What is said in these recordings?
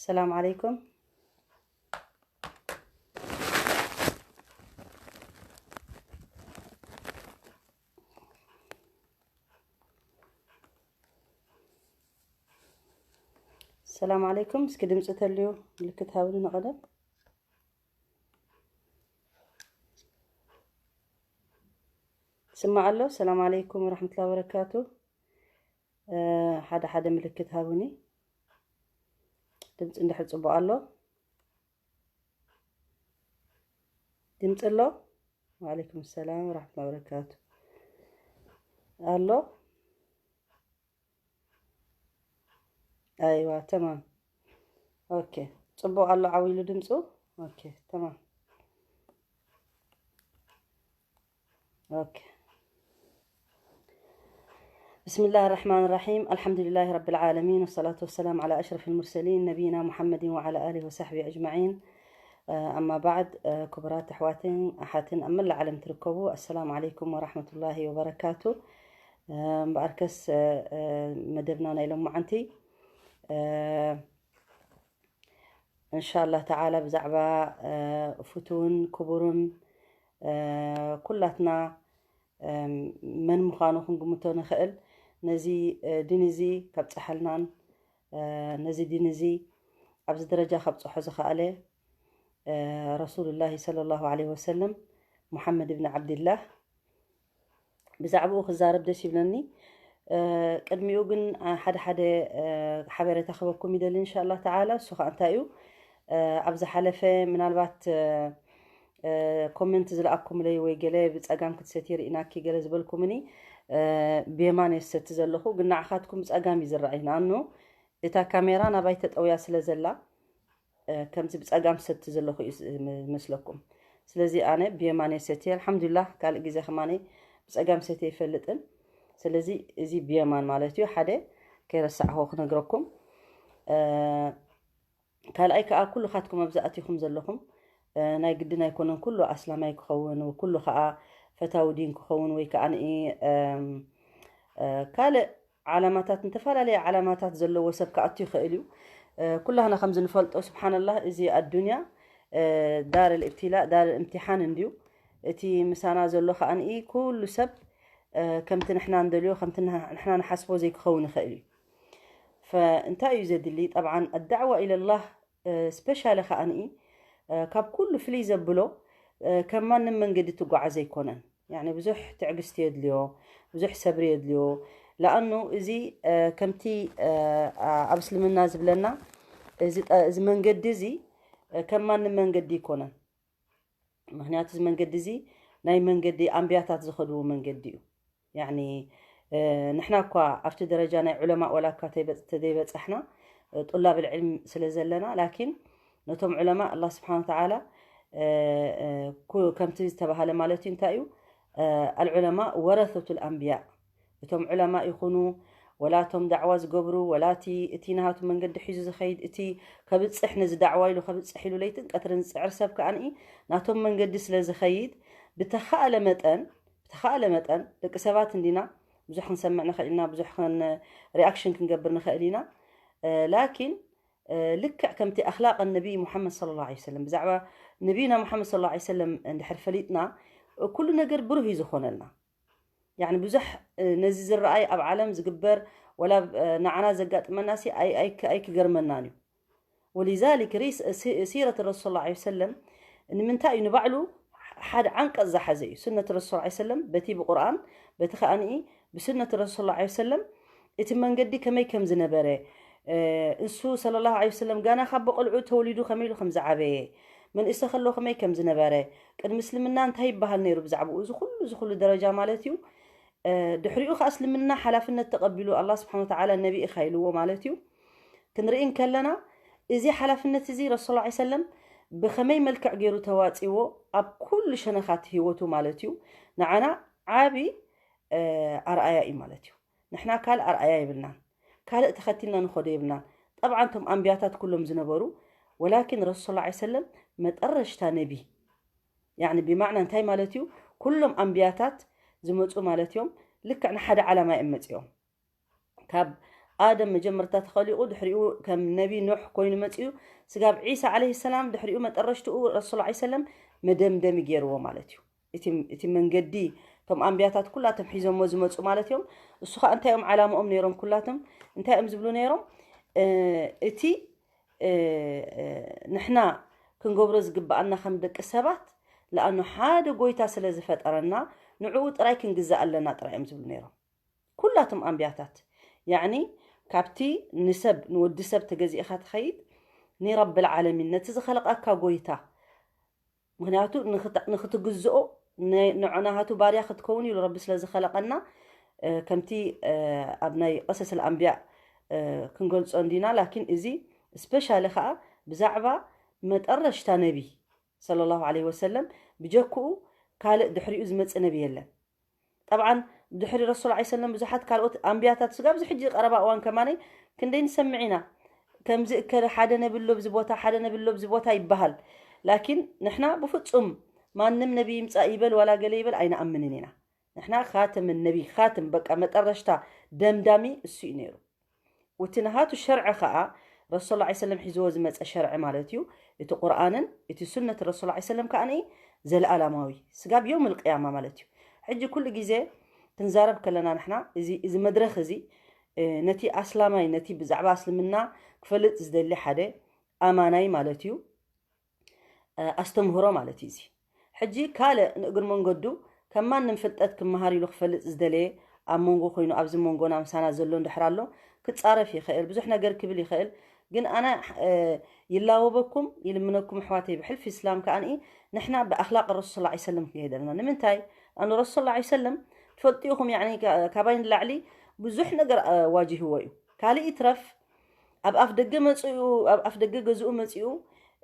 ሰላም ዓለይኩም። ሰላም ዓለይኩም። እስኪ ድምፂ ተልዩ ምልክት ሃብሉ ንቐደም። ስማዕ ኣሎ። ሰላም ዓለይኩም ወራሕመቱላሂ ወበረካቱ። እ፣ ሓደ ሓደ ምልክት ሃቡኒ። ድምፂ እንድሕር ፅቡቕ ኣሎ። ድምፂ ኣሎ። ወዓለይኩም ሰላም ወራሕመቱላሂ ወበረካቱ። ኣሎ። ኣይዋ፣ ተማም። ኦኬ፣ ፅቡቕ ኣሎ፣ ዓው ኢሉ ድምፁ። ኦኬ፣ ተማም። ኦኬ። بسم الله الرحمن الرحيم. الحمد لله رب العالمين، والصلاة والسلام على أشرف المرسلين، نبينا محمد وعلى آله وصحبه أجمعين. آه، أما بعد، آه، ክቡራት ኣሕዋትን ኣሓትን ኣብ መላእ ዓለም ትርከቡ፣ ኣሰላሙ ዓለይኩም ወራሕመቱላሂ ወበረካቱ። እምበኣርከስ፣ እ፣ እ፣ መደብና ናይ ሎማዓንቲ፣ እ፣ እንሻላህ ተዓላ ብዛዕባ፣ እ፣ ፍቱውን ክቡርን፣ እ፣ ኩላትና፣ እ፣ መን ምዃኑ ክንግምቶ ንኽእል፣ ነዚ፣ እ፣ ዲን እዚ ከብጽሐልናን፣ እ፣ ነዚ ዲን እዚ ኣብዚ ደረጃ ከብጽሖ ዝኸኣለ፣ እ፣ ረሱሉላሂ ሰለላሁ ዐለይሂ ወሰለም፣ ሙሐመድ ብን ዓብድላህ፣ ብዛዕባኡ ክዛረብ ደስ ይብለኒ። እ፣ ቅድሚኡ ግን፣ እ፣ ሓደ ሓደ፣ እ፣ ሓበሬታ ክበኩም ይደሊ፣ እንሻላህ ተዓላ። እሱ ኸዓ እንታይ እዩ? እ፣ ኣብ ዝሓለፈ ምናልባት፣ እ፣ እ፣ ኮመንት ዝለኣኩምለይ ወይ ገለ ብጸጋም ክትሰቲ ርኢናኪ ገለ ዝበልኩምኒ፣ እ፣ ብየማን እየ ዝሰቲ ዘለኹ፣ ግን ንዓኻትኩም ብጸጋም እዩ ዝረኣይ። ንኣኑ እታ ካሜራ ናባይ ተጠውያ ስለ ዘላ፣ እ፣ ከምዚ ብጸጋም ሰቲ ዘለኹ እዩ ስ-፣ ም-፣ መስለኩም። ስለዚ ኣነ ብየማን እየ ሰትየ። ኣልሓምዱሊላህ፣ ካልእ ግዜ ከማነ ብጸጋም ሰትየ ኣይፈልጥን። ስለዚ እዚ ብየማን ማለት እዩ። ሓደ ከይረሳዕኹ ክነግረኩም። እ፣ ካልኣይ ከኣ ኩልኻትኩም ኣብዚ ኣቲኹም ዘለኹም፣ እ፣ ናይ ግድን ኣይኮነን ኩሉ ኣስላማይ ክኸውን፣ ኩሉ ከኣ ፈታዊ ዲን ክኸውን ወይ ከኣ ንኢ፣ እም፣ እ፣ ካልእ ዓላማታት፣ ዝተፈላለየ ዓላማታት ዘለዎ ሰብ ክኣቱ ይኽእል እዩ። እ፣ ኩላህና ከምዚ ንፈልጦ፣ ስብሓንላህ፣ እዚ ኣዱንያ፣ እ፣ ዳር ልእብትላእ፣ ዳር እምትሓን እንድዩ። እቲ ምሳና ዘሎ ከኣ ንኢ ኩሉ ሰብ፣ እ፣ ከምቲ ንሕና እንደልዮ፣ ከምቲ ንሕ-፣ ንሕና ንሓስቦ ዘይክኸውን ይኽእል እዩ። ፈእንታይ እዩ ዘድሊ? ጠብዓን ኣዳዕዋ ኢለላህ፣ እ፣ ስፔሻሊ ከኣ ንኢ፣ እ፣ ካብ ኩሉ ፍልይ ዘብሎ፣ እ፣ ከም ማንም መንገዲ ትጓዓዝ ኣይኮነን። ያኒ ብዙሕ ትዕግስቲ የድልዮ፣ ብዙሕ ሰብሪ የድልዮ። ለኣኑ እዚ፣ እ፣ ከምቲ፣ እ፣ ኣ-፣ ኣብ እስልምና ዝብለና፣ እዚ ጠ-፣ እዚ መንገዲ እዚ፣ እ፣ ከም ማንም መንገዲ ኣይኮነን። ምኽንያቱ እዚ መንገዲ እዚ ናይ መንገዲ ኣንብያታት ዝኸድዎ መንገዲ እዩ። ያኒ፣ እ፣ ንሕና እኳ ኣብቲ ደረጃ ናይ ዑለማእ ወላ እኳ ተይበጽ-፣ ተዘይበጻሕና፣ እ፣ ጡላብ ልዕልም ስለ ዘለና፣ ላኪን ነቶም ዑለማእ ኣላህ ስብሓነ ወተዓላ፣ እ፣ እ፣ ኩ-፣ ከምቲ ዝተባህለ ማለት እዩ፣ እንታይ እዩ? እ፣ ኣልዑለማእ ወረሰቱል ኣንብያ። እቶም ዑለማእ ይኹኑ፣ ወላ እቶም ዳዕዋ ዝገብሩ፣ ወላ እቲ፣ እቲ ናሃቱ መንገዲ ሒዙ ዝኸይድ፣ እቲ ከብጽሕ፣ ነዚ ዳዕዋ ኢሉ ከብጽሕ ኢሉ ለይትን ቀትርን ዝጽዕር ሰብ ከኣ ንኢ ናቶም መንገዲ ስለ ዝኸይድ፣ ብተኻእለ መጠን፣ ብተኻእለ መጠን፣ ደቂ ሰባት እንዲና፣ ብዙሕ ክንሰምዕ ንኽእል ኢና፣ ብዙሕ ክን-፣ ሪኣክሽን ክንገብር ንኽእል ኢና። እ፣ ላኪን፣ እ፣ ልክዕ ከምቲ ኣኽላቕ ነቢይ ሙሓመድ ሰለላሁ ዐለይሂ ወሰለም፣ ብዛዕባ ነቢይና ሙሓመድ ሰለላሁ ዐለይሂ ወሰለም እንድሕር ፈሊጥና፣ ኩሉ ነገር ብሩህ እዩ ዝኾነልና። ያኒ ብዙሕ፣ እ፣ ነዚ ዝረኣይ ኣብ ዓለም ዝግበር፣ ወላ ኣብ፣ እ፣ ንዓና ዘጋጥመና ሲ ኣይ-፣ ኣይ-፣ ኣይክገርመናን እዩ። ወሊዛሊክ ሪስ-፣ ሲ-፣ ሲረት ረሱል ሰለላሁ ዐለይሂ ወሰለም ንምንታይ እዩ ንባዕሉ ሓደ ዓንቀጽ ዝሓዘ እዩ። ሱነት ረሱል ሰለላሁ ዐለይሂ ወሰለም በቲ ብቁርኣን፣ በቲ ከኣ ንኢ ብሱነት ረሱል ሰለላሁ ዐለይሂ ወሰለም እቲ መንገዲ ከመይ ከም ዝነበረ፣ እ፣ እሱ ሰለላሁ ዐለይሂ ወሰለም ጋና ካብ በቆልዑ ተወሊዱ ከመይ ኢሉ ከም ዝዓበየ፣ መንእሰ ከሎ ከመይ ከም ዝነበረ፣ ቅድሚ እስልምና እንታይ ይበሃል ነይሩ ብዛዕባኡ፣ እዚ ኩሉ፣ እዚ ኩሉ ደረጃ ማለት እዩ። እ፣ ድሕሪኡ ከኣ እስልምና ሓላፍነት ተቐቢሉ ኣላህ ስብሓነ ወተዓላ ነቢ ኢኻ ኢልዎ ማለት እዩ። ክንርኢ እንከለና እዚ ሓላፍነት እዚ ረሱል ሰለላሁ ዐለይሂ ወሰለም ብኸመይ መልክዕ ገይሩ ተዋጺዎ ኣብ ኩሉ ሸነኻት ህይወቱ ማለት እዩ። ንዓና ዓቢ፣ እ፣ ኣርኣያ እዩ ማለት እዩ። ንሕና ካልእ ኣርኣያ የብልናን። ካልእ ተኸቲልና ንኸዶ የብልናን። ጠብዓን እቶም ኣንብያታት ኩሎም ዝነበሩ፣ ወላኪን ረሱል ሰለላሁ ዐለይሂ ወሰለም መጠረሽታ ነቢ። ያኒ ብማዕና እንታይ ማለት እዩ? ኩሎም ኣንብያታት ዝመጹ ማለት እዮም። ልክዕ ንሓደ ዓላማ እዮም መጺኦም። ካብ ኣደም መጀመርታ ተኸሊቑ፣ ድሕሪኡ ከም ነቢ ኖሕ ኮይኑ መጺኡ፣ ስጋብ ዒሳ ዓለይሂ ሰላም፣ ድሕሪኡ መጠረሽትኡ ረሱል ዓለይሂ ሰለም መደምደሚ ገይርዎ ማለት እዩ። እቲ እቲ መንገዲ እቶም ኣንብያታት ኩላቶም ሒዞሞ ዝመጹ ማለት እዮም። እሱ ኸኣ እንታይ እዮም ዓላማኦም ነይሮም? ኩላቶም እንታይ እዮም ዝብሉ ነይሮም? እ፣ እቲ እ፣ እ፣ ንሕና ክንገብሮ ዝግብኣና ከም ደቂ ሰባት፣ ለኣኑ ሓደ ጎይታ ስለ ዝፈጠረና፣ ንዕኡ ጥራይ ክንግዛእ ኣለና ጥራይ እዮም ዝብሉ ነይሮም። ኩላቶም ኣንብያታት፣ ያዕኒ ካብቲ ንሰብ፣ ንወዲ ሰብ ተገዚእኻ ትኸይድ፣ ንረብል ዓለሚን፣ ነቲ ዝኸለቐካ ጎይታ፣ ምኽንያቱ ንኽት-፣ ንኽትግዝኦ፣ ነ-፣ ንዖ-፣ ናሃቱ ባርያ ክትከውን ኢሉ ረቢ ስለ ዝኸለቐና፣ እ፣ ከምቲ፣ እ፣ ኣብ ናይ ቀሰስ ኣልኣንብያ፣ እ፣ ክንገልጾ እንዲና። ላኪን እዚ ስፔሻሊ ኸኣ ብዛዕባ መጠረሽታ ነቢ ሰለላሁ ዐለይሂ ወሰለም፣ ብጀክኡ ካልእ ድሕሪኡ ዝመጽእ ነቢ የለን። ጠብዓን ድሕሪ ረሱል ዓለይሂ ሰለም ብዙሓት ካልኦት ኣንብያታት ስጋብ እዚ ሕጂ ቀረባ እዋን ከማነይ ክንደይ ንሰምዕ ኢና። ከምዚ እከለ ሓደ ነቢ ኣሎ ኣብዚ ቦታ፣ ሓደ ነቢ ኣሎ ኣብዚ ቦታ ይበሃል። ላኪን ንሕና ብፍጹም ማንም ነቢ ይምጻእ ይበል ዋላ ገለ ይበል ኣይንኣምንን ኢና። ንሕና ኻተም ነቢ፣ ኻተም በቃ መጠረሽታ ደምዳሚ እሱ እዩ ነይሩ። ወቲ ናሃቱ ሸርዒ ኸኣ ረሱል ላ ሰለም ሒዝዎ ዝመጸ ሸርዒ ማለት እዩ። እቲ ቁርኣንን እቲ ሱነት ረሱል ላ ሰለም ከኣ ዘለኣላማዊ ስጋብ የውም ልቅያማ ማለት እዩ። ሕጂ ኩሉ ግዜ ክንዛረብ ከለና ንሕና እዚ፣ እዚ መድረኽ እዚ፣ እ፣ ነቲ ኣስላማይ፣ ነቲ ብዛዕባ እስልምና ክፈልጥ ዝደሊ ሓደ ኣማናይ ማለት እዩ፣ እ፣ ኣስተምህሮ ማለት እዩ። እዚ ሕጂ ካልእ ንእግር መንገዱ ከም ማንም ፍልጠት ክመሃር ኢሉ ክፈልጥ ዝደለየ ኣብ መንጎ ኮይኑ ኣብዚ መንጎና ምሳና ዘሎ እንድሕር ኣሎ ክጻረፍ ይኽእል፣ ብዙሕ ነገር ክብል ይኽእል። ግን ኣነ፣ እ፣ ይላወበኩም፣ ይልምነኩም ኣሕዋተይ፣ ብሕልፊ እስላም ከኣ ንሕና ብኣኽላቅ ረሱል ሰለላሁ ዐለይሂ ወሰለም ክንሄድ ኣለና። ንምንታይ? ኣነ ረሱል ሰለላሁ ዐለይሂ ወሰለም ትፈልጡ ኢኹም፣ ያዕኒ፣ ካ-፣ ካባይ ንላዕሊ ብዙሕ ነገር፣ እ፣ ዋጅህዎ እዩ። ካልእ ይትረፍ፣ ኣብ ኣፍ ደገ መጺኡ፣ ኣብ ኣፍ ደገ ገዝኡ መጺኡ፣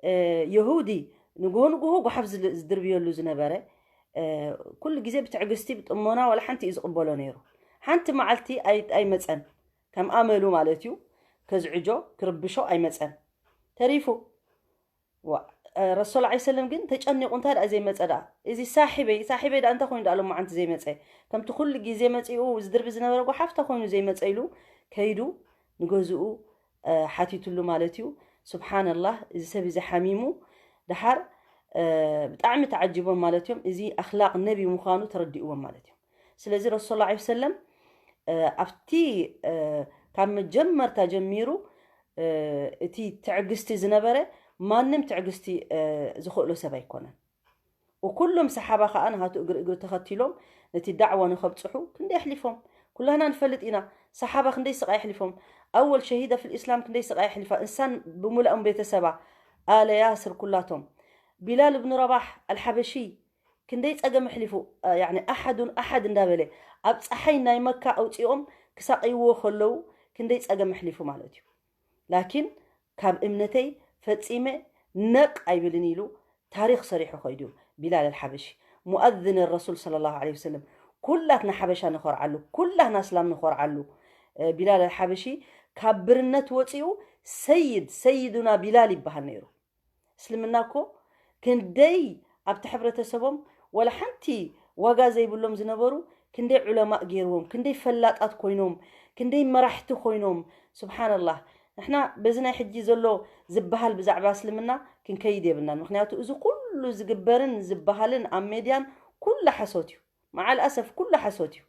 እ፣ የሁዲ ንግሆ ንግሆ ጓሓፍ ዝል-፣ ዝድርብየሉ ዝነበረ፣ እ፣ ኩሉ ግዜ ብትዕግስቲ፣ ብጥሞና፣ ዋላ ሓንቲ እዩ ዝቕበሎ ነይሩ። ሓንቲ መዓልቲ ኣይ-፣ ኣይመጸን። ከም ኣመሉ ማለት እዩ፣ ከዝዕጆ፣ ክርብሾ ኣይመጸን። ተሪፉ። ዋ-፣ እ፣ ረሱል ዐለይሂ ሰለም ግን ተጨኒቑ፣ እንታይ ደኣ ዘይመጸ ደኣ? እዚ ሳሒበይ፣ ሳሒበይ ደኣ እንታይ ኮይኑ ደኣ ሎማዓንቲ ዘይመጸ? ከምቲ ኩሉ ግዜ መጺኡ ዝድርቢ ዝነበረ ጓሓፍ እንታይ ኮይኑ ዘይመጸ ኢሉ ከይዱ ንገዝኡ፣ እ፣ ሓቲቱሉ ማለት እዩ። ሱብሓነላህ፣ እዚ ሰብ እዚ ሓሚሙ። ደሓር፣ እ፣ ብጣዕሚ ተዓጂቦም ማለት እዮም። እዚ ኣኽላቕ ነቢ ምዃኑ ተረዲእዎም ማለት እዮም። ስለዚ ረሱል ሰለላሁ ዐለይሂ ወሰለም፣ እ፣ ኣብቲ፣ እ፣ ካብ መጀመርታ ጀሚሩ፣ እ፣ እቲ ትዕግስቲ ዝነበረ ማንም ትዕግስቲ፣ እ፣ ዝኽእሎ ሰብ ኣይኮነን። ወኩሎም ሰሓባ ከኣ ንሃቱ እግሪ እግሪ ተኸቲሎም ነቲ ዳዕዋ ንኸብጽሑ ክንደይ ኣሕሊፎም። ኩላህና ንፈልጥ ኢና። ሰሓባ ክንደይ ስቓይ ኣሕሊፎም። ኣወል ሸሂዳ ፊል ኢስላም ክንደይ ስቓይ ኣሕሊፋ። እንሳን ብምሉኦም ቤተሰባ፣ ኣለ ያስር ኩላቶም። ቢላል እብኑ ረባሕ ኣልሓበሺ ክንደይ ጸገም ኣሕሊፉ። እ፣ ያዕኒ ኣሓዱን ኣሓድ እንዳበለ ኣብ ጸሓይ ናይ መካ ኣውጺኦም ክሳቐይዎ ከለዉ ክንደይ ጸገም ኣሕሊፉ ማለት እዩ። ላኪን ካብ እምነተይ ፈጺመ ነቕ ኣይብልን ኢሉ ታሪኽ ሰሪሑ ከይዱ ቢላል ኣልሓበሺ። ሙኣዝን ረሱል ሰለላሁ ዐለይሂ ወሰለም። ኩላትና ሓበሻ ንኾርዓሉ፣ ኩላትና እስላም ንኾርዓሉ። እ፣ ቢላል ኣልሓበሺ ካብ ብርነት ወጺኡ ሰይድ፣ ሰይዱና ቢላል ይበሃል ነይሩ። እስልምና እኮ ክንደይ ኣብቲ ሕብረተሰቦም ዋላ ሓንቲ ዋጋ ዘይብሎም ዝነበሩ ክንደይ ዑለማእ ገይርዎም፣ ክንደይ ፈላጣት ኮይኖም፣ ክንደይ መራሕቲ ኮይኖም። ሱብሓነላህ። ንሕና በዚ ናይ ሕጂ ዘሎ ዝበሃል ብዛዕባ እስልምና ክንከይድ የብልናን። ምኽንያቱ እዚ ኩሉ ዝግበርን ዝበሃልን ኣብ ሜድያን ኩሉ ሓሶት እዩ። መዓል ኣሰፍ ኩሉ ሓሶት እዩ።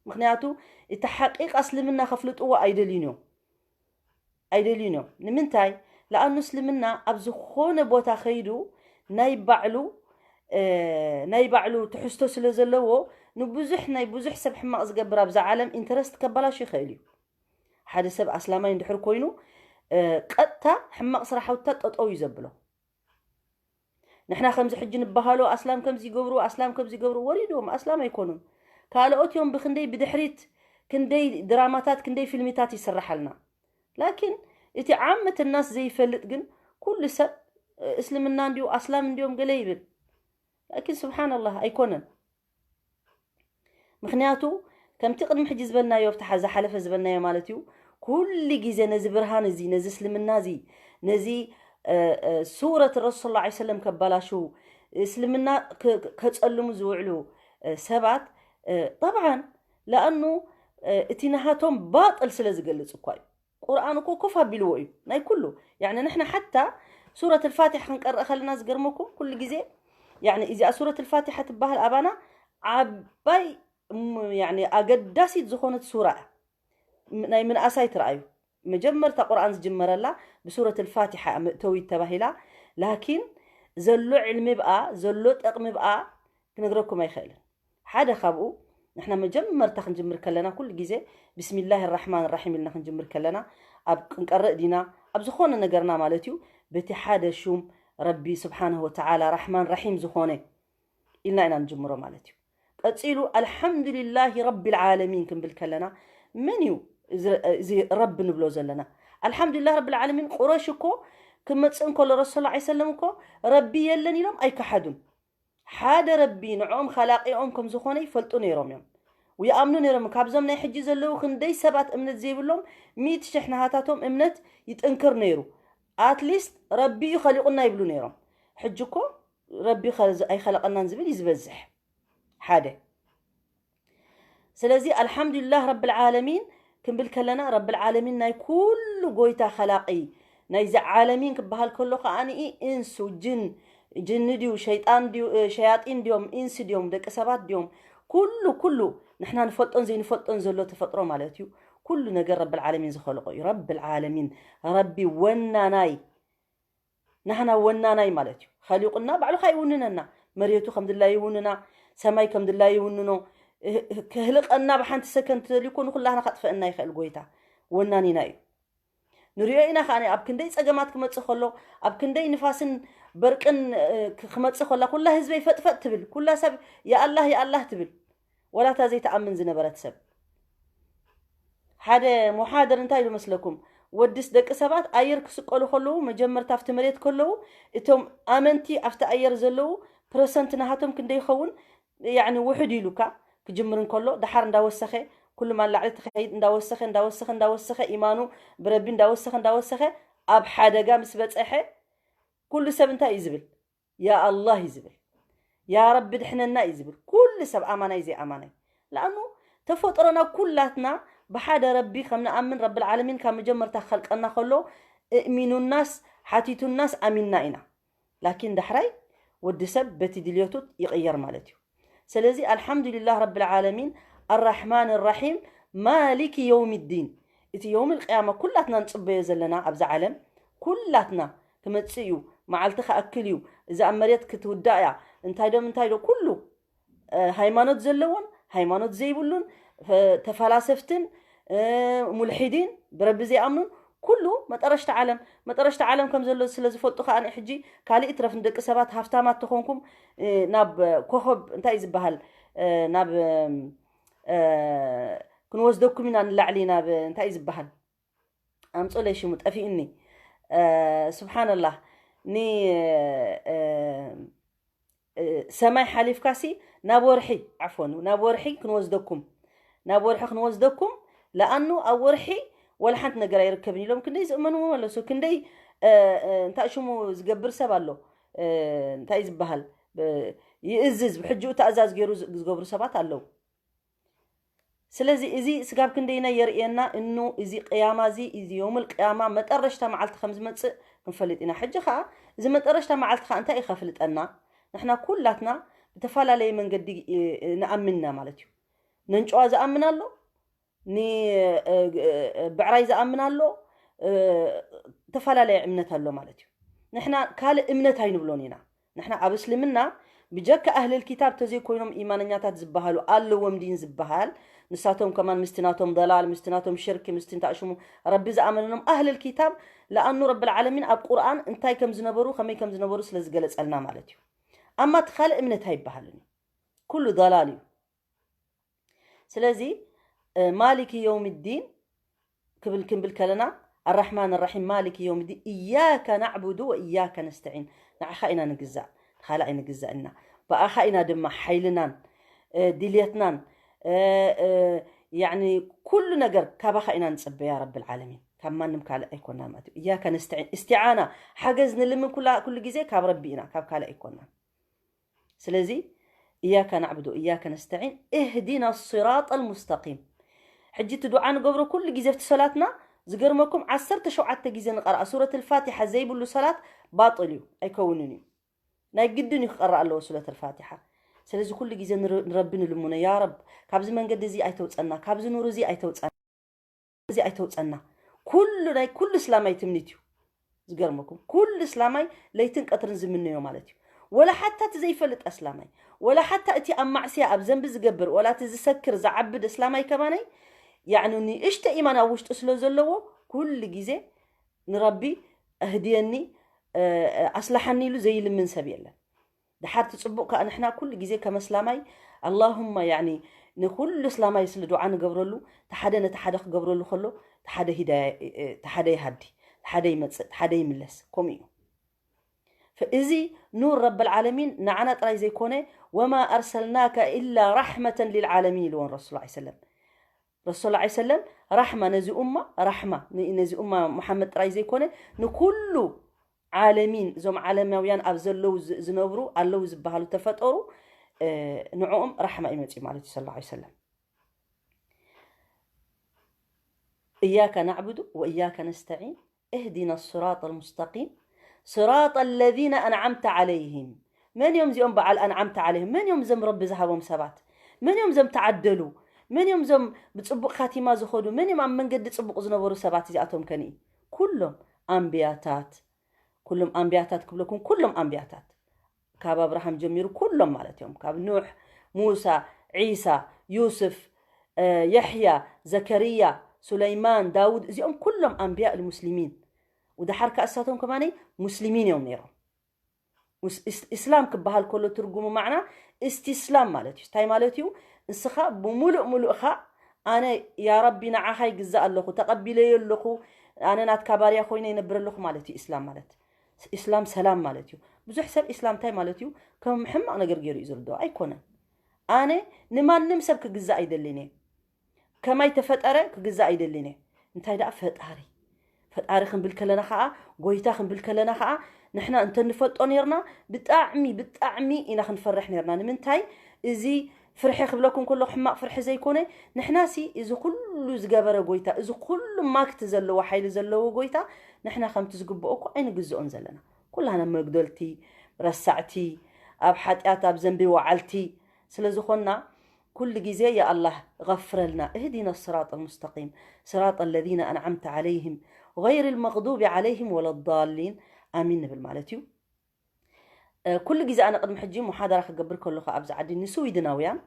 ምኽንያቱ እቲ ሓቂቃ እስልምና ከፍልጥዎ ኣይደልዩን እዮም። ኣይደልዩን እዮም። ንምንታይ? ለኣኑ እስልምና ኣብ ዝኾነ ቦታ ከይዱ ናይ ባዕሉ፣ እ፣ ናይ ባዕሉ ትሕዝቶ ስለ ዘለዎ ንብዙሕ፣ ናይ ብዙሕ ሰብ ሕማቕ ዝገብር ኣብዛ ዓለም ኢንተረስት ከበላሹ ይኽእል እዩ። ሓደ ሰብ ኣስላማይ እንድሕር ኮይኑ፣ እ፣ ቀጥታ ሕማቕ ስራሕውታ ጠጠው እዩ ዘብሎ። ንሕና ከምዚ ሕጂ ንበሃሎ ኣስላም ከምዚ ይገብሩ፣ ኣስላም ከምዚ ይገብሩ፣ ወሪድዎም ኣስላም ኣይኮኑን። ካልኦት እዮም ብክንደይ ብድሕሪት ክንደይ ድራማታት፣ ክንደይ ፊልሚታት ይስረሓልና። ላኪን እቲ ዓመት ናስ ዘይፈልጥ ግን ኩሉ ሰብ፣ እ፣ እስልምና እንዲዩ፣ ኣስላም እንዲዮም ገለ ይብል። ላኪን ስብሓንላህ ኣይኮነን። ምኽንያቱ ከምቲ ቅድሚ ሕጂ ዝበልናዮ፣ ኣብቲ ሓ-፣ ዝሓለፈ ዝበልናዮ ማለት እዩ፣ ኩሉ ግዜ ነዚ ብርሃን እዚ፣ ነዚ እስልምና እዚ፣ ነዚ፣ እ፣ እ፣ ሱረት ረሱል ሰለላሁ ዐለይሂ ወሰለም ከባላሽው፣ እስልምና ከ-፣ ከ-፣ ከጸልሙ ዝውዕሉ፣ እ፣ ሰባት፣ እ፣ ጠብዓን፣ ለኣኑ እቲ ናሃቶም ባጥል ስለ ዝገልጽ እኳ እዩ። ቁርኣን እኮ ኮፍ ኣቢልዎ እዩ ናይ ኩሉ። ያኒ ንሕና ሓታ ሱረት ኣልፋቲሓ ክንቀርእ ከለና ዝገርመኩም ኩሉ ግዜ ያኒ እዚኣ ሱረት ኣልፋቲሓ ትበሃል ኣባና ዓባይ ያኒ ኣገዳሲት ዝኾነት ሱራ እያ። ናይ ምንኣሳይ ትረኣዩ መጀመርታ ቁርኣን ዝጅመረላ ብሱረት ኣልፋቲሓ እያ መእተዊት ተባሂላ። ላኪን ዘሎ ዕልሚ ብኣ ዘሎ ጠቕሚ ብኣ ክነግረኩም ኣይኽእልን። ሓደ ካብኡ ንሕና መጀመርታ ክንጅምር ከለና ኩሉ ግዜ ብስሚላህ ራሕማን ራሒም ኢልና ክንጅምር ከለና ኣብ ክንቀርእ ዲና ኣብ ዝኾነ ነገርና ማለት እዩ በቲ ሓደ ሹም ረቢ ስብሓንሁ ወተዓላ ራሕማን ራሒም ዝኾነ ኢልና ኢና ንጅምሮ ማለት እዩ። ቀፂሉ ኣልሓምዱሊላሂ ረቢል ዓለሚን ክንብል ከለና መን እዩ እዚ ረቢ ንብሎ ዘለና? ኣልሓምዱሊላህ ረቢል ዓለሚን ቁረሽ እኮ ክመፅእ እንከሎ ረሱል ላ ሰለም እኮ ረቢ የለን ኢሎም ኣይከሓዱን። ሓደ ረቢ ንዕኦም ኸላቂኦም ከም ዝኾነ ይፈልጡ ነይሮም እዮም። ይኣምኑ ነይሮም። ካብዞም ናይ ሕጂ ዘለዉ ክንደይ ሰባት እምነት ዘይብሎም ሚእቲ ሽሕ ናሃታቶም እምነት ይጥንክር ነይሩ። ኣትሊስት ረቢ እዩ ኸሊቑና ይብሉ ነይሮም። ሕጂ እኮ ረቢ ኣይኸለቐናን ዝብል እዩ ዝበዝሕ። ሓደ ስለዚ ኣልሓምዱሊላህ ረብል ዓለሚን ክንብል ከለና ረብል ዓለሚን ናይ ኩሉ ጎይታ ኸላቒ ናይዚ ዓለሚን ክበሃል ከሎ ከዓኒ ኢንሱ ጅን ጅኒ ድዩ ሸይጣን ድዩ ሸያጢን ድዮም ኢንስ ድዮም ደቂ ሰባት ድዮም ኩሉ ኩሉ ንሕና ንፈልጦን ዘይንፈልጦን ዘሎ ተፈጥሮ ማለት እዩ። ኩሉ ነገር ረብል ዓለሚን ዝኸለቆ እዩ። ረብል ዓለሚን ረቢ ወናናይ ናህና ወናናይ ማለት እዩ። ኸሊቁና ባዕሉ ካይውንነና መሬቱ ከም ድላዩ ይውንና፣ ሰማይ ከም ድላዩ ይውንኖ። ክህልቀና ብሓንቲ ሰከንድ ተደልዩ እኮ ንኩላህና ከጥፈአና ይኽእል ጎይታ ወናኒና እዩ። ንሪኦ ኢና ከዓ ኣብ ክንደይ ፀገማት ክመፅእ ከሎ ኣብ ክንደይ ንፋስን በርቅን ክመፅእ ከላ ኩላ ህዝበይ ፈጥፈጥ ትብል፣ ኩላ ሰብ ያኣላህ ያኣላህ ትብል። ወላ እታ ዘይትኣምን ዝነበረት ሰብ ሓደ ሙሓደር እንታይ ኢሉ መስለኩም? ወድስ ደቂ ሰባት ኣየር ክስቀሉ ከለዉ መጀመርታ ኣብቲ መሬት ከለዉ እቶም ኣመንቲ ኣብቲ ኣየር ዘለዉ ፕረሰንት ናሃቶም ክንደይ ይኸውን? ያዕኒ ውሑድ ኢሉካ ክጅምር እንከሎ ደሓር እንዳወሰኸ ኩሉ ማላዕሊ ትኸይድ እንዳወሰኸ እንዳወሰኸ እንዳወሰኸ ኢማኑ ብረቢ እንዳወሰኸ እንዳወሰኸ ኣብ ሓደጋ ምስ በፀሐ ኩሉ ሰብ እንታይ እዩ ዝብል? ያ ኣላህ እዩ ዝብል። ያ ረቢ ድሕነና እዩ ዝብል። ኩሉ ሰብ ኣማናይ ዘይኣማናይ። ለኣኑ ተፈጥሮና ኩላትና ብሓደ ረቢ ከም ንኣምን ረብል ዓለሚን ካብ መጀመርታ ክኸልቀና ከሎ እእሚኑናስ ሓቲቱናስ ኣሚንና ኢና። ላኪን ዳሕራይ ወዲ ሰብ በቲ ድልዮቱ ይቕየር ማለት እዩ። ስለዚ ኣልሓምዱሊላህ ረብል ዓለሚን ኣራሕማን ራሒም ማሊክ የውም ዲን እቲ የውም ልቅያማ ኩላትና ንፅበዮ ዘለና ኣብዛ ዓለም ኩላትና ክመፅእ እዩ። መዓልቲ ክኣክል እዩ። እዛ ኣብ መሬት ክትውዳእ እያ። እንታይ ዶ ምንታይ ዶ ኩሉ ሃይማኖት ዘለዎን ሃይማኖት ዘይብሉን ተፈላሰፍትን ሙልሒዲን ብረቢ ዘይኣምኑን ኩሉ መጠረሽታ ዓለም መጠረሽታ ዓለም ከም ዘሎ ስለ ዝፈልጡ ከዓ ሕጂ ካልእ ይትረፍ ንደቂ ሰባት ሃፍታማት ተኾንኩም ናብ ኮኸብ እንታይ እዩ ዝበሃል ናብ ክንወስደኩም ኢና ንላዕሊ ናብ እንታይ እዩ ዝበሃል ኣምፁለይ ሽሙ ጠፊእኒ ስብሓንላህ ኒ ሰማይ ሓሊፍካሲ ናብ ወርሒ ዓፎን ናብ ወርሒ ክንወስደኩም ናብ ወርሒ ክንወስደኩም ለኣኑ ኣብ ወርሒ ወላ ሓንቲ ነገር ኣይርከብን ኢሎም ክንደይ ዝእመንዎ መለሱ ክንደይ እንታይ ሽሙ ዝገብር ሰብ ኣሎ እንታይ ዝበሃል ይእዝዝ ብሕጅኡ ተእዛዝ ገይሩ ዝገብሩ ሰባት ኣለዉ ስለዚ እዚ ስጋብ ክንደይና የርእየና እኑ እዚ ቅያማ እዚ እዚ ዮምል ቅያማ መጠረሽታ መዓልቲ ከም ዝመፅእ ክንፈልጥ ኢና ሕጂ ከዓ እዚ መጠረሽታ መዓልቲ ከዓ እንታይ እዩ ከፍልጠና ንሕና ኩላትና ብተፈላለየ መንገዲ ንኣምንና ማለት እዩ ነንጨዋ ዝኣምን ኣሎ ንብዕራይ ዝኣምን ኣሎ ተፈላለየ እምነት ኣሎ ማለት እዩ ንሕና ካልእ እምነት ኣይንብሎን ኢና ንሕና ኣብ እስልምና ብጀካ ኣህልል ኪታብ ተዘይኮይኖም ኢማነኛታት ዝበሃሉ ኣለዎም ዲን ዝበሃል ንሳቶም ከማን ምስቲ ናቶም ደላል ምስቲ ናቶም ሽርክ ምስቲ እንታይ ሽሙ ረቢ ዝኣመነኖም ኣህልል ኪታብ ለኣኑ ረብል ዓለሚን ኣብ ቁርኣን እንታይ ከም ዝነበሩ ከመይ ከም ዝነበሩ ስለ ዝገለጸልና ማለት እዩ ኣማ እቲ ካልእ እምነት ኣይበሃልን እዩ ኩሉ ደላል እዩ ስለዚ ማሊክ የውም ዲን ክብል ክንብል ከለና ኣራሕማን ራሒም ማሊክ የውም ዲን እያከ ናዕቡዱ ወእያከ ነስተዒን ንዓኻ ኢና ንግዛእ ንኻልእ ኣይንግዛእ ኢና ብኣኻ ኢና ድማ ሓይልናን ድልየትናን ያኒ ኩሉ ነገር ካባኻ ኢና ንፅበያ ረብል ዓለሚን ካብ ማንም ካልእ ኣይኮናን ማለት እዩ እያከ ነስተዒን እስቲዓና ሓገዝ ንልምን ኩላ ኩሉ ግዜ ካብ ረቢ ኢና ካብ ካልእ ኣይኮናን ስለዚ እያከ ናዕብዱ እያከ ነስተዒን እህዲና ስራጥ ልሙስተቂም ሕጂ እቲ ዱዓ ንገብሮ ኩሉ ግዜ ኣብቲ ሰላትና፣ ዝገርመኩም ዓሰርተ ሸውዓተ ግዜ ንቐርኣ ሱረት ኣልፋቲሓ ዘይብሉ ሰላት ባጥል እዩ፣ ኣይከውንን እዩ። ናይ ግድን እዩ ክቐርእ ኣለዎ ሱረት ኣልፋቲሓ። ስለዚ ኩሉ ግዜ ንረ-፣ ንረቢ ንልምኖ፣ ያ ረብ፣ ካብዚ መንገዲ እዚ ኣይተውፀና፣ ካብዚ ኑር እዚ ኣይተውፀና፣ እዚ ኣይተውፀና። ኩሉ ናይ ኩሉ እስላማይ ትምኒት እዩ። ዝገርመኩም ኩሉ እስላማይ ለይትን ቀትርን ዝምነዮ ማለት እዩ። ወላ ሓታ እቲ ዘይፈልጥ እስላማይ፣ ወላ ሓታ እቲ ኣብ ማዕስያ ኣብ ዘንቢ ዝገብር፣ ወላ እቲ ዝሰክር ዝዓብድ እስላማይ ከማነይ፣ ያዕኒ ንእሽተ ኢማን ኣብ ውሽጡ ስለ ዘለዎ፣ ኩሉ ግዜ ንረቢ ኣህድየኒ፣ እ፣ ኣስላሓኒ ኢሉ ዘይልምን ሰብ የለን። ድሓር እቲ ጽቡቕ ከኣ ንሕና ኩሉ ግዜ ከም ኣስላማይ ኣላሁማ ያኒ ንኩሉ ኣስላማይ ስለ ዱዓ ንገብረሉ፣ እቲ ሓደ ነቲ ሓደ ክገብረሉ ከሎ፣ እቲ ሓደ ሂዳያ፣ እቲ ሓደ ይሃዲ፣ እቲ ሓደ ይመጽእ፣ እቲ ሓደ ይምለስ። ከምኡ እዩ። ፈ-፣ እዚ ኑር ረብል ዓለሚን ንዓና ጥራይ ዘይኮነ፣ ወማ ኣርሰልናከ ኢላ ራሕመተን ሊልዓለሚን ኢልዎን ረሱል ላ ሰለም። ረሱል ላ ሰለም ራሕማ ነዚ ኡማ፣ ራሕማ ን-፣ ነዚ ኡማ ሙሓመድ ጥራይ ዘይኮነ ንኩሉ ዓለሚን፣ እዞም ዓለማውያን ኣብ ዘለዉ ዝ-፣ ዝነብሩ ኣለዉ ዝበሃሉ ተፈጠሩ፣ እ፣ ንዕኦም ራሕማ እዩ መፅዩ ማለት እዩ ሰለላሁ ዐለይሂ ወሰለም። እያከ ናዕቡዱ ወእያከ ነስተዒን እህዲና ስራጥ ኣልሙስተቂም ስራጥ ኣለዚነ ኣንዓምተ ዓለይህም። መን እዮም እዚኦም በዓል ኣንዓምተ ዓለይህም? መን እዮም እዞም ረቢ ዝሃቦም ሰባት? መን እዮም እዞም ተዓደሉ? መን እዮም እዞም ብፅቡቕ ካቲማ ዝኸዱ? መን እዮም ኣብ መንገዲ ፅቡቕ ዝነበሩ ሰባት እዚኣቶም ከንኢ? ኩሎም ኣንብያታት፣ ኩሎም ኣንብያታት ክብለኩም፣ ኩሎም ኣንብያታት። ካብ ኣብርሃም ጀሚሩ ኩሎም ማለት እዮም። ካብ ኑሕ፣ ሙሳ፣ ዒሳ፣ ዩስፍ፣ እ፣ የሕያ፣ ዘከርያ፣ ሱለይማን፣ ዳውድ፣ እዚኦም ኩሎም ኣንብያ ልሙስሊሚን። ወደሓር ከኣ እሳቶም ከማነይ ሙስሊሚን እዮም ነይሮም። ሙስ-፣ እስ-፣ እስላም ክበሃል ከሎ ትርጉሙ ማዕና እስቲስላም ማለት እዩ። እንታይ ማለት እዩ? ንስኻ ብምሉእ ምሉእኻ ኣነ ያ ረቢ ንዓኻ ይግዛእ ኣለኹ፣ ተቐቢለዮ ኣለኹ፣ ኣነ ናትካ ባርያ ኮይነ ይነብር ኣለኹ ማለት እዩ እስላም ማለት። እስላም ሰላም ማለት እዩ። ብዙሕ ሰብ እስላም እንታይ ማለት እዩ? ከም ሕማቕ ነገር ገይሩ እዩ ዝርድኦ። ኣይኮነን። ኣነ ንማንም ሰብ ክግዛእ ኣይደልን እየ። ከማይ ተፈጠረ ክግዛእ ኣይደልን እየ። እንታይ ደኣ ፈጣሪ። ፈጣሪ ክንብል ከለና ኸኣ፣ ጎይታ ክንብል ከለና ኸኣ፣ ንሕና እንተንፈልጦ ኔርና፣ ብጣዕሚ፣ ብጣዕሚ ኢና ክንፈርሕ ኔርና። ንምንታይ? እዚ ፍርሒ ክብለኩም ከለኹ ሕማቕ ፍርሒ ዘይኮነ፣ ንሕናሲ እዚ ኩሉ ዝገበረ ጎይታ፣ እዚ ኩሉ ማክት ዘለዎ፣ ሓይሊ ዘለዎ ጎይታ፣ ንሕና ከምቲ ዝግብኦ እኮ ኣይንግዝኦን ዘለና። ኩላህና መጉደልቲ፣ ረሳዕቲ፣ ኣብ ሓጢኣት፣ ኣብ ዘንቢ ወዓልቲ ስለ ዝኾንና፣ ኩሉ ግዜ ያ ኣላህ غفرልና اهدنا الصراط المستقيم صراط الذين أنعمت عليهم غير المغضوب عليهم ولا الضالين ኣሚን ንብል ማለት እዩ። እ፣ ኩሉ ግዜ ኣነ ቅድሚ ሕጂ ሙሓደራ ክገብር ከለኹ ኣብዚ ዓዲ ንስዊድናውያን፣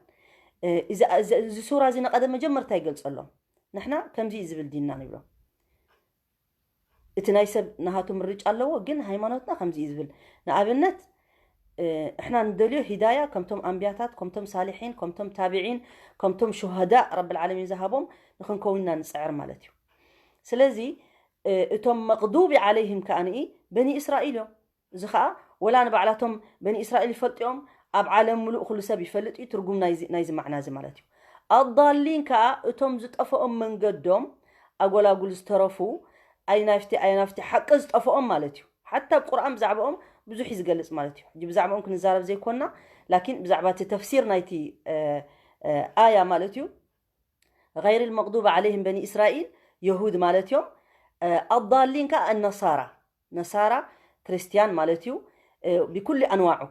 እ፣ እዚ፣ እዚ፣ እዚ ሱራ እዚ ንቐደም መጀመርታ ይገልጸሎም። ንሕና ከምዚ እዩ ዝብል ዲንና ንብሎም። እቲ ናይ ሰብ ናሃቱ ምርጫ ኣለዎ፣ ግን ሃይማኖትና ከምዚ እዩ ዝብል። ንኣብነት፣ እ፣ እሕና ንደልዮ ሂዳያ ከምቶም ኣንብያታት፣ ከምቶም ሳሊሒን፣ ከምቶም ታቢዒን፣ ከምቶም ሹሃዳእ ረብል ዓለሚን ዝሃቦም ንኽንከውን ኢና ንጽዕር ማለት እዩ። ስለዚ፣ እ፣ እቶም መቕዱቢ ዓለይህም ከኣ ንኢ በኒ እስራኤል እዮም። እዚ ኸኣ ወላ ንባዕላቶም በኒ እስራኤል ይፈልጡ እዮም፣ ኣብ ዓለም ምሉእ ኩሉ ሰብ ይፈልጥ እዩ ትርጉም ናይዚ፣ ናይዚ ማዕና እዚ ማለት እዩ። ኣዳሊን ከኣ እቶም ዝጠፍኦም መንገዶም ኣጎላጉል ዝተረፉ ኣይናፍቲ፣ ኣየናፍቲ ሓቂ ዝጠፍኦም ማለት እዩ። ሓታ ኣብ ቁርኣን ብዛዕባኦም ብዙሕ እዩ ዝገልጽ ማለት እዩ። ሕጂ ብዛዕባኦም ክንዛረብ ዘይኮንና፣ ላኪን ብዛዕባ እቲ ተፍሲር ናይቲ፣ እ፣ እ፣ ኣያ ማለት እዩ። غير المغضوب عليهم በኒ እስራኤል የሁድ ማለት እዮም። እ፣ ኣዳሊን ከኣ ነሳራ፣ ነሳራ ክርስትያን ማለት እዩ፣ እ፣ ብኩሉ ኣንዋዑ።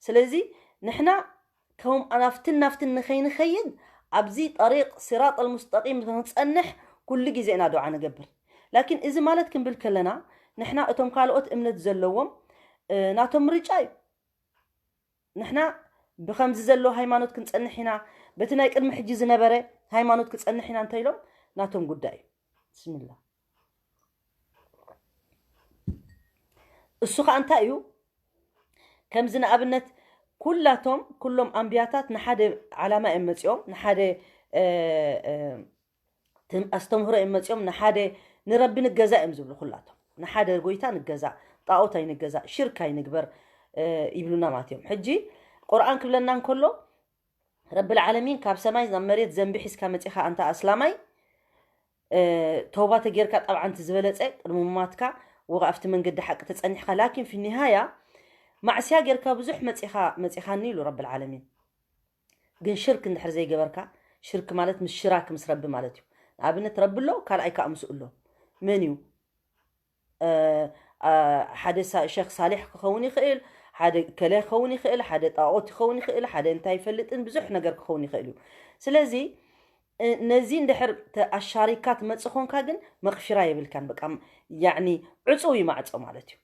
ስለዚ ንሕና ከም ኣናፍትን ናፍትን ንኸይንኸይድ ኣብዚ ጠሪቕ ሲራጥ ኣልሙስጠቂም ንክንጸንሕ ኩሉ ግዜ ኢና ዱዓ ንገብር። ላኪን እዚ ማለት ክንብል ከለና ንሕና እቶም ካልኦት እምነት ዘለዎም፣ እ፣ ናቶም ምርጫ እዩ። ንሕና ብኸምዚ ዘሎ ሃይማኖት ክንጸንሕ ኢና፣ በቲ ናይ ቅድሚ ሕጂ ዝነበረ ሃይማኖት ክጸንሕ ኢና እንተ ኢሎም ናቶም ጉዳይ እዩ። ብስሚላ። እሱ ኸኣ እንታይ እዩ? ከምዚ ንኣብነት ኩላቶም፣ ኩሎም ኣንብያታት ንሓደ ዓላማ እዮም መጺኦም፣ ንሓደ፣ እ፣ እ፣ ትም-፣ ኣስተምህሮ እዮም መጺኦም፣ ንሓደ ንረቢ ንገዛ እዮም ዝብሉ ኩላቶም። ንሓደ ጎይታ ንገዛ፣ ጣኦት ኣይንገዛ፣ ሽርክ ኣይንግበር፣ እ፣ ይብሉና ማለት እዮም። ሕጂ ቁርኣን ክብለና እንከሎ፣ ረብል ዓለሚን ካብ ሰማይ ናብ መሬት ዘንቢ ሒዝካ መጺኻ ኣንታ ኣስላማይ፣ እ፣ ተውባ ተጌርካ ጠብዓ እንተ ዝበለጸ ቅድሚ ምማትካ ወ-፣ ኣብቲ መንገዲ ሓቂ ተጸኒሕካ፣ ላኪን ፊ ኒሃያ ማዕስያ ጌርካ ብዙሕ መጺኻ፣ መጺኻኒ ኢሉ ረብል ዓለሚን። ግን ሽርክ እንድሕር ዘይገበርካ፣ ሽርክ ማለት ምስ ሽራክ ምስ ረቢ ማለት እዩ። ንኣብነት ረቢ ኣሎ፣ ካልኣይ ከዓ ምስኡ ኣሎ። መን እዩ? እ፣ አ፣ ሓደ ሳ-፣ ሸኽ ሳሌሕ ክኸውን ይኽእል፣ ሓደ ከለ ክኸውን ይኽእል፣ ሓደ ጣዖት ክኸውን ይኽእል፣ ሓደ እንታይ ይፈልጥን ብዙሕ ነገር ክኸውን ይኽእል እዩ። ስለዚ እ፣ ነዚ እንድሕር ተ-፣ ኣሻሪካ ትመጽእ ኾንካ ግን መቕፊራ የብልካን። በቃ ም-፣ ያዕኒ ዕጹው እዩ ማዕጾ ማለት እዩ።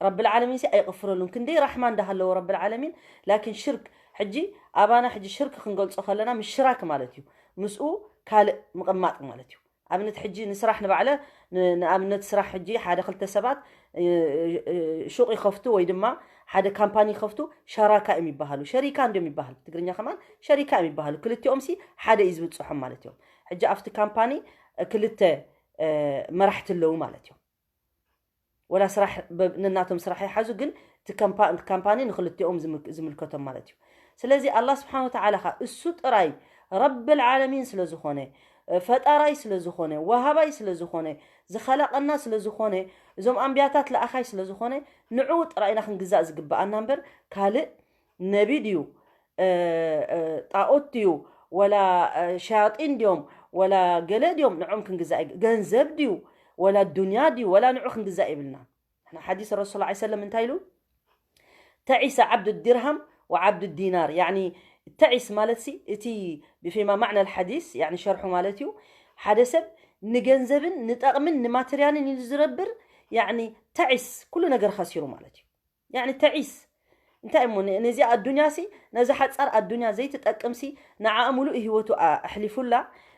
ረብል ዓለሚን ሲ ኣይቕፍረሉን። ክንደይ ራሕማ እንዳሃለዎ ረብል ዓለሚን፣ ላኪን ሽርክ ሕጂ ኣባና ሕጂ ሽርክ ክንገልጾ ከለና ምሽራክ ማለት እዩ። ምስኡ ካልእ ምቕማጥ ማለት እዩ። ኣብነት ሕጂ ንስራሕ ንባዕለ ን-፣ ንኣብነት ስራሕ ሕጂ ሓደ ክልተ ሰባት እ፣ እ፣ ሹቕ ይኸፍቱ ወይ ድማ ሓደ ካምፓኒ ይኸፍቱ፣ ሸራካ እዮም ይበሃሉ። ሸሪካ እንዲዮም ይበሃል። ትግርኛ ከማን ሸሪካ እዮም ይበሃሉ። ክልቲኦም ሲ ሓደ እዩ ዝብጽሖም ማለት እዮም። ሕጂ ኣብቲ ካምፓኒ እ፣ ክልተ እ፣ መራሕቲ ኣለዉ ማለት እዮም። ወላ ስራሕ በብ-፣ ነናቶም ስራሕ ይሓዙ፣ ግን እቲ ከምፓ-፣ እቲ ካምፓኒ ንክልቲኦም ዝምል-፣ ዝምልከቶም ማለት እዩ። ስለዚ ኣላህ ስብሓን ወተዓላ ኸ እሱ ጥራይ ረብል ዓለሚን ስለ ዝኾነ፣ እ፣ ፈጣራይ ስለ ዝኾነ፣ ወሃባይ ስለ ዝኾነ፣ ዝኸለቐና ስለ ዝኾነ፣ እዞም ኣንብያታት ለኣኻይ ስለ ዝኾነ፣ ንዕኡ ጥራይ ኢና ክንግዛእ ዝግብኣና እምበር፣ ካልእ ነቢ ድዩ፣ እ፣ እ፣ ጣኦት ድዩ፣ ወላ፣ እ፣ ሸያጢን ድዮም፣ ወላ ገለ ድዮም፣ ንዕኦም ክንግዛእ ይግ-፣ ገንዘብ ድዩ፣ ወላ ዱንያ ድዩ፣ ወላ ንዑ ክንግዛእ የብልና። ንሕና ሓዲስ ረሱል ላ ሰለም እንታይ ኢሉ? ተዒሰ ዓብዱ ዲርሃም ወዓብዱ ዲናር። ያዕኒ ተዒስ ማለት ሲ፣ እቲ ብፊማ ማዕና ልሓዲስ፣ ያዕኒ ሸርሑ ማለት እዩ። ሓደ ሰብ ንገንዘብን ንጠቕምን ንማትርያልን ኢሉ ዝረብር፣ ያዕኒ ተዒስ፣ ኩሉ ነገር ኸሲሩ ማለት እዩ። ያዕኒ ተዒስ። እንታይ እሞ ነ-፣ ነዚኣ ኣዱንያ ሲ፣ ነዛ ሓጻር ኣዱንያ ዘይትጠቅም ሲ፣ ንዓኣ ሙሉእ ህይወቱ ኣ-፣ ኣሕሊፉላ፣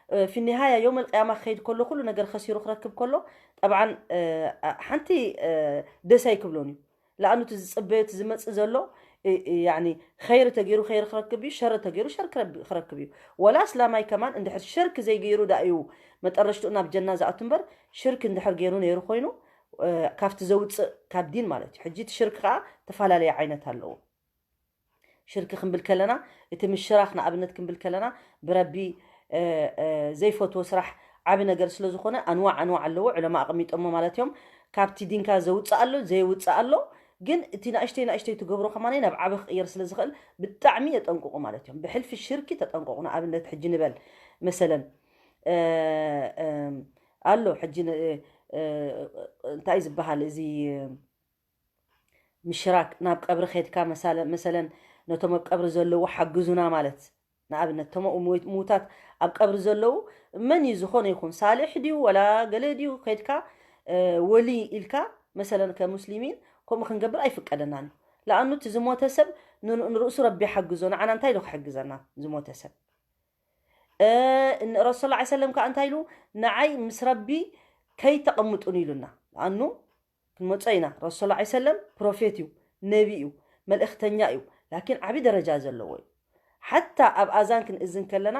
እ፣ ፊ ኒሃያ የውም ኣልቅያማ ክኸይድ ከሎ ኩሉ ነገር ኸሲሩ ክረክብ ከሎ፣ ጠብዓን፣ እ፣ ኣ-፣ ሓንቲ፣ እ፣ ደስ ኣይክብሎን እዩ። ለኣኑ እቲ ዝጽበዮ፣ እቲ ዝመጽእ ዘሎ፣ እ፣ እ፣ ያዕኒ ኸይሪ ተገይሩ ኸይሪ ክረክብ እዩ፣ ሸሪ ተገይሩ ሸር ክረብ-፣ ክረክብ እዩ። ወላ ኣስላማይ ከማን እንድሕር ሽርክ ዘይገይሩ ዳ እዩ መጠረሽትኡ ናብ ጀና ዝኣቱ እምበር፣ ሽርክ እንድሕር ገይሩ ነይሩ ኮይኑ፣ እ፣ ካብቲ ዘውጽእ ካብ ዲን ማለት እዩ። ሕጂ እቲ ሽርክ ከኣ ተፈላለየ ዓይነት ኣለዎ። ሽርክ ክንብል ከለና፣ እቲ ምሽራክ ንኣብነት ክንብል ከለና፣ ብረቢ፣ እ፣ እ፣ ዘይፈትዎ ስራሕ ዓቢ ነገር ስለ ዝኾነ፣ ኣንዋዕ ኣንዋዕ ኣለዎ፣ ዑለማ ኣቐሚጦሞ ማለት እዮም። ካብቲ ዲንካ ዘውጽእ ኣሎ፣ ዘየውጽእ ኣሎ። ግን እቲ ናእሽተይ ናእሽተይ ትገብሮ ከማን ናብ ዓቢ ክቕየር ስለ ዝኽእል፣ ብጣዕሚ የጠንቅቑ ማለት እዮም። ብሕልፊ ሽርኪ ተጠንቀቑ። ንኣብነት ሕጂ ንበል፣ መሰለን፣ እ፣ እ፣ ኣሎ፣ ሕጂ ን-፣ እ፣ እ፣ እንታይ ዝበሃል እዚ፣ ምሽራክ፣ ናብ ቀብሪ ኸድካ መሳለ-፣ መሰለን ነቶም ኣብ ቀብሪ ዘለዉ ሓግዙና ማለት፣ ንኣብነት፣ እቶም ምውት-፣ ምውታት ኣብ ቀብሪ ዘለዉ መን እዩ ዝኾነ ይኹን፣ ሳልሕ ድዩ ወላ ገለ ድዩ፣ ኸድካ፣ እ፣ ወሊ ኢልካ መሰለን ከሙስሊሚን ከምኡ ክንገብር ኣይፍቀደናን እዩ። ለኣኑ እቲ ዝሞተ ሰብ ን-፣ ንርእሱ ረቢ ይሓግዞ፣ ንዓና እንታይ ኢሉ ክሕግዘና ዝሞተ ሰብ? እ፣ ን-፣ ረሱል ላ ሰለም ከኣ እንታይ ኢሉ? ንዓይ ምስ ረቢ ከይተቐምጡን ኢሉና። ለኣኑ ክንመጾ ኢና። ረሱል ላ ሰለም ፕሮፌት እዩ፣ ነቢ እዩ፣ መልእኽተኛ እዩ። ላኪን ዓቢ ደረጃ ዘለዎ እዩ። ሓታ ኣብ ኣዛን ክንእዝን ከለና፣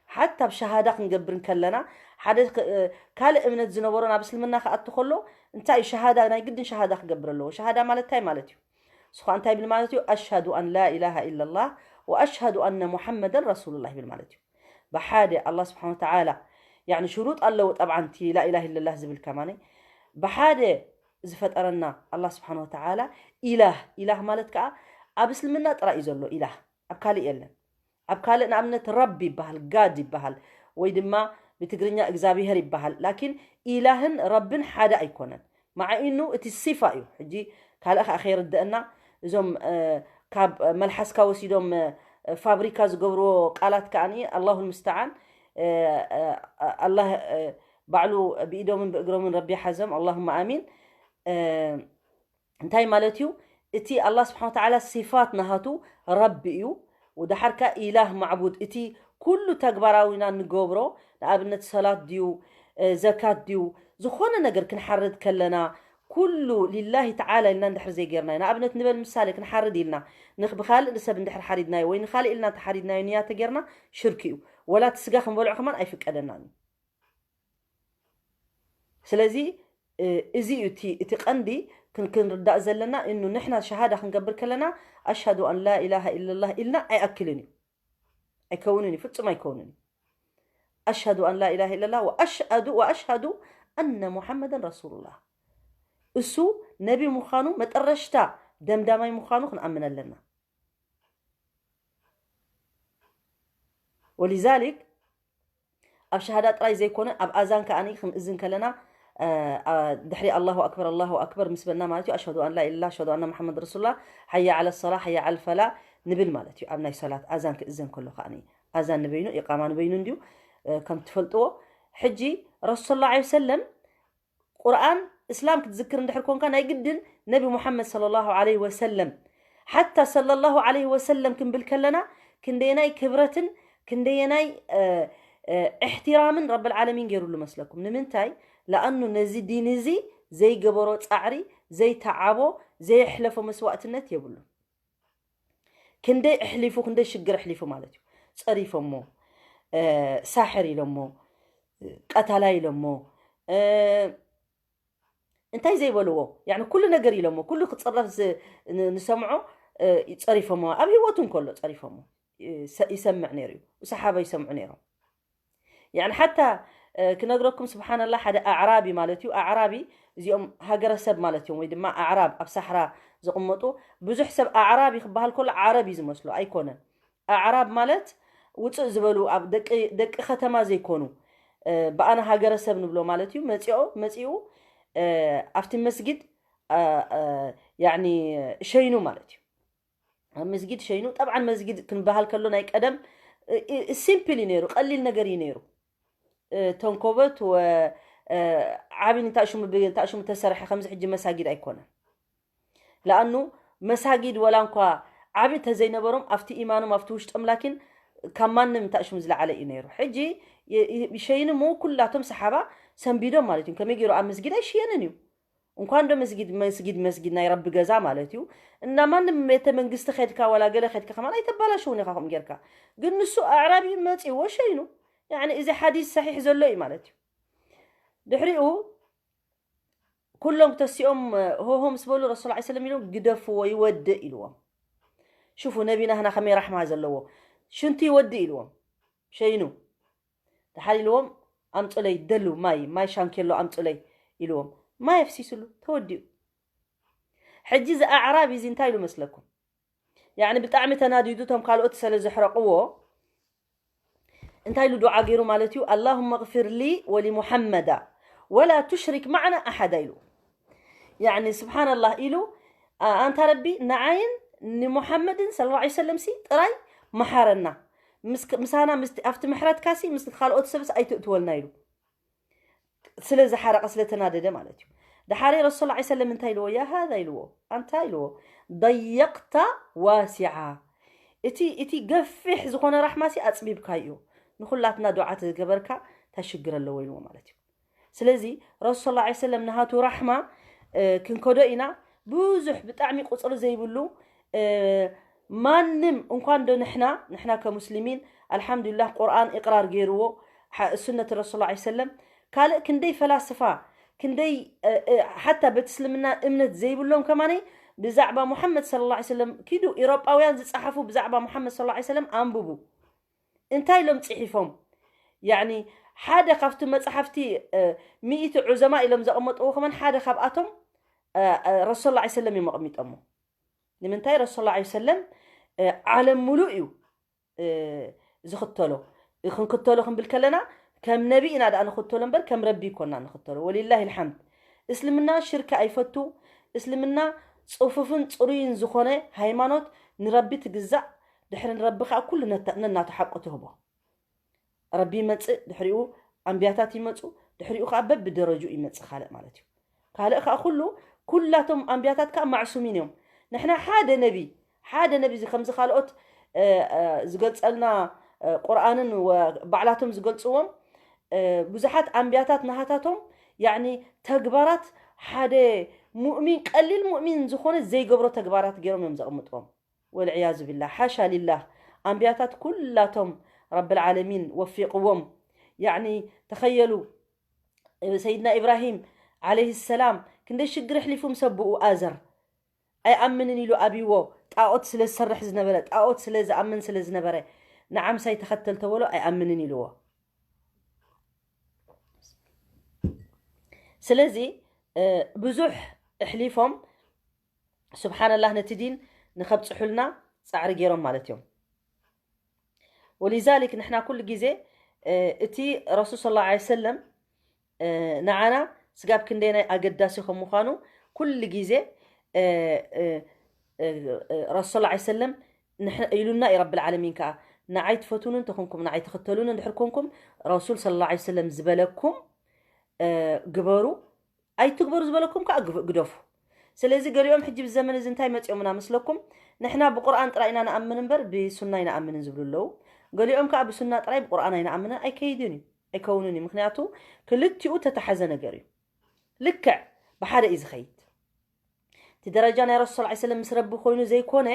ሓታ ኣብ ሸሃዳ ክንገብር ከለና፣ ሓደ ክ-፣ እ፣ ካልእ እምነት ዝነበሮ ናብ እስልምና ክኣቱ ከሎ፣ እንታይ እዩ ሸሃዳ፣ ናይ ግድን ሸሃዳ ክገብር ኣለዎ። ሸሃዳ ማለት እንታይ ማለት እዩ? ንሱ ኸኣ እንታይ ይብል ማለት እዩ? ኣሽሃዱ ኣን ላ ኢላሃ ኢላላህ ወኣሽሃዱ ኣነ ሙሐመደን ረሱሉላህ ይብል ማለት እዩ። ብሓደ ኣላህ ስብሓን ወተዓላ፣ ያዕኒ ሽሩጥ ኣለዎ ጠብዓን እቲ ላ ኢላሃ ኢላላህ ዝብል ከማን። ብሓደ ዝፈጠረና ኣላህ ስብሓን ወተዓላ ኢላህ፣ ኢላህ ማለት ከኣ ኣብ እስልምና ጥራይ እዩ ዘሎ ኢላህ፣ ኣብ ካልእ የለን። ኣብ ካልእ ንኣብነት ረብ ይበሃል፣ ጋድ ይበሃል፣ ወይ ድማ ብትግርኛ እግዚኣብሄር ይበሃል። ላኪን ኢላህን ረብን ሓደ ኣይኮነን። መዓ ኢኑ እቲ ሲፋ እዩ። ሕጂ ካልእ ከኣ ከይርድአና፣ እዞም፣ እ፣ ካብ መልሓስካ ወሲዶም፣ እ፣ ፋብሪካ ዝገብርዎ ቃላት ከኣኒ፣ ኣላሁ ልምስተዓን፣ እ፣ እ፣ ኣላህ፣ እ፣ ባዕሉ ብኢዶምን ብእግሮምን ረቢ ሓዞም፣ ኣላሁመ ኣሚን። እ፣ እንታይ ማለት እዩ? እቲ ኣላህ ስብሓን ወተዓላ ሲፋት ናሃቱ ረቢ እዩ። ወደሓር ከኣ ኢላህ ማዕቡድ፣ እቲ ኩሉ ተግባራዊና ንገብሮ፣ ንኣብነት ሰላት ድዩ፣ እ፣ ዘካት ድዩ፣ ዝኾነ ነገር ክንሓርድ ከለና፣ ኩሉ ሊላሂ ተዓላ ኢልና እንድሕር ዘይጌርናዮ፣ ንኣብነት ንበል ምሳሌ ክንሓርድ ኢልና፣ ንኽ-፣ ብኻልእ ንሰብ እንድሕር ሓሪድናዮ ወይ ንኻልእ ኢልና እንተሓሪድናዮ ንያ ተጌርና ሽርክ እዩ። ወላ እቲ ስጋ ክንበልዖ ከማን ኣይፍቀደናን እዩ። ስለዚ፣ እ፣ እዚ እዩ እቲ፣ እቲ ቀንዲ ክን-፣ ክንርዳእ ዘለና። እኑ ንሕና ሸሃዳ ክንገብር ከለና፣ ኣሽሃዱ ኣን ላ ኢላሃ ኢለላህ ኢልና ኣይኣክልን እዩ። ኣይከውንን እዩ፣ ፍጹም ኣይከውንን እዩ። ኣሽሃዱ ኣን ላ ኢላሃ ኢለላህ ወኣሽሃዱ፣ ወኣሽሃዱ ኣነ ሙሐመደን ረሱሉላህ። እሱ ነቢ ምዃኑ፣ መጠረሽታ ደምዳማይ ምዃኑ ክንኣምን ኣለና። ወሊዛሊክ፣ ኣብ ሸሃዳ ጥራይ ዘይኮነ ኣብ ኣዛን ከኣ ክንእዝን ከለና ድሕሪ ኣላሁ ኣክበር ኣላሁ ኣክበር ምስ በልና ማለት እዩ ኣሽሀዱ ኣን ላ ኢላላ ኣሽሀዱ ኣና መሓመድ ረሱሉላ ሓያ ዓለ ሰላ ሓያ ዓል ፈላ ንብል ማለት እዩ። ኣብ ናይ ሰላት ኣዛን ክእዘን ከሎ ከኣ ኣዛን ንበይኑ ኢቃማ ንበይኑ እንድዩ። ከም ትፈልጥዎ ሕጂ ረሱል ሰለላሁ ዐለይሂ ወሰለም ቁርኣን እስላም ክትዝክር እንድሕር ኮንካ ናይ ግድን ነቢ ሙሓመድ ሰለላሁ ዐለይሂ ወሰለም ሓታ ሰለላሁ ዐለይሂ ወሰለም ክንብል ከለና ክንደየናይ ክብረትን ክንደየናይ እሕትራምን ረብል ዓለሚን ገይሩሉ መስለኩም። ንምንታይ? ለኣኑ ነዚ ዲን እዚ ዘይገበሮ ፃዕሪ ዘይተዓቦ ዘየሕለፎ መስዋእትነት የብሉን። ክንደይ ኣሕሊፉ ክንደይ ሽግር ኣሕሊፉ ማለት እዩ። ፀሪፎሞ፣ ሳሕር ኢሎሞ፣ ቀታላይ ኢሎሞ፣ እንታይ ዘይበልዎ ያኒ ኩሉ ነገር ኢሎሞ ኩሉ ክፅረፍ ንሰምዖ። ፀሪፎሞ ኣብ ህይወቱ እንከሎ ፀሪፎሞ ይሰምዕ ነይሩ እዩ። ሰሓባ ይሰምዑ ነይሮም። ያኒ ሓታ ክነግረኩም ስብሓንላ ሓደ ኣዕራቢ ማለት እዩ። ኣዕራቢ እዚኦም ሃገረሰብ ማለት እዮም ወይ ድማ ኣዕራብ ኣብ ሳሕራ ዝቕመጡ። ብዙሕ ሰብ ኣዕራቢ ክበሃል ከሎ ዓረብ እዩ ዝመስሎ ኣይኮነን። ኣዕራብ ማለት ውፅእ ዝበሉ ኣብ ደቂ ከተማ ዘይኮኑ ብኣና ሃገረሰብ ንብሎ ማለት እዩ። መፂኦ መፂኡ ኣብቲ መስጊድ ያኒ ሸይኑ ማለት እዩ። ኣብ መስጊድ ሸይኑ ጠብዓን መስጊድ ክንበሃል ከሎ ናይ ቀደም ሲምፕል እዩ ነይሩ፣ ቀሊል ነገር እዩ ነይሩ። ተንኮበት ዓብን እንታሽሙ ተሰርሐ ከምዚ ሕጂ መሳጊድ ኣይኮነን። ለኣኑ መሳጊድ ወላ እንኳ ዓብ ተዘይነበሮም ኣብቲ ኢማኖም ኣብቲ ውሽጦም ላኪን ካብ ማንም እንታሽሙ ዝለዓለ እዩ ነይሩ። ሕጂ ሸይኑ ሞ ኩላቶም ሰሓባ ሰንቢዶም ማለት እዩ። ከመይ ገይሩ ኣብ መስጊድ ኣይሽየንን እዩ። እንኳን ዶ መስጊድ መስጊድ መስጊድ ናይ ረቢ ገዛ ማለት እዩ። እና ማንም ቤተ መንግስቲ ከድካ ዋላ ገለ ከድካ ከማን ኣይተባላሽውን ኢኻ ከምኡ ጌርካ። ግን ንሱ ኣዕራቢ መፂዎ ሸይኑ። ያኒ እዚ ሓዲስ ሰሒሕ ዘሎ እዩ ማለት እዩ። ድሕሪኡ ኩሎም ክተሲኦም ሆሆ ምስ በሉ ረሱል ላ ሰለም ኢሎም ግደፍዎ ይወድእ ኢልዎም። ሽፉ ነቢና ህና ከመይ ራሕማ ዘለዎ ሽንቱ ይወድእ ኢልዎም። ሸይኑ ተሓሊልዎም ኣምፁለይ ደሉ ማይ ማይ ሻንኬሎ ኣምፁለይ ኢልዎም ማይ ኣፍሲስሉ ተወዲኡ። ሕጂ እዚ ኣዕራቢ እዚ እንታይ ኢሉ መስለኩም? ያኒ ብጣዕሚ ተናዲዱ እቶም ካልኦት ስለ ዘሕረቕዎ እንታይ ኢሉ ዱዓ ገይሩ ማለት እዩ? ኣላሁመ ግፊር ሊ ወሊሙሓመዳ ወላ ቱሽሪክ ማዕና ኣሓዳ ኢሉ። ያኒ ስብሓንላህ ኢሉ ኣንታ ረቢ ንዓይን ንሙሓመድን ስለ ላ ሰለም ሲ ጥራይ መሓረና። ምሳና ኣብቲ ምሕረትካ ሲ ምስ ካልኦት ሰብስ ኣይትእትወልና ኢሉ። ስለ ዝሓረቐ ስለ ተናደደ ማለት እዩ። ደሓረይ ረሱል ላ ሰለም እንታይ ኢልዎ? ያ ሃዛ ኢልዎ ኣንታ ኢልዎ ضيقت واسعا። እቲ እቲ ገፊሕ ዝኾነ ራሕማ ሲ ኣፅቢብካዮ። ንኩላትና ዱዓ ተዝገበርካ እንታይ ሽግር ኣለዎ ኢልዎ ማለት እዩ። ስለዚ ረሱል ላ ሰለም ንሃቱ ራሕማ ክንከዶ ኢና። ብዙሕ ብጣዕሚ ቁፅሪ ዘይብሉ ማንም እንኳን ዶ ንሕና ንሕና ከሙስሊሚን ኣልሓምዱሊላህ ቁርኣን ኢቅራር ገይርዎ ሱነት ረሱል ላ ሰለም ካልእ ክንደይ ፈላስፋ ክንደይ ሓታ ቤት እስልምና እምነት ዘይብሎም ከማነይ ብዛዕባ ሙሓመድ ስለ ላ ሰለም ኪዱ ኢሮጳውያን ዝፀሓፉ ብዛዕባ ሙሓመድ ስለ ላ ሰለም ኣንብቡ። እንታይ ኢሎም ፅሒፎም? ያኒ ሓደ ካብቲ መፅሓፍቲ ሚእቲ ዑዘማ ኢሎም ዘቐመጥዎ ከማን ሓደ ካብኣቶም ረሱል ላ ሰለም እዮም ኣቐሚጦሞ። ንምንታይ ረሱል ላ ሰለም ዓለም ሙሉእ እዩ ዝኽተሎ። ክንክተሎ ክንብል ከለና ከም ነቢ ኢና ደኣ ንኽተሎ እምበር ከም ረቢ ይኮና ንኽተሎ። ወሊላሂ ልሓምድ። እስልምና ሽርክ ኣይፈቱ። እስልምና ፅፉፍን ፅሩይን ዝኾነ ሃይማኖት ንረቢ ትግዛእ። ድሕሪ ንረቢ ከዓ ኩሉ ነናቱ ሓቁ ትህቦ። ረቢ ይመፅእ፣ ድሕሪኡ ኣንብያታት ይመፁ፣ ድሕሪኡ ከዓ በብደረጅኡ ይመፅእ ካልእ ማለት እዩ። ካልእ ከዓ ኩሉ ኩላቶም ኣንብያታት ከዓ ማዕሱሚን እዮም። ንሕና ሓደ ነቢ ሓደ ነቢ እዚ ከምዚ ካልኦት ዝገልፀልና ቁርኣንን ባዕላቶም ዝገልፅዎም ብዙሓት ኣንብያታት ናሃታቶም ያኒ ተግባራት ሓደ ሙእሚን ቀሊል ሙእሚን ዝኾነ ዘይገብሮ ተግባራት ገይሮም እዮም ዘቕምጥዎም። ወልዕያዙ ቢላህ ሓሻ ሊላህ። ኣንብያታት ኩላቶም ረብል ዓለሚን ወፊቕዎም። ያኒ ተኸየሉ ሰይድና ኢብራሂም ዓለይሂ ሰላም ክንደይ ሽግር ኣሕሊፉ ምስ ኣቦኡ ኣዘር ኣይኣምንን ኢሉ ኣብይዎ። ጣዖት ስለ ዝሰርሕ ዝነበረ ጣዖት ስለ ዝኣምን ስለ ዝነበረ ንዓምሳይ ተኸተል ተበሎ ኣይኣምንን ኢልዎ። ስለዚ ብዙሕ ኣሕሊፎም ስብሓንላህ ነቲ ዲን ንኸብፅሑልና ፃዕሪ ገይሮም ማለት እዮም። ወሊዛሊክ ንሕና ኩሉ ግዜ እቲ ረሱል ስለ ላ ሰለም ንዓና ስጋብ ክንደይናይ ኣገዳሲ ከም ምዃኑ ኩሉ ግዜ ረሱል ላ ሰለም ኢሉና እዩ። ረብል ዓለሚን ከዓ ንዓይ ትፈትውኒ እንተኾንኩም፣ ንዓይ ትኽተሉኒ እንድሕር ኮንኩም፣ ረሱል ስለ ላ ሰለም ዝበለኩም ግበሩ፣ ኣይትግበሩ ዝበለኩም ከዓ ግደፉ። ስለዚ ገሊኦም ሕጂ ብዘመን እዚ እንታይ መፂኦምና መስለኩም? ንሕና ብቁርኣን ጥራይ ኢና ንኣምን እምበር ብሱና ኣይንኣምንን ዝብሉ ኣለዉ። ገሊኦም ከዓ ብሱና ጥራይ ብቁርኣን ኣይንኣምንን። ኣይከይድን እዩ፣ ኣይከውንን እዩ። ምክንያቱ ክልቲኡ ተተሓዘ ነገር እዩ። ልክዕ ብሓደ እዩ ዝኸይድ። እቲ ደረጃ ናይ ረሱል ስ ሰለም ምስ ረቢ ኮይኑ ዘይኮነ፣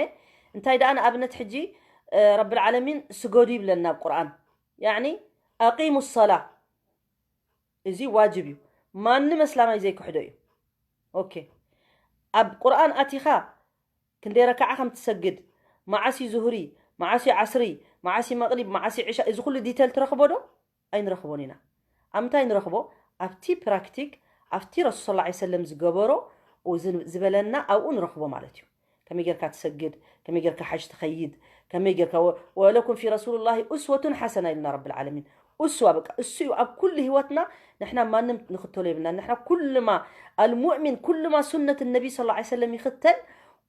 እንታይ ደኣ ንኣብነት ሕጂ ረብል ዓለሚን ስገዱ ይብለና ኣብ ቁርኣን። ያኒ ኣቂሙ ሰላ፣ እዚ ዋጅብ እዩ። ማንም እስላማይ ዘይክሕዶ እዩ። ኦኬ፣ ኣብ ቁርኣን ኣቲኻ ክንደይ ረክዓ ከም ትሰግድ፣ መዓስ እዩ ዙህሪ፣ መዓስ እዩ ዓስሪ፣ መዓስ እዩ መቕሪብ፣ መዓስ እዩ ዕሻ፣ እዚ ኩሉ ዲቴል ትረኽቦ ዶ? ኣይንረኽቦን ኢና። ኣብ ምንታይ ንረኽቦ? ኣብቲ ፕራክቲክ፣ ኣብቲ ረሱል ስለ ላ ሰለም ዝገበሮ ዝበለና ኣብኡ ንረኽቦ ማለት እዩ። ከመይ ጌርካ ትሰግድ፣ ከመይ ጌርካ ሓጅ ትኸይድ፣ ከመይ ጌርካ ወለኩም ፊ ረሱሉላሂ ኡስወቱን ሓሰና ኢልና ረብል ዓለሚን። ኡስዋ በቃ እሱ እዩ ኣብ ኩሉ ህይወትና። ንሕና ማንም ንኽተሎ የብልና። ንሕና ኩልማ ኣልሙእሚን ኩልማ ሱነት ነቢ ስለ ላ ሰለም ይኽተል፣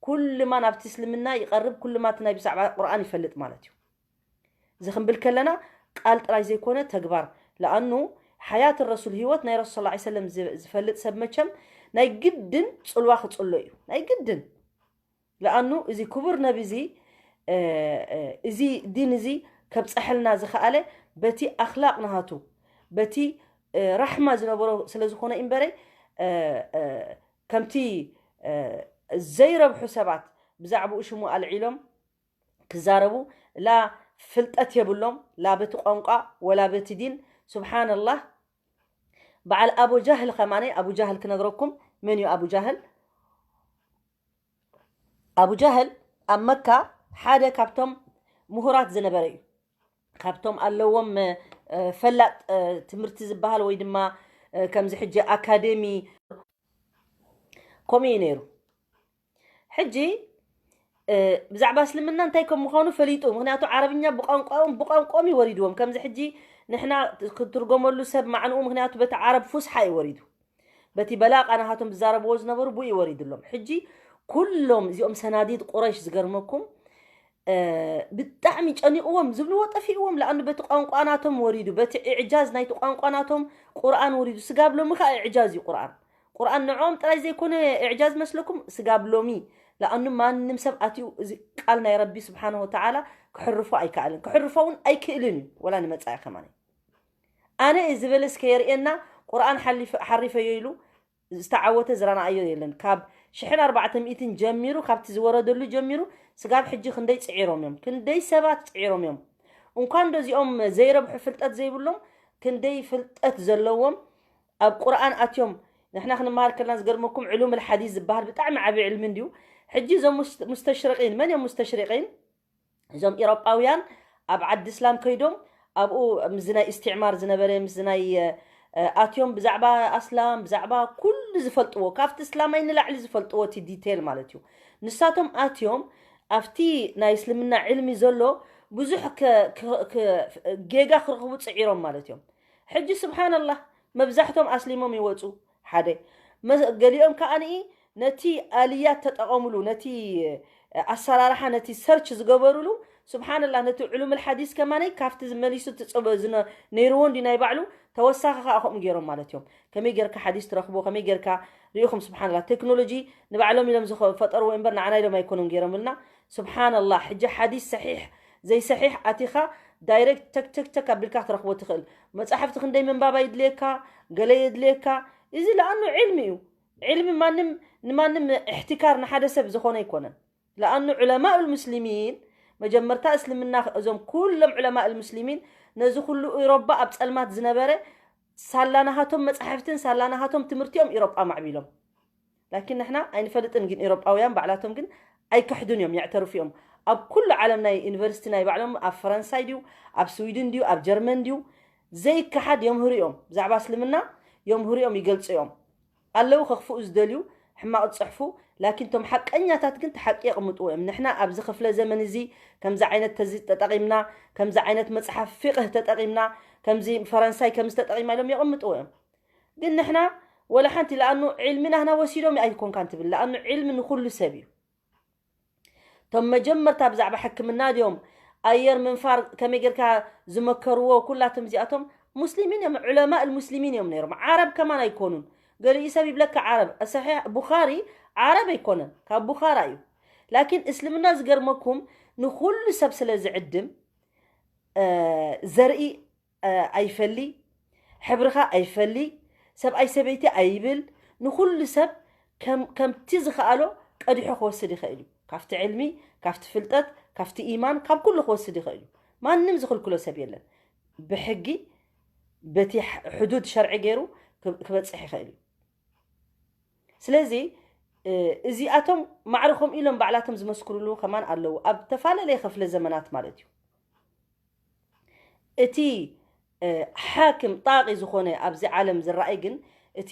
ኩልማ ናብቲ እስልምና ይቐርብ፣ ኩልማ እቲ ናይ ብዛዕባ ቁርኣን ይፈልጥ ማለት እዩ። እዚ ክንብል ከለና ቃል ጥራይ ዘይኮነ ተግባር። ለኣኑ ሓያት ረሱል ህይወት ናይ ረሱል ስለ ላ ሰለም ዝፈልጥ ሰብ መቸም ናይ ግድን ጽልዋ ክጽሎ እዩ። ናይ ግድን ለኣኑ እዚ ክቡር ነቢ እዚ እዚ ዲን እዚ ከብፀሐልና ዝኸኣለ በቲ ኣኽላቕ ናሃቱ በቲ ራሕማ ዝነበሮ ስለ ዝኾነ እምበረ ከምቲ ዘይረብሑ ሰባት ብዛዕባኡ ሽሙ ኣልዒሎም ክዛረቡ ላ ፍልጠት የብሎም ላ በቲ ቋንቋ ወላ በቲ ዲን። ስብሓንላህ። በዓል ኣቡ ጃህል ከማነ ኣቡ ጃህል ክነግረኩም። መን እዩ ኣቡ ጃህል? ኣቡ ጃህል ኣብ መካ ሓደ ካብቶም ምሁራት ዝነበረ እዩ። ካብቶም ኣለዎም ፈላጥ ትምህርቲ ዝበሃል ወይ ድማ ከምዚ ሕጂ ኣካዴሚ ከምኡ እዩ ነይሩ። ሕጂ ብዛዕባ እስልምና እንታይ ከም ምዃኑ ፈሊጡ። ምክንያቱ ዓረብኛ ብቋንቋኦም ብቋንቋኦም እዩ ወሪድዎም። ከምዚ ሕጂ ንሕና ክትርጎመሉ ሰብ ማዕንኡ፣ ምክንያቱ በቲ ዓረብ ፉስሓ እዩ ወሪዱ። በቲ በላቃ ናሃቶም ዝዛረብዎ ዝነበሩ ብኡ እዩ ወሪድሎም። ሕጂ ኩሎም እዚኦም ሰናዲድ ቁረሽ ዝገርመኩም ብጣዕሚ ጨኒቕዎም ዝብልዎ ጠፊእዎም። ለኣኑ በቲ ቋንቋ ናቶም ወሪዱ፣ በቲ እዕጃዝ ናይቲ ቋንቋ ናቶም ቁርኣን ወሪዱ። ስጋብ ሎሚ ከዓ እዕጃዝ እዩ ቁርኣን። ቁርኣን ንዕኦም ጥራይ ዘይኮነ እዕጃዝ መስለኩም፣ ስጋብ ሎሚ። ለኣኑ ማንም ሰብ ኣትዩ እዚ ቃል ናይ ረቢ ስብሓን ወተዓላ ክሕርፎ ኣይከኣልን፣ ክሕርፎ እውን ኣይክእልን እዩ። ወላ ንመፃኢ ከማን ኣነ ዝበለስ ከየርእየና ቁርኣን ሓሪፈዮ ኢሉ ዝተዓወተ ዝረኣናዮ የለን። ካብ ሽሕን ኣርባዕተ ሚእትን ጀሚሩ ካብቲ ዝወረደሉ ጀሚሩ ስጋብ ሕጂ ክንደይ ፅዒሮም እዮም፣ ክንደይ ሰባት ፅዒሮም እዮም። እንኳን ዶ እዚኦም ዘይረብሑ ፍልጠት ዘይብሎም ክንደይ ፍልጠት ዘለዎም ኣብ ቁርኣን ኣትዮም። ንሕና ክንመሃር ከለና ዝገርመኩም ዕሉም ልሓዲስ ዝበሃል ብጣዕሚ ዓብዪ ዕልሚ እንድዩ። ሕጂ እዞም ሙስተሽሪቂን መን እዮም? ሙስተሽሪቂን እዞም ኢሮጳውያን ኣብ ዓዲ እስላም ከይዶም ኣብኡ ምስዚ ናይ እስትዕማር ዝነበረ ምስዚ ናይ ኣትዮም ብዛዕባ ኣስላም ብዛዕባ ኩሉ ዝፈልጥዎ ካብቲ እስላማይ ንላዕሊ ዝፈልጥዎ እቲ ዲቴል ማለት እዩ። ንሳቶም ኣትዮም ኣብቲ ናይ እስልምና ዕልሚ ዘሎ ብዙሕ ጌጋ ክረኽቡ ፅዒሮም ማለት እዮም። ሕጂ ስብሓንላህ መብዛሕቶም ኣስሊሞም ይወፁ። ሓደ ገሊኦም ከዓኒ ነቲ ኣልያት ተጠቐምሉ ነቲ ኣሰራርሓ ነቲ ሰርች ዝገበሩሉ ስብሓንላህ ነቲ ዕሉም ልሓዲስ ከማነይ ካብቲ ዝመሊሱ ትፅበ ነይርዎ እንዲ ናይ ባዕሉ ተወሳኺ ከዓ ከምኡ ገይሮም ማለት እዮም። ከመይ ጌርካ ሓዲስ ትረኽቦ ከመይ ጌርካ ሪኢኹም ስብሓንላ ቴክኖሎጂ ንባዕሎም ኢሎም ዝፈጠርዎ እምበር ንዓና ኢሎም ኣይኮኑም ገይሮምልና። ስብሓንላ ሕጂ ሓዲስ ሰሒሕ ዘይሰሒሕ ኣቲኻ ዳይሬክት ተክተክተክ ኣቢልካ ክትረኽቦ ትኽእል። መፃሕፍቲ ክንደይ ምንባብ ኣይድልየካ ገለ የድልየካ። እዚ ለኣኑ ዕልሚ እዩ። ዕልሚ ማንም ንማንም እሕትካር ንሓደ ሰብ ዝኾነ ኣይኮነን። ለኣኑ ዑለማኡ ልሙስሊሚን መጀመርታ እስልምና እዞም ኩሎም ዑለማእ ልሙስሊሚን ነዚ ኩሉ ኢሮባ ኣብ ፀልማት ዝነበረ ሳላ ናሃቶም መፃሕፍትን ሳላ ናሃቶም ትምህርቲኦም ኢሮጳ ማዕቢሎም። ላኪን ንሕና ኣይንፈልጥን ግን ኢሮጳውያን ባዕላቶም ግን ኣይክሕዱን እዮም የዕተርፉ እዮም። ኣብ ኩሉ ዓለም ናይ ዩኒቨርሲቲ ናይ ባዕሎም ኣብ ፈረንሳይ ድዩ ኣብ ስዊድን ድዩ ኣብ ጀርመን ድዩ ዘይከሓድ የምህሩ እዮም። ብዛዕባ እስልምና የምህሩ እዮም ይገልፁ እዮም። ኣለዉ ከኽፍኡ ዝደልዩ ሕማቕ ዝፅሕፉ ላኪን እቶም ሓቀኛታት ግን ተሓቂ የቕምጥዎ እዮም። ንሕና ኣብዚ ክፍለ ዘመን እዚ ከምዚ ዓይነት ተዚ ተጠቒምና፣ ከምዚ ዓይነት መጽሓፍ ፊቕህ ተጠቒምና፣ ከምዚ ፈረንሳይ ከምዚ ተጠቒማ ኢሎም የቕምጥዎ እዮም። ግን ንሕና ወላ ሓንቲ፣ ለኣኑ ዒልሚ ናህና ወሲዶም ኣይኮንካን ትብል። ለኣኑ ዒልሚ ንኹሉ ሰብ እዩ። እቶም መጀመርታ ብዛዕባ ሕክምና ድዮም፣ ኣየር ምንፋር ከመይ ጌርካ ዝመከርዎ፣ ኩላቶም እዚኣቶም ሙስሊሚን እዮም፣ ዑለማ ሙስሊሚን እዮም ነይሮም። ዓረብ ከማን ኣይኮኑን። ገሊኡ ሰብ ይብለካ ዓረብ፣ ሰሒሕ ቡኻሪ ዓረብ ኣይኮነን፣ ካብ ቡኻራ እዩ። ላኪን እስልምና ዝገርመኩም ንኹሉ ሰብ ስለ ዝዕድም፣ እ፣ ዘርኢ እ፣ ኣይፈሊ፣ ሕብርኻ ኣይፈሊ፣ ሰብኣይ ሰበይቲ ኣይብል፣ ንኹሉ ሰብ ከም-፣ ከምቲ ዝኸኣሎ ቀዲሑ ክወስድ ይኽእል እዩ። ካብቲ ዕልሚ፣ ካብቲ ፍልጠት፣ ካብቲ ኢማን፣ ካብ ኩሉ ክወስድ ይኽእል እዩ። ማንም ዝኽልክሎ ሰብ የለን። ብሕጊ፣ በቲ ሕ-፣ ሕዱድ ሸርዒ ገይሩ ክብ-፣ ክበጽሕ ይኽእል እዩ። ስለዚ፣ እ፣ እዚኣቶም ማዕረ ከምኡ ኢሎም ባዕላቶም ዝመስክሩሉ ከማን ኣለዉ፣ ኣብ ተፈላለየ ክፍለ ዘመናት ማለት እዩ። እቲ፣ እ፣ ሓክም ጣቂ ዝኾነ ኣብዚ ዓለም ዝረኣይ ግን፣ እቲ፣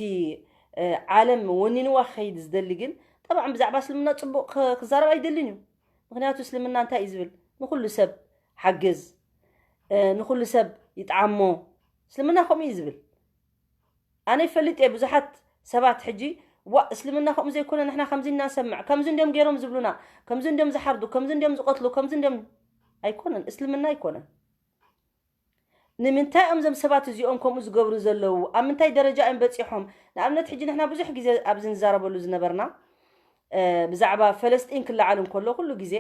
እ፣ ዓለም ወኒንዋ ክኸይድ ዝደሊ ግን፣ ጠብዓን ብዛዕባ እስልምና ጽቡቕ ክ-፣ ክዛረብ ኣይደልን እዩ። ምኽንያቱ እስልምና እንታይ እዩ ዝብል? ንኹሉ ሰብ ሓግዝ፣ እ፣ ንኹሉ ሰብ ይጥዓሞ። እስልምና ከምኡ እዩ ዝብል። ኣነ ይፈልጥ እየ ብዙሓት ሰባት ሕጂ፣ "ዋ፣ እስልምና ከምኡ ዘይኮነ፣ ንሕና ከምዚ ኢና ንሰምዕ፣ ከምዚ እንዲዮም ገይሮም ዝብሉና፣ ከምዚ እንዲዮም ዝሓርዱ፣ ከምዚ እንዲዮም ዝቐትሉ፣ ከምዚ እንዲዮም"፣ ኣይኮነን፣ እስልምና ኣይኮነን። ንምንታይ እዮም እዞም ሰባት እዚኦም ከምኡ ዝገብሩ ዘለዉ? ኣብ ምንታይ ደረጃ እዮም በጺሖም? ንኣብነት ሕጂ ንሕና ብዙሕ ግዜ ኣብዚ ንዛረበሉ ዝነበርና፣ እ፣ ብዛዕባ ፈለስጢን ክለዓል እንከሎ ኩሉ ግዜ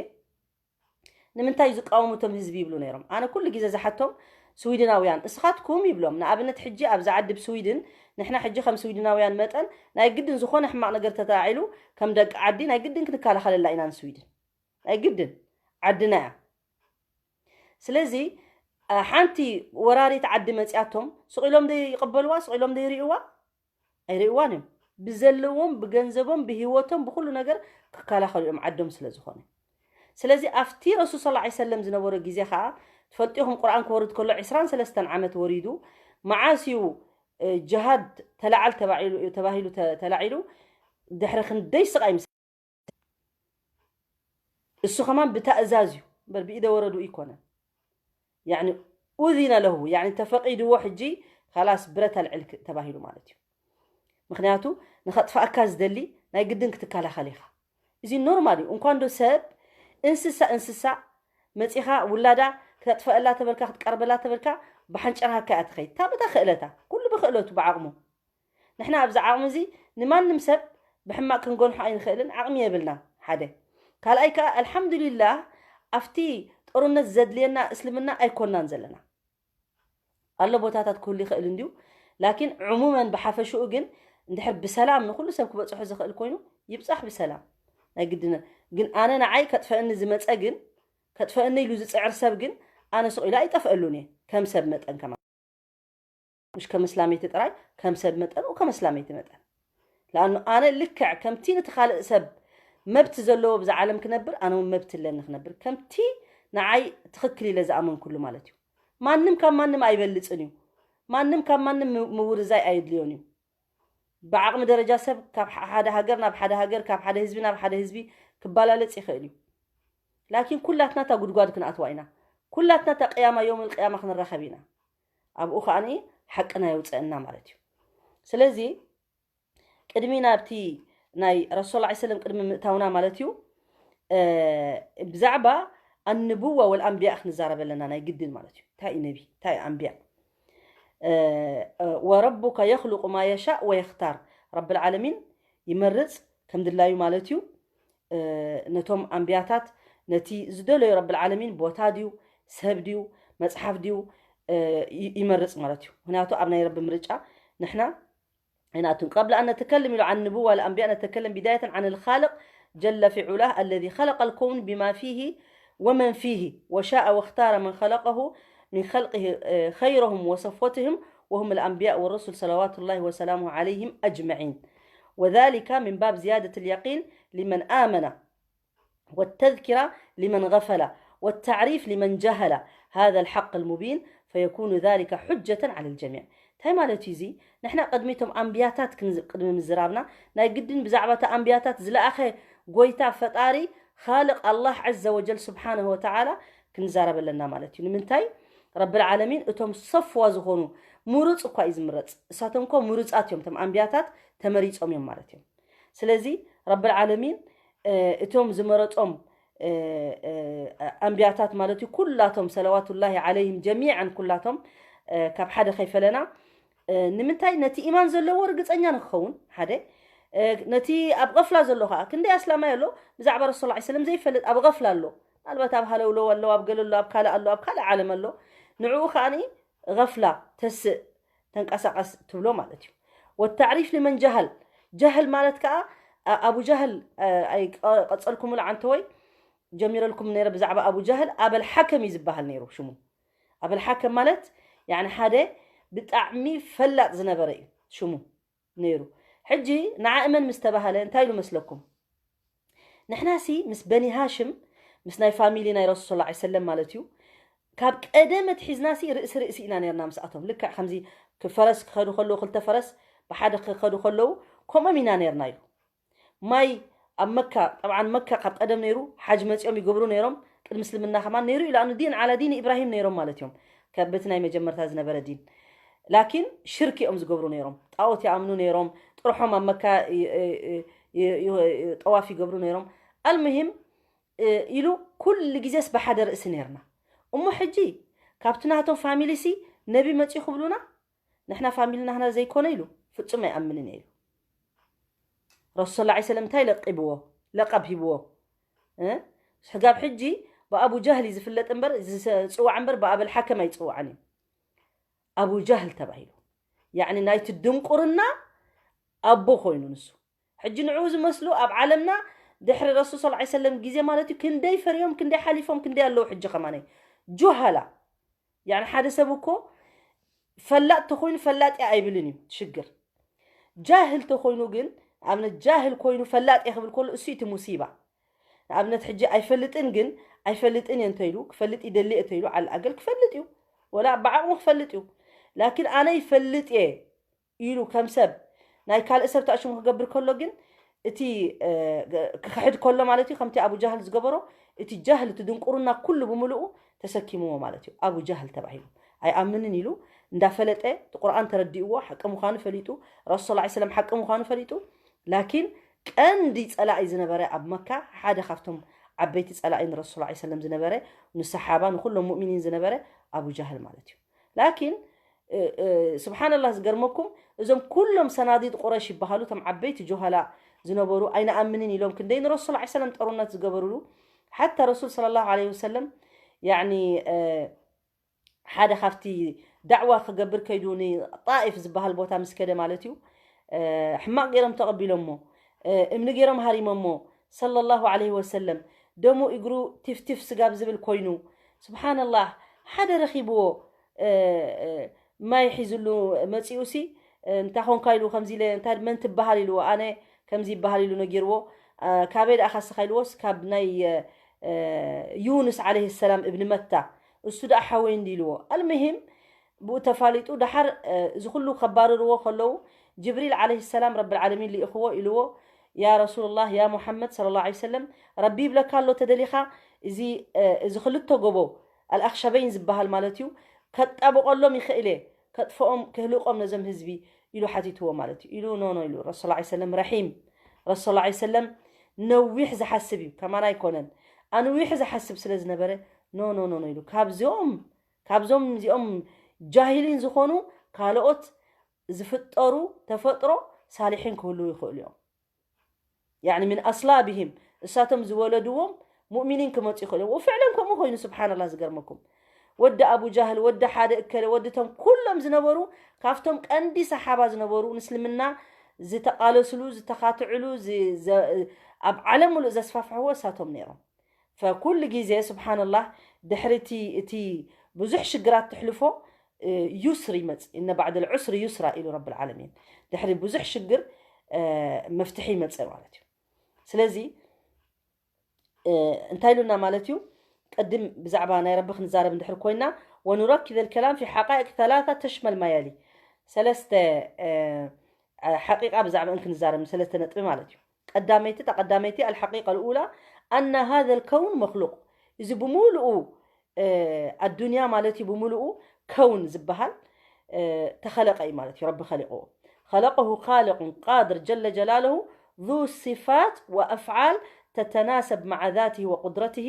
ንምንታይ ዝቃወሙ እቶም ህዝቢ ይብሉ ነይሮም። ኣነ ኩሉ ግዜ ዝሓቶም ስዊድናውያን፣ እስኻትኩም ይብሎም። ንኣብነት ሕጂ ኣብዚ ዓዲ ብስዊድን፣ ንሕና ሕጂ ከም ስዊድናውያን መጠን ናይ ግድን ዝኾነ ሕማቕ ነገር ተተላዒሉ ከም ደቂ ዓዲ ናይ ግድን ክንከላኸለላ ኢና ንስዊድን። ናይ ግድን ዓድና እያ። ስለዚ፣ እ፣ ሓንቲ ወራሪት ዓዲ መጺኣቶም ስቕ ኢሎም ዶ ይቕበልዋ? ስቕ ኢሎም ዶ ይርእይዋ? ኣይርእይዋን እዮም። ብዘለዎም፣ ብገንዘቦም፣ ብህይወቶም፣ ብኹሉ ነገር ክከላኸሉ እዮም ዓዶም ስለ ዝኾነ። ስለዚ ኣብቲ ረሱል ሰለላሁ ዐለይሂ ወሰለም ዝነበሮ ግዜ ኸኣ ትፈልጡ ኢኹም፣ ቁርኣን ክወርድ ከሎ ዕስራን ሰለስተን ዓመት ወሪዱ። መዓስ እዩ፣ እ፣ ጅሃድ ተላዓል ተባሂሉ፣ ተባሂሉ ተ-፣ ተላዒሉ? ድሕሪ ክንደይ ስቓይ ምስ-፣ እሱ ኸማን ብታእዛዝ እዩ እምበር ብኢደ ወረዱ ኣይኮነን። ያኒ ኡዚነ ለሁ፣ ያኒ ተፈቒድዎ፣ ሕጂ ኻላስ ብረት ኣልዕል ክ-፣ ተባሂሉ ማለት እዩ። ምኽንያቱ ንኸጥፍኣካ ዝደሊ ናይ ግድን ክትከላኸል ኢኻ። እዚ ኖርማል እዩ። እንኳን ዶ ሰብ፣ እንስሳ፣ እንስሳ መጺኻ ውላዳ ክተጥፈአላ ተበልካ፣ ክትቀርበላ ተበልካ፣ ብሓንጨርሃካ እያ ትኸይድ። እታ በታ ክእለታ፣ ኩሉ ብክእለቱ፣ ብዓቕሙ። ንሕና ኣብዚ ዓቕሚ እዚ ንማንም ሰብ ብሕማቕ ክንገንሖ ኣይንኽእልን፣ ዓቕሚ የብልናን። ሓደ። ካልኣይ ከኣ፣ ኣልሓምዱሊላህ፣ ኣብቲ ጦርነት ዘድልየና እስልምና ኣይኮንናን ዘለና። ኣሎ ቦታታት ክህሉ ይኽእል እንድዩ፣ ላኪን ዕሙመን ብሓፈሽኡ ግን እንድሕር ብሰላም ንኹሉ ሰብ ክበጽሖ ዝኽእል ኮይኑ ይብጻሕ ብሰላም። ናይ ግድን ግን ኣነ ንዓይ ከጥፈአኒ ዝመጸ ግን፣ ከጥፈአኒ ኢሉ ዝጽዕር ሰብ ግን ኣነ ስቕ ኢሉ ኣይጠፍአሉን እየ። ከም ሰብ መጠን ከማን፣ ምሽ ከም እስላመይቲ ጥራይ፣ ከም ሰብ መጠን ወከም እስላመይቲ መጠን። ለኣኑ ኣነ ልክዕ ከምቲ ነቲ ካልእ ሰብ መብት ዘለዎ ብዛ ዓለም ክነብር፣ ኣነ እውን መብት ኣለኒ ክነብር። ከምቲ ንዓይ ትኽክል ኢለ ዝኣመንኩሉ ማለት እዩ። ማንም ካብ ማንም ኣይበልጽን እዩ። ማንም ካብ ማንም ም-፣ ምውርዛይ ኣየድልዮን እዩ። ብዓቕሚ ደረጃ ሰብ ካብ ሓ-፣ ሓደ ሃገር ናብ ሓደ ሃገር፣ ካብ ሓደ ህዝቢ ናብ ሓደ ህዝቢ ክባላለጽ ይኽእል እዩ። ላኪን ኩላትና እታ ጉድጓድ ክንኣትዋ ኢና። ኩላትና እታ ቅያማ፣ የውመል ቅያማ ክንራኸብ ኢና። ኣብኡ ከኣኒ ሓቅና የውፀእና ማለት እዩ። ስለዚ ቅድሚ ናብቲ ናይ ረሱል ሰለላሁ ዐለይሂ ወሰለም ቅድሚ ምእታውና ማለት እዩ፣ እ፣ ብዛዕባ ኣንቡዋ ወልኣንቢያ ክንዛረብ ኣለና ናይ ግድን ማለት እዩ። እንታይ እዩ ነቢ? እንታይ እዩ ኣንቢያ? እ፣ እ፣ ወረቡከ የኽሉቁ ማ የሻእ ወየኽታር፣ ረብል ዓለሚን ይመርጽ ከም ድላዩ ማለት እዩ። እ፣ ነቶም ኣንቢያታት ነቲ ዝደለዮ ረብል ዓለሚን ቦታ ድዩ፣ ሰብ ድዩ፣ መጽሓፍ ድዩ፣ እ፣ ይ-፣ ይመርጽ ማለት እዩ። ምክንያቱ ኣብ ናይ ረቢ ምርጫ ንሕና ኣይንኣቱን። قبل أن نتكلم إلى عن النبوة والأنبياء، نتكلم بداية عن الخالق جل في علاه الذي خلق الكون بما فيه ومن فيه، وشاء واختار من خلقه من خلقه، آه، خيرهم وصفوتهم، وهم الأنبياء والرسل صلوات الله وسلامه عليهم أجمعين، وذلك من باب زيادة اليقين لمن آمن، والتذكرة لمن غفل، والتعريف لمن جهل هذا الحق المبين، فيكون ذلك حجة على الجميع. እንታይ ማለት እዩ እዚ? ንሕና ቅድሚ እቶም ኣንብያታት ክንዝ- ቅድሚ ምዝራብና ናይ ግድን ብዛዕባ እቲ ኣንብያታት ዝለኣኸ ጎይታ ፈጣሪ ካልቕ ኣላህ ዐዘ ወጀል ስብሓንሁ ወተዓላ ክንዛረብ ኣለና ማለት እዩ። ንምንታይ? ረብል ዓለሚን እቶም ሰፍዋ ዝኾኑ ምሩፅ እኳ እዩ ዝምረፅ። እሳቶም እኮ ምሩፃት እዮም፣ እቶም ኣንብያታት ተመሪፆም እዮም ማለት እዮም። ስለዚ ረብል ዓለሚን እቶም ዝመረፆም ኣንብያታት ማለት እዩ ኩላቶም ሰለዋቱላሂ ዓለይሂም ጀሚዓን ኩላቶም ካብ ሓደ ከይፈለና ንምንታይ ነቲ ኢማን ዘለዎ ርግፀኛ ንክኸውን ሓደ ነቲ ኣብ غፍላ ዘሎ ከዓ ክንደይ ኣስላማይ ኣሎ ብዛዕባ ረሱል ላ ሰለም ዘይፈልጥ ኣብ غፍላ ኣሎ። ምናልባት ኣብ ሃለውለው ኣሎ ኣብ ገለ ኣሎ ኣብ ካልእ ኣሎ ኣብ ካልእ ዓለም ኣሎ። ንዕኡ ከዓ غፍላ ተስእ ተንቀሳቀስ ትብሎ ማለት እዩ። ወታዕሪፍ ሊመን ጃህል ጃህል ማለት ከዓ ኣቡ ጃህል ኣይቀፀልኩምሉ ዓንተወይ ጀሚረልኩም ነረ ብዛዕባ ኣቡ ጃህል ኣበል ሓከም እዩ ዝበሃል ነይሩ ሽሙ። ኣበል ሓከም ማለት ያኒ ሓደ ብጣዕሚ ፈላጥ ዝነበረ እዩ ሽሙ ነይሩ። ሕጂ ንዓ እመን ምስ ተባሃለ እንታይ ኢሉ መስለኩም? ንሕናሲ ምስ በኒ ሃሽም ምስ ናይ ፋሚሊ ናይ ረሱል ስለ ላ ሰለም ማለት እዩ ካብ ቀደም ኣትሒዝናሲ ርእሲ ርእሲ ኢና ነርና ምስኣቶም። ልክዕ ከምዚ ፈረስ ክኸዱ ከለዉ ክልተ ፈረስ ብሓደ ክኸዱ ከለዉ ከምኦም ኢና ነርና ኢሉ። ማይ ኣብ መካ ጠብዓን መካ ካብ ቀደም ነይሩ ሓጅ መፂኦም ይገብሩ ነይሮም። ቅድሚ እስልምና ከማን ነይሩ ኢሉ ኣኑ ዲን ዓላ ዲን ኢብራሂም ነይሮም ማለት እዮም። በቲ ናይ መጀመርታ ዝነበረ ዲን ላኪን ሽርክ እዮም ዝገብሩ ነይሮም። ጣዖት ይኣምኑ ነይሮም። ጥርሖም ኣብ መካ ጠዋፍ ይገብሩ ነይሮም። ኣልሙሂም ኢሉ ኩሉ ግዜስ ብሓደ ርእሲ ነርና። እሞ ሕጂ ካብቲ ናቶም ፋሚሊ ሲ ነቢ መፂኡ ክብሉና ንሕና ፋሚሊ ናህና ዘይኮነ ኢሉ ፍጹም ኣይኣምንን እየ ኢሉ። ረሱል ላ ሰለም እንታይ ለቂብዎ ለቀብ ሂብዎ? ስጋብ ሕጂ ብኣቡ ጃህል እዩ ዝፍለጥ እምበር ዝፅዋዕ እምበር ብኣበል ሓከም ኣይፅዋዕን እዩ። ኣቡ ጃህል ተባሂሉ ያኒ ናይቲ ድንቁርና ኣቦ ኮይኑ ንሱ ሕጂ ንዕኡ ዝመስሉ ኣብ ዓለምና ድሕሪ ረሱል ስ ሰለም ግዜ ማለት እዩ ክንደይ ፈርዮም ክንደይ ሓሊፎም ክንደይ ኣለዉ። ሕጂ ከማነይ ጁሃላ ያኒ ሓደ ሰብ እኮ ፈላጥ ተኮይኑ ፈላጥ እየ ኣይብልን እዩ ሽግር። ጃህል ተኮይኑ ግን ኣብነት ጃህል ኮይኑ ፈላጥ እየ ክብል ከሎ እሱ እቲ ሙሲባ። ንኣብነት ሕጂ ኣይፈልጥን ግን ኣይፈልጥን እየ እንተይሉ ክፈልጥ ይደሊ እየ እንተይሉ ዓል ኣገል ክፈልጥ እዩ ወላ ብዓቕሙ ክፈልጥ እዩ። ላኪን ኣነ ይፈልጥ እየ ኢሉ ከም ሰብ ናይ ካልእ ሰብ ተኣሽሙ ክገብር ከሎ ግን እቲ ክክሕድ ከሎ ማለት እዩ ከምቲ ኣቡ ጃህል ዝገበሮ እቲ ጃህል እቲ ድንቁርና ኩሉ ብምልኡ ተሰኪምዎ ማለት እዩ። ኣቡ ጃህል ተባሂሉ ኣይኣምንን ኢሉ እንዳፈለጠ እቲ ቁርኣን ተረዲእዎ ሓቂ ምዃኑ ፈሊጡ ረሱ ስ ሰለም ሓቂ ምዃኑ ፈሊጡ ላኪን ቀንዲ ፀላኢ ዝነበረ ኣብ መካ ሓደ ካብቶም ዓበይቲ ፀላኢ ንረሱ ስ ሰለም ዝነበረ ንሰሓባ ንኩሎም ሙእሚኒን ዝነበረ ኣቡ ጃህል ማለት እዩ። ላኪን ስብሓንላህ ዝገርመኩም እዞም ኩሎም ሰናዲድ ቁረሽ ይበሃሉ እቶም ዓበይቲ ጆሃላ ዝነበሩ ኣይንኣምንን ኢሎም ክንደይ ንረሱል ላ ሰለም ጠሩነት ዝገበሩሉ ሓታ ረሱል ስለ ላሁ ለ ወሰለም ያኒ ሓደ ካብቲ ዳዕዋ ክገብር ከይዱ ንጣኢፍ ዝበሃል ቦታ ምስ ከደ ማለት እዩ ሕማቕ ገይሮም ተቐቢሎሞ እምኒ ገይሮም ሃሪሞሞ ሰለላሁ ዐለይሂ ወሰለም ደሙ እግሩ ቲፍቲፍ ስጋብ ዝብል ኮይኑ ስብሓንላህ ሓደ ረኺብዎ ማይ ሒዝሉ መፂኡ ሲ እንታይ ኮንካ ኢሉ ከምዚ ኢለ እንታይ መን ትበሃል ኢልዎ ኣነ ከምዚ ይበሃል ኢሉ ነጊርዎ ካበይ ደኣ ካስኻ ኢልዎስ ካብ ናይ ዩንስ ዓለይሂ ሰላም እብኒ መታ እሱ ደኣ ሓወይ እንዲ ኢልዎ ኣልምሂም ብኡ ተፋሊጡ ደሓር እዚ ኩሉ ከባርርዎ ከለዉ ጅብሪል ዓለይሂ ሰላም ረብል ዓለሚን ልኢኽዎ ኢልዎ ያ ረሱሉላህ ያ ሙሓመድ ሰለ ላሁ ዐለይሂ ወሰለም ረቢ ይብለካ ኣሎ ተደሊኻ እዚ እዚ ክልተ ጎቦ ኣልኣኽሸበይን ዝበሃል ማለት እዩ ከጣብቐሎም ይኽእል እየ ከጥፍኦም ክህልቆም ነዞም ህዝቢ ኢሉ ሓቲትዎ ማለት እዩ ኢሉ ኖ ኖ ኢሉ ረሱ ላ ሰለም ረሒም ረሱ ላ ሰለም ነዊሕ ዝሓስብ እዩ ከማን ኣይኮነን ኣንዊሕ ዝሓስብ ስለ ዝነበረ ኖ ኖ ኖ ኢሉ ካብዚኦም ካብዞም እዚኦም ጃሂሊን ዝኾኑ ካልኦት ዝፍጠሩ ተፈጥሮ ሳሊሒን ክህልዉ ይኽእሉ እዮም ያኒ ምን ኣስላብሂም እሳቶም ዝወለድዎም ሙእሚኒን ክመፁ ይኽእሉ እዮም ፍዕለን ከምኡ ኮይኑ ስብሓንላ ዝገርመኩም ወዲ ኣቡ ጃህል ወዲ ሓደ እከለ ወዲ ቶም ኩሎም ዝነበሩ ካብቶም ቀንዲ ሰሓባ ዝነበሩ ንስልምና ዝተቃለስሉ ዝተኻትዕሉ ኣብ ዓለም ሙሉእ ዘስፋፍሕዎ እሳቶም ነይሮም ፈኩሉ ግዜ ስብሓንላህ ድሕሪ እቲ ብዙሕ ሽግራት ትሕልፎ ዩስር ይመፅ እነ ባዕድ ልዑስር ዩስራ ኢሉ ረብ ልዓለሚን ድሕሪ ብዙሕ ሽግር መፍትሒ ይመፅእ ማለት እዩ ስለዚ እንታይ ኢሉና ማለት እዩ ቅድም ብዛዕባ ናይ ረቢ ክንዛረብ እንድሕር ኮይና ወኑረኪ ዘልከላም ፊ ሓቃይቅ ተላታ ተሽመል ማያሊ ሰለስተ ሓቂቃ ብዛዕባ እንክንዛረብ ሰለስተ ነጥቢ ማለት እዩ። ቀዳመይቲ እታ ቀዳመይቲ الحقيقة الأولى أن هذا الكون مخلوق። እዚ ብምሉኡ ኣዱንያ ማለት እዩ ብምሉኡ ከውን ዝበሃል ተኸለቀ እዩ ማለት እዩ። ረቢ ኸሊቕዎ خلقه خالق قادر جل جلاله ذو صفات وأفعال تتناسب مع ذاته وقدرته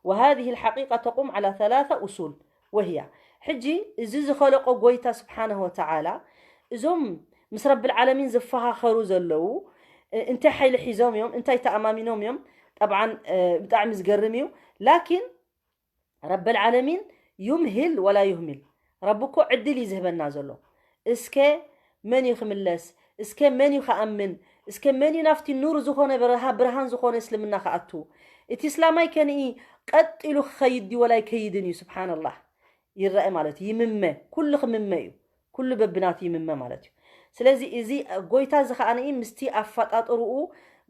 وهذه الحقيقة تقوم على ثلاثة أصول وهي ሕጂ እዚ ዝኸለቆ ጎይታ ስብሓንሁ ወተዓላ እዞም ምስ ረብል ዓለሚን ዝፈኻኸሩ ዘለዉ እንታይ ሓይሊ ሒዞም እዮም እንታይ ተኣማሚኖም እዮም? ጠብዓን ብጣዕሚ ዝገርም እዩ። ላኪን ረብል ዓለሚን ዩምሂል ወላ ዩህሚል። ረቢ እኮ ዕድል እዩ ዝህበና ዘሎ። እስከ መን እዩ ክምለስ? እስከ መን እዩ ክኣምን? እስከ መን እዩ ናብቲ ኑር ዝኾነ ብርሃ- ብርሃን ዝኾነ እስልምና ክኣቱ? እቲ እስላማይ ከንኢ ቀጥ ኢሉ ክኸይድ ድዩ ወላ ኣይከይድን እዩ? ስብሓንላህ ይረአ ማለት እዩ። ይምመ፣ ኩሉ ክምመ እዩ። ኩሉ በብናቱ ይምመ ማለት እዩ። ስለዚ እዚ ጎይታ እዚ ከዓ ንኢ ምስቲ ኣፈጣጥርኡ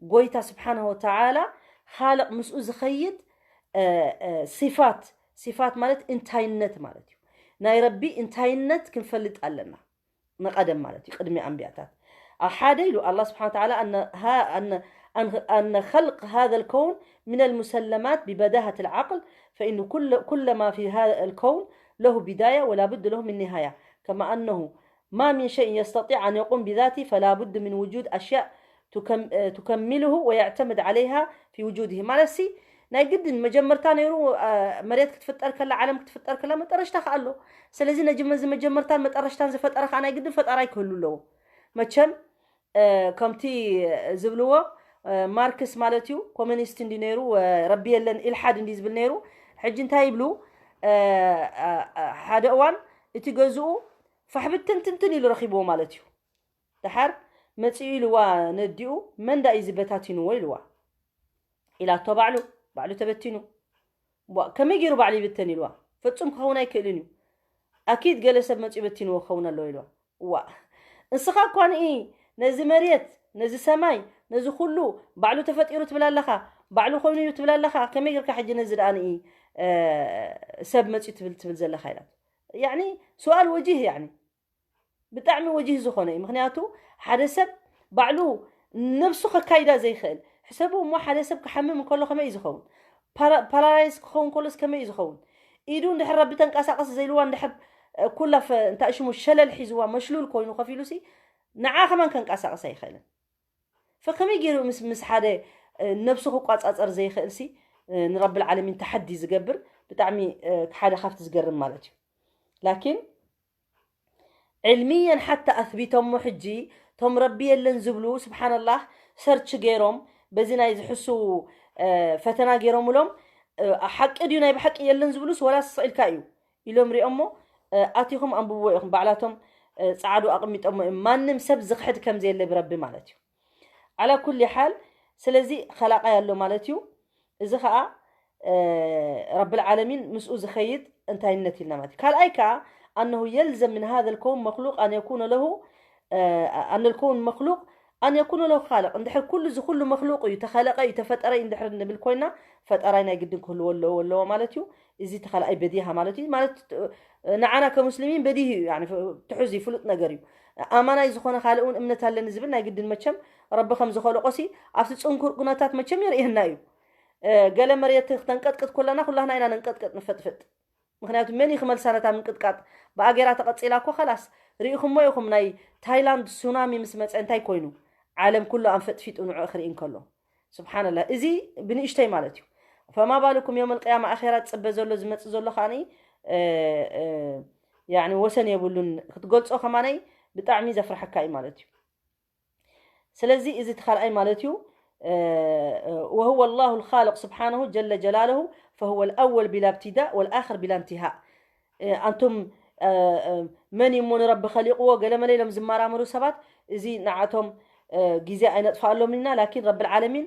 ጎይታ ስብሓንሁ ወተዓላ ካልቕ ምስኡ ዝኸይድ ሲፋት ሲፋት ማለት እንታይነት ማለት እዩ። ናይ ረቢ እንታይነት ክንፈልጥ ኣለና። ንቐደም ማለት እዩ ቅድሚ ኣንቢያታት ሓደ ኢሉ ኣላ ስብሓን ተዓላ أن خلق هذا الكون من المسلمات ببداهة العقل فإن كل, كل ما في هذا الكون له بداية ولا بد له من نهاية كما أنه ما من شيء يستطيع أن يقوم بذاته فلا بد من وجود أشياء تكمله ويعتمد عليها في وجوده ማለት ሲ ናይ ግድን መጀመርታ ነይሩ መሬት ክትፍጠር ከላ ዓለም ክትፍጠር ከላ መጠረሽታ ከ ኣሎ። ስለዚ ነዚ መጀመርታን መጠረሽታን ዝፈጠረ ከዓ ናይ ግድን ፈጣራይ ክህሉ ኣለዎ። መቸም ከምቲ ዝብልዎ ማርክስ ማለት እዩ ኮሚኒስት እንዲ ነይሩ ረቢ የለን ኢልሓድ እንዲ ዝብል ነይሩ። ሕጂ እንታይ ይብሉ ሓደ እዋን እቲ ገዝኡ ፋሕብትን ትንትን ኢሉ ረኺብዎ ማለት እዩ። ደሓር መፂኡ ኢልዋ ነዲኡ መንዳ እዩ ዝበታቲንዎ ኢልዋ ኢላቶ ባዕሉ ባዕሉ ተበቲኑ። ከመይ ገይሩ ባዕሉ ይብተን ኢልዋ? ፍፁም ክኸውን ኣይክእልን እዩ። ኣኪድ ገለ ሰብ መፂኡ በቲንዎ ክኸውን ኣለዎ ኢልዋ። ዋ እንስኻ እኳ ንኢ ነዚ መሬት ነዚ ሰማይ ነዚ ኩሉ ባዕሉ ተፈጢሩ ትብል ኣለኻ፣ ባዕሉ ኮይኑ እዩ ትብል ኣለኻ። ከመይ ጌርካ ሕጂ ነዚ ደኣ ንኢ ሰብ መፂኡ ትብል ትብል ዘለኻ ኢላት። ያኒ ሱኣል ወጂህ ያኒ ብጣዕሚ ወጂህ ዝኾነ እዩ። ምክንያቱ ሓደ ሰብ ባዕሉ ነብሱ ከካይዳ ዘይኽእል ሕሰቡ እሞ ሓደ ሰብ ክሓምም እንከሎ ከመይ እዩ ዝኸውን? ፓራላይዝ ክኸውን ከሎስ ከመይ እዩ ዝኸውን? ኢዱ እንድሕር ረቢ ተንቀሳቀስ ዘይልዋ እንድሕር ኩላ እንታይ ሽሙ ሸለል ሒዝዋ መሽሉል ኮይኑ ከፊሉ ሲ ንዓ ከማን ከንቀሳቀስ ኣይኽእልን። ፈከመይ ገይሩ ምስ ምስ ሓደ ነብሱ ክቋጻጸር ዘይኽእል ሲ ንረብል ዓለሚን ተሓዲ ዝገብር ብጣዕሚ ሓደ ካብቲ ዝገርም ማለት እዩ። ላኪን ዕልምየን ሓታ ኣስቢቶሞ ሕጂ ቶም ረቢ የለን ዝብሉ ስብሓንላህ ሰርች ገይሮም በዚ ናይ ዝሕሱ ፈተና ገይሮምሎም ሓቂ ድዩ ናይ ብሓቂ የለን ዝብሉስ ወላ ስቕ ኢልካ እዩ ኢሎም ሪኦሞ ኣቲኹም ኣንብብዎ ኢኹም። ባዕላቶም ፃዕዱ ኣቕሚጦሞ እዮም። ማንም ሰብ ዝኽሕድ ከም ዘየለ ብረቢ ማለት እዩ። ዓላ ኩሊ ሓል ስለዚ ኸላቃይ ኣሎ ማለት እዩ። እዚ ኸዓ ረብል ዓለሚን ምስኡ ዝኸይድ እንታይነት ኢልና ማለት እዩ። ካልኣይ ከዓ ኣነሁ የልዘም ምን ሃዘ ልከውን መክሉቅ ኣን የኩነ ለሁ ኣነ ልከውን መክሉቅ ኣን የኩነ ለሁ ካልቅ እንድሕር ኩሉ እዚ ኩሉ መክሉቅ እዩ ተኸለቀ እዩ ተፈጠረ እዩ እንድሕር ንብል ኮይና ፈጠራይ ናይ ግድን ክህልዎ ኣለዎ ኣለዎ ማለት እዩ። እዚ እቲ ካልኣይ በዲሃ ማለት እዩ ማለት ንዓና ከሙስሊሚን በዲህ እዩ ትሑዝ እዩ ፍሉጥ ነገር እዩ። ኣማናይ ዝኾነ ካልእ እውን እምነት ኣለኒ ዝብል ናይ ግድን መቸም ረቢ ከም ዝኸለቆሲ ኣብቲ ፅንኩር ኩነታት መቸም የርእየና እዩ። ገለ መሬት ክተንቀጥቅጥ ኮላና ኩላህና ኢና ነንቀጥቅጥ ንፈጥፍጥ። ምክንያቱ መን እዩ ክመልሳ ነታ ምንቅጥቃጥ ብኣጌራ ተቐፂላ እኮ ከላስ ርኢኹሞ ኢኹም ናይ ታይላንድ ሱናሚ ምስ መፀ እንታይ ኮይኑ ዓለም ኩሉ ኣንፈጥፊጡ ንዑ ክርኢ እንከሎ ስብሓንላ እዚ ብንእሽተይ ማለት እዩ። ፈማ ባልኩም የውም ልቅያማ ኣኼራ ዝፅበ ዘሎ ዝመፅእ ዘሎ ከዓ ወሰን የብሉን ክትገልፆ ከማነይ ብጣዕሚ ዘፍርሐካ እዩ ማለት እዩ። ስለዚ እዚ እቲ ካልኣይ ማለት እዩ وهو الله الخالق سبحانه جل جلاله فهو الأول بلا ابتداء والآخر بلا انتهاء أنتم መን እዩ እሞ ንረቢ ከሊቕዎ ገለመለ ኢሎም ዝመራመሩ ሰባት እዚ ንዓቶም ግዜ ኣይነጥፋኣሎም ኢና ላኪን ረብል ዓለሚን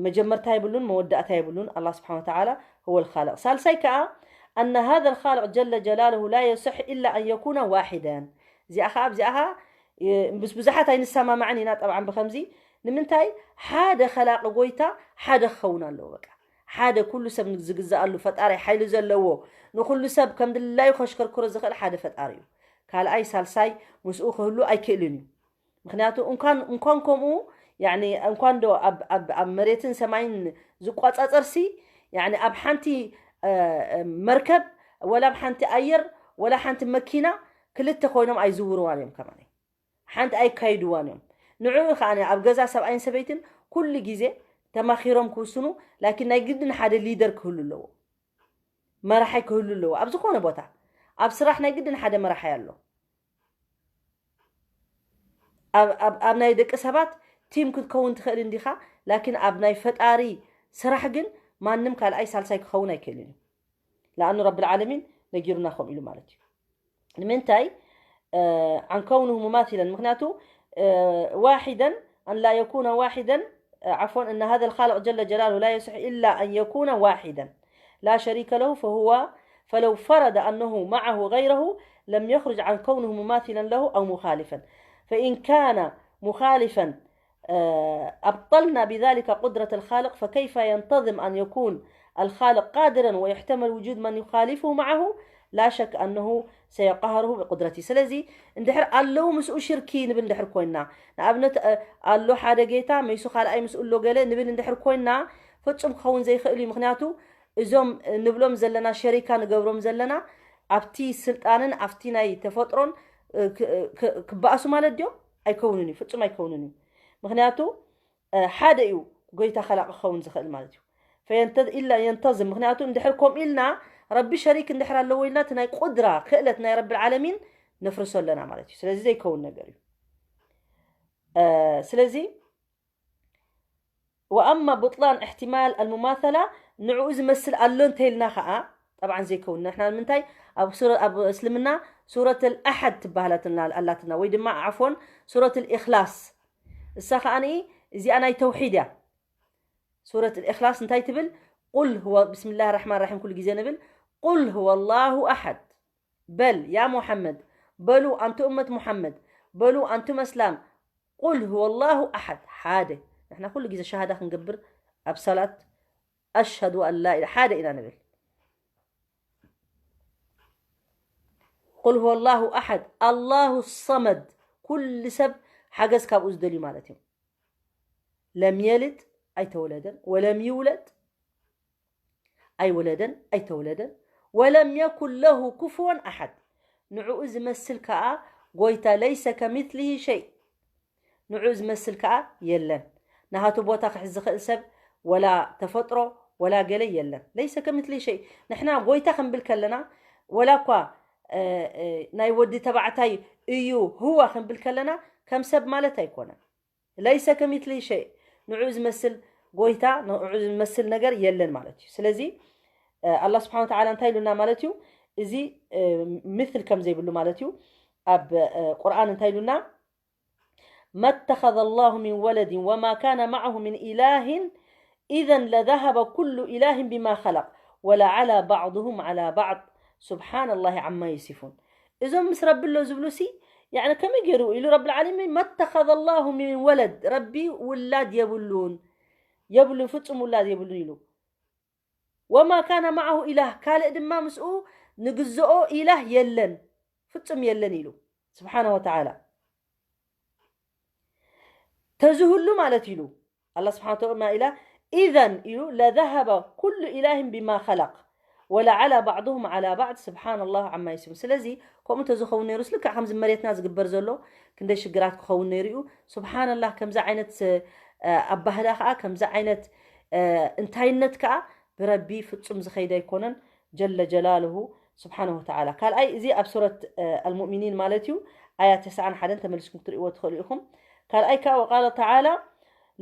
መጀመርታ የብሉን መወዳእታ የብሉን ኣላ ስብሓን ወተዓላ هو الخالق ሳልሳይ ከዓ أن هذا الخالق جل جلاله لا يصح إلا أن يكون واحدا እዚኣ ከዓ ኣብዚኣ ከዓ ምስ ብዙሓት ኣይንሰማማዕን ኢና ጠብዓን ብከምዚ ንምንታይ ሓደ ከላቂ ጎይታ ሓደ ክኸውን ኣለዎ በቃ ሓደ ኩሉ ሰብ ዝግዛኣሉ ፈጣሪ ሓይሊ ዘለዎ ንኩሉ ሰብ ከም ድላዩ ከሽከርክሮ ዝኽእል ሓደ ፈጣሪ እዩ ካልኣይ ሳልሳይ ምስኡ ክህሉ ኣይክእልን እዩ። ምክንያቱ እንኳን እንኳን ከምኡ ያኒ እንኳን ዶ ኣብ ኣብ ኣብ መሬትን ሰማይን ዝቋጻጸርሲ ያኒ ኣብ ሓንቲ እ፣ እ፣ መርከብ ወላ ኣብ ሓንቲ ኣየር ወላ ሓንቲ መኪና ክልተ ኮይኖም ኣይዝውርዋን እዮም ከማን ሓንቲ ኣይካይድዋን እዮም። ንዕኡ ከኣ ኣብ ገዛ ሰብኣይን ሰበይትን ኩሉ ግዜ ተማኺሮም ክውስኑ ላኪን ናይ ግድን ሓደ ሊደር ክህሉ ኣለዎ። መራሓይ ክህሉ ኣለዎ ኣብ ዝኾነ ቦታ ኣብ ስራሕ ናይ ግድን ሓደ መራሓይ ኣሎ። ኣብ ናይ ደቂ ሰባት ቲም ክትከውን ትኽእል እንዲኻ ላኪን ኣብ ናይ ፈጣሪ ስራሕ ግን ማንም ካልኣይ ሳልሳይ ክኸውን ኣይክእልን እዩ። ለኣኑ ረብል ዓለሚን ነጊሩና ከምኡ ኢሉ ማለት እዩ። ንምንታይ عن كونه مماثلا ምክንያቱ واحدا أن لا يكون واحدا عفوا أن هذا الخالق جل جلاله لا يصح إلا أن يكون واحدا لا شريك له فهو فلو فرض أنه معه غيره لم يخرج عن كونه مماثلا له أو مخالفا فإن كان مخالفا أبطلنا بذلك قدرة الخالق فكيف ينتظم أن يكون الخالق قادرا ويحتمل وجود من يخالفه معه لا شك أنه سيقهره بقدرته ስለዚ እንድሕር ኣለዉ ምስኡ ሽርኪ ንብል እንድሕር ኮይና ንኣብነት ኣሎ ሓደ ጌታ መይሱ ካልኣይ ምስኡ ኣሎ ገለ ንብል እንድሕር ኮይና ፍጹም ክኸውን ዘይኽእል እዩ ምክንያቱ እዞም ንብሎም ዘለና ሸሪካ ንገብሮም ዘለና ኣብቲ ስልጣንን ኣብቲ ናይ ተፈጥሮን ክበኣሱ ማለት ድዮም ኣይከውንን እዩ ፍጹም ኣይከውንን እዩ ምክንያቱ ሓደ እዩ ጎይታ ከላቂ ክኸውን ዝኽእል ማለት እዩ فينتظ إلا ينتظم ምክንያቱ እንድሕር ከምኡ ኢልና ረቢ ሸሪክ እንድሕር ኣለዎ ኢልና እቲ ናይ ቁድራ ክእለት ናይ ረቢ ዓለሚን ነፍርሶ ኣለና ማለት እዩ ስለዚ ዘይከውን ነገር እዩ ስለዚ وأما بطلان احتمال المماثلة ንዕኡ ዝመስል ኣሎ እንተኢልና ኸዓ طبعا ዘይከውን ንሕና ንምንታይ ኣብ ሱረ ኣብ እስልምና ሱረት الأحد ትበሃል ኣላትና ወይ ድማ ዓፎን ሱረት الإخلاص እሳ ኸዓ እዚኣ ናይ ተውሒድ እያ ሱረት الإخلاص እንታይ ትብል قل هو بسم الله الرحمن الرحيم ኩሉ ግዜ ንብል قل هو الله أحد በል ያ ሙሐመድ በሉ ኣንቱ እመት ሙሐመድ በሉ ኣንቱም ኣስላም قل هو الله أحد ሓደ ንሕና ኩሉ ግዜ ሸሃዳ ክንገብር ኣብ ሰላት أشهد أن لا إله ሓደ ኢና ንብል قل هو الله أحد الله الصمد ኩሉ ሰብ ሓገዝ ካብኡ ዝደልዩ ማለት እዮም لم يلد ኣይተወለደን ولم يولد ኣይወለደን ኣይተወለደን ولم يكن له كفوا أحد ንዕኡ ዝመስል ከኣ ጎይታ ليس كمثله شيء ንዕኡ ዝመስል ከኣ የለን ናሃቱ ቦታ ክሕዝ ዝኽእል ሰብ ወላ ተፈጥሮ ወላ ገለ የለን ليس كمثله شيء ንሕና ጎይታ ክንብል ከለና ወላ እኳ ናይ ወዲ ተባዕታይ እዩ ህዋ ክንብል ከለና ከም ሰብ ማለት ኣይኮነን ليس كمثله شيء ንዑ ዝመስል ጎይታ ንዑ ዝመስል ነገር የለን ማለት እዩ ስለዚ ኣላ ስብሓን ተዓላ እንታይ ኢሉና ማለት እዩ እዚ ምትል ከም ዘይብሉ ማለት እዩ ኣብ ቁርኣን እንታይ ኢሉና ما اتخذ الله من ولد وما كان معه من إله إذا لذهب كل إله بما خلق ولعلا بعضهم على بعض سبحان الله عما يصفون እዞም ምስ ረቢ ኣሎ ዝብሉ ሲ ያዕኒ ከመይ ገይሩ ኢሉ ረቢ ዓለሚን መተኸዘ ላሁ ሚን ወለድ ረቢ ውላድ የብሉን የብሉን ፍጹም ውላድ የብሉን ኢሉ ወማ ካነ ማዓሁ ኢላህ ካልእ ድማ ምስኡ ንግዝኦ ኢላህ የለን ፍጹም የለን ኢሉ ስብሓነ ወተዓላ ተዝህሉ ማለት ኢሉ ኣላ ስብሓን ተላ ኢላ ኢዘን ኢሉ ለዘሀበ ኩሉ ኢላህን ቢማ ከለቅ ወለዓላ ባዕድሁም ዓላ ባዕድ ስብሓን ላህ ዓማ ይስሙ ስለዚ ከምኡ እንተዝኸውን ነይሩ ስልክዕ ከምዚ መሬትና ዝግበር ዘሎ ክንደይ ሽግራት ክኸውን ነይሩ እዩ ስብሓንላህ ከምዚ ዓይነት ኣባህላ ከዓ ከምዚ ዓይነት እንታይነት ከዓ ብረቢ ፍጹም ዝኸይድ ኣይኮነን ጀለ ጀላልሁ ስብሓንሁ ወተዓላ ካልኣይ እዚ ኣብ ሱረት ኣልሙእሚኒን ማለት እዩ ኣያ ተስዓን ሓደን ተመሊስኩም ክትርእይዎ ትኽእሉ ኢኹም ካልኣይ ከዓ ወቃለ ተዓላ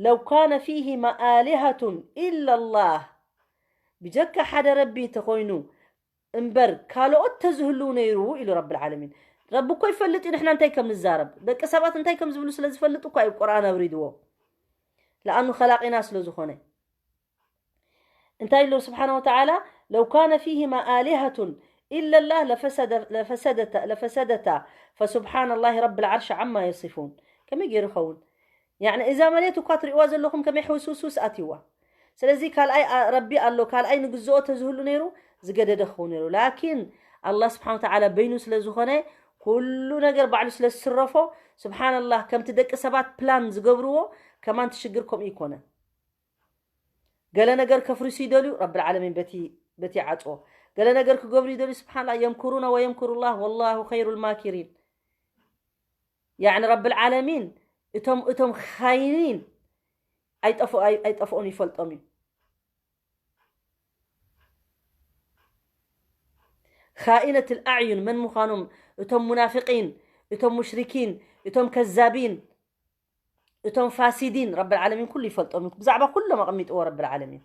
ለው ካነ ፊህማ ኣሊሀቱን ኢላ ላህ ብጀካ ሓደ ረቢ ተኾይኑ እምበር ካልኦት ተዝህልው ነይሩ ኢሉ ረቢ ልዓለሚን ረቢ እኮ ይፈልጥ እዩ ንሕና እንታይ ከም ንዛረብ ደቂ ሰባት እንታይ ከም ዝብሉ ስለ ዝፈልጥ እኳ እዩ ቁርኣን ኣብሪድዎ ለኣኑ ከላቂና ስለ ዝኾነ እንታይ ኢሉ ስብሓን ወተዓላ ለው ካነ ፊህማ ኣሊሀቱን ኢላ ላህ ለፈሰደታ ፈሱብሓን ላህ ረቢ ልዓርሽ ዓማ የሲፉን ከመይ ገይሩ ይኸውን ያዕኒ እዛ መሬት እኳ ትርእዋ ዘለኹም ከመይ ሕውስውስውስ ኣትይዋ ስለዚ ካልኣይ ረቢ ኣሎ ካልኣይ ንግዝኦ ተዝህሉ ነይሩ ዝገደደ ክኸውን ነይሩ ላኪን ኣላ ስብሓን ወተዓላ በይኑ ስለ ዝኾነ ኩሉ ነገር ባዕሉ ስለ ዝስረፎ፣ ስብሓንላህ፣ ከምቲ ደቂ ሰባት ፕላን ዝገብርዎ ከማን ትሽግር ከምኡ ይኮነ። ገለ ነገር ከፍርሱ ይደልዩ፣ ረብል ዓለሚን በቲ በቲ ዓጽዎ። ገለ ነገር ክገብሩ ይደልዩ፣ ስብሓንላህ፣ የምኩሩና ወየምኩሩ ላህ ወላሁ ኸይሩል ማኪሪን። ያዕኒ ረብል ዓለሚን እቶም እቶም ኻይኒን ኣይጠፍኦ ኣይጠፍኦን ይፈልጦም እዩ። ኻኢነትል ኣዕዩን መን ምዃኖም፣ እቶም ሙናፍቂን፣ እቶም ሙሽሪኪን፣ እቶም ከዛቢን፣ እቶም ፋሲዲን ረብል ዓለሚን ኩሉ ይፈልጦም እዩ። ብዛዕባ ኩሎም ኣቐሚጥዎ ረብል ዓለሚን።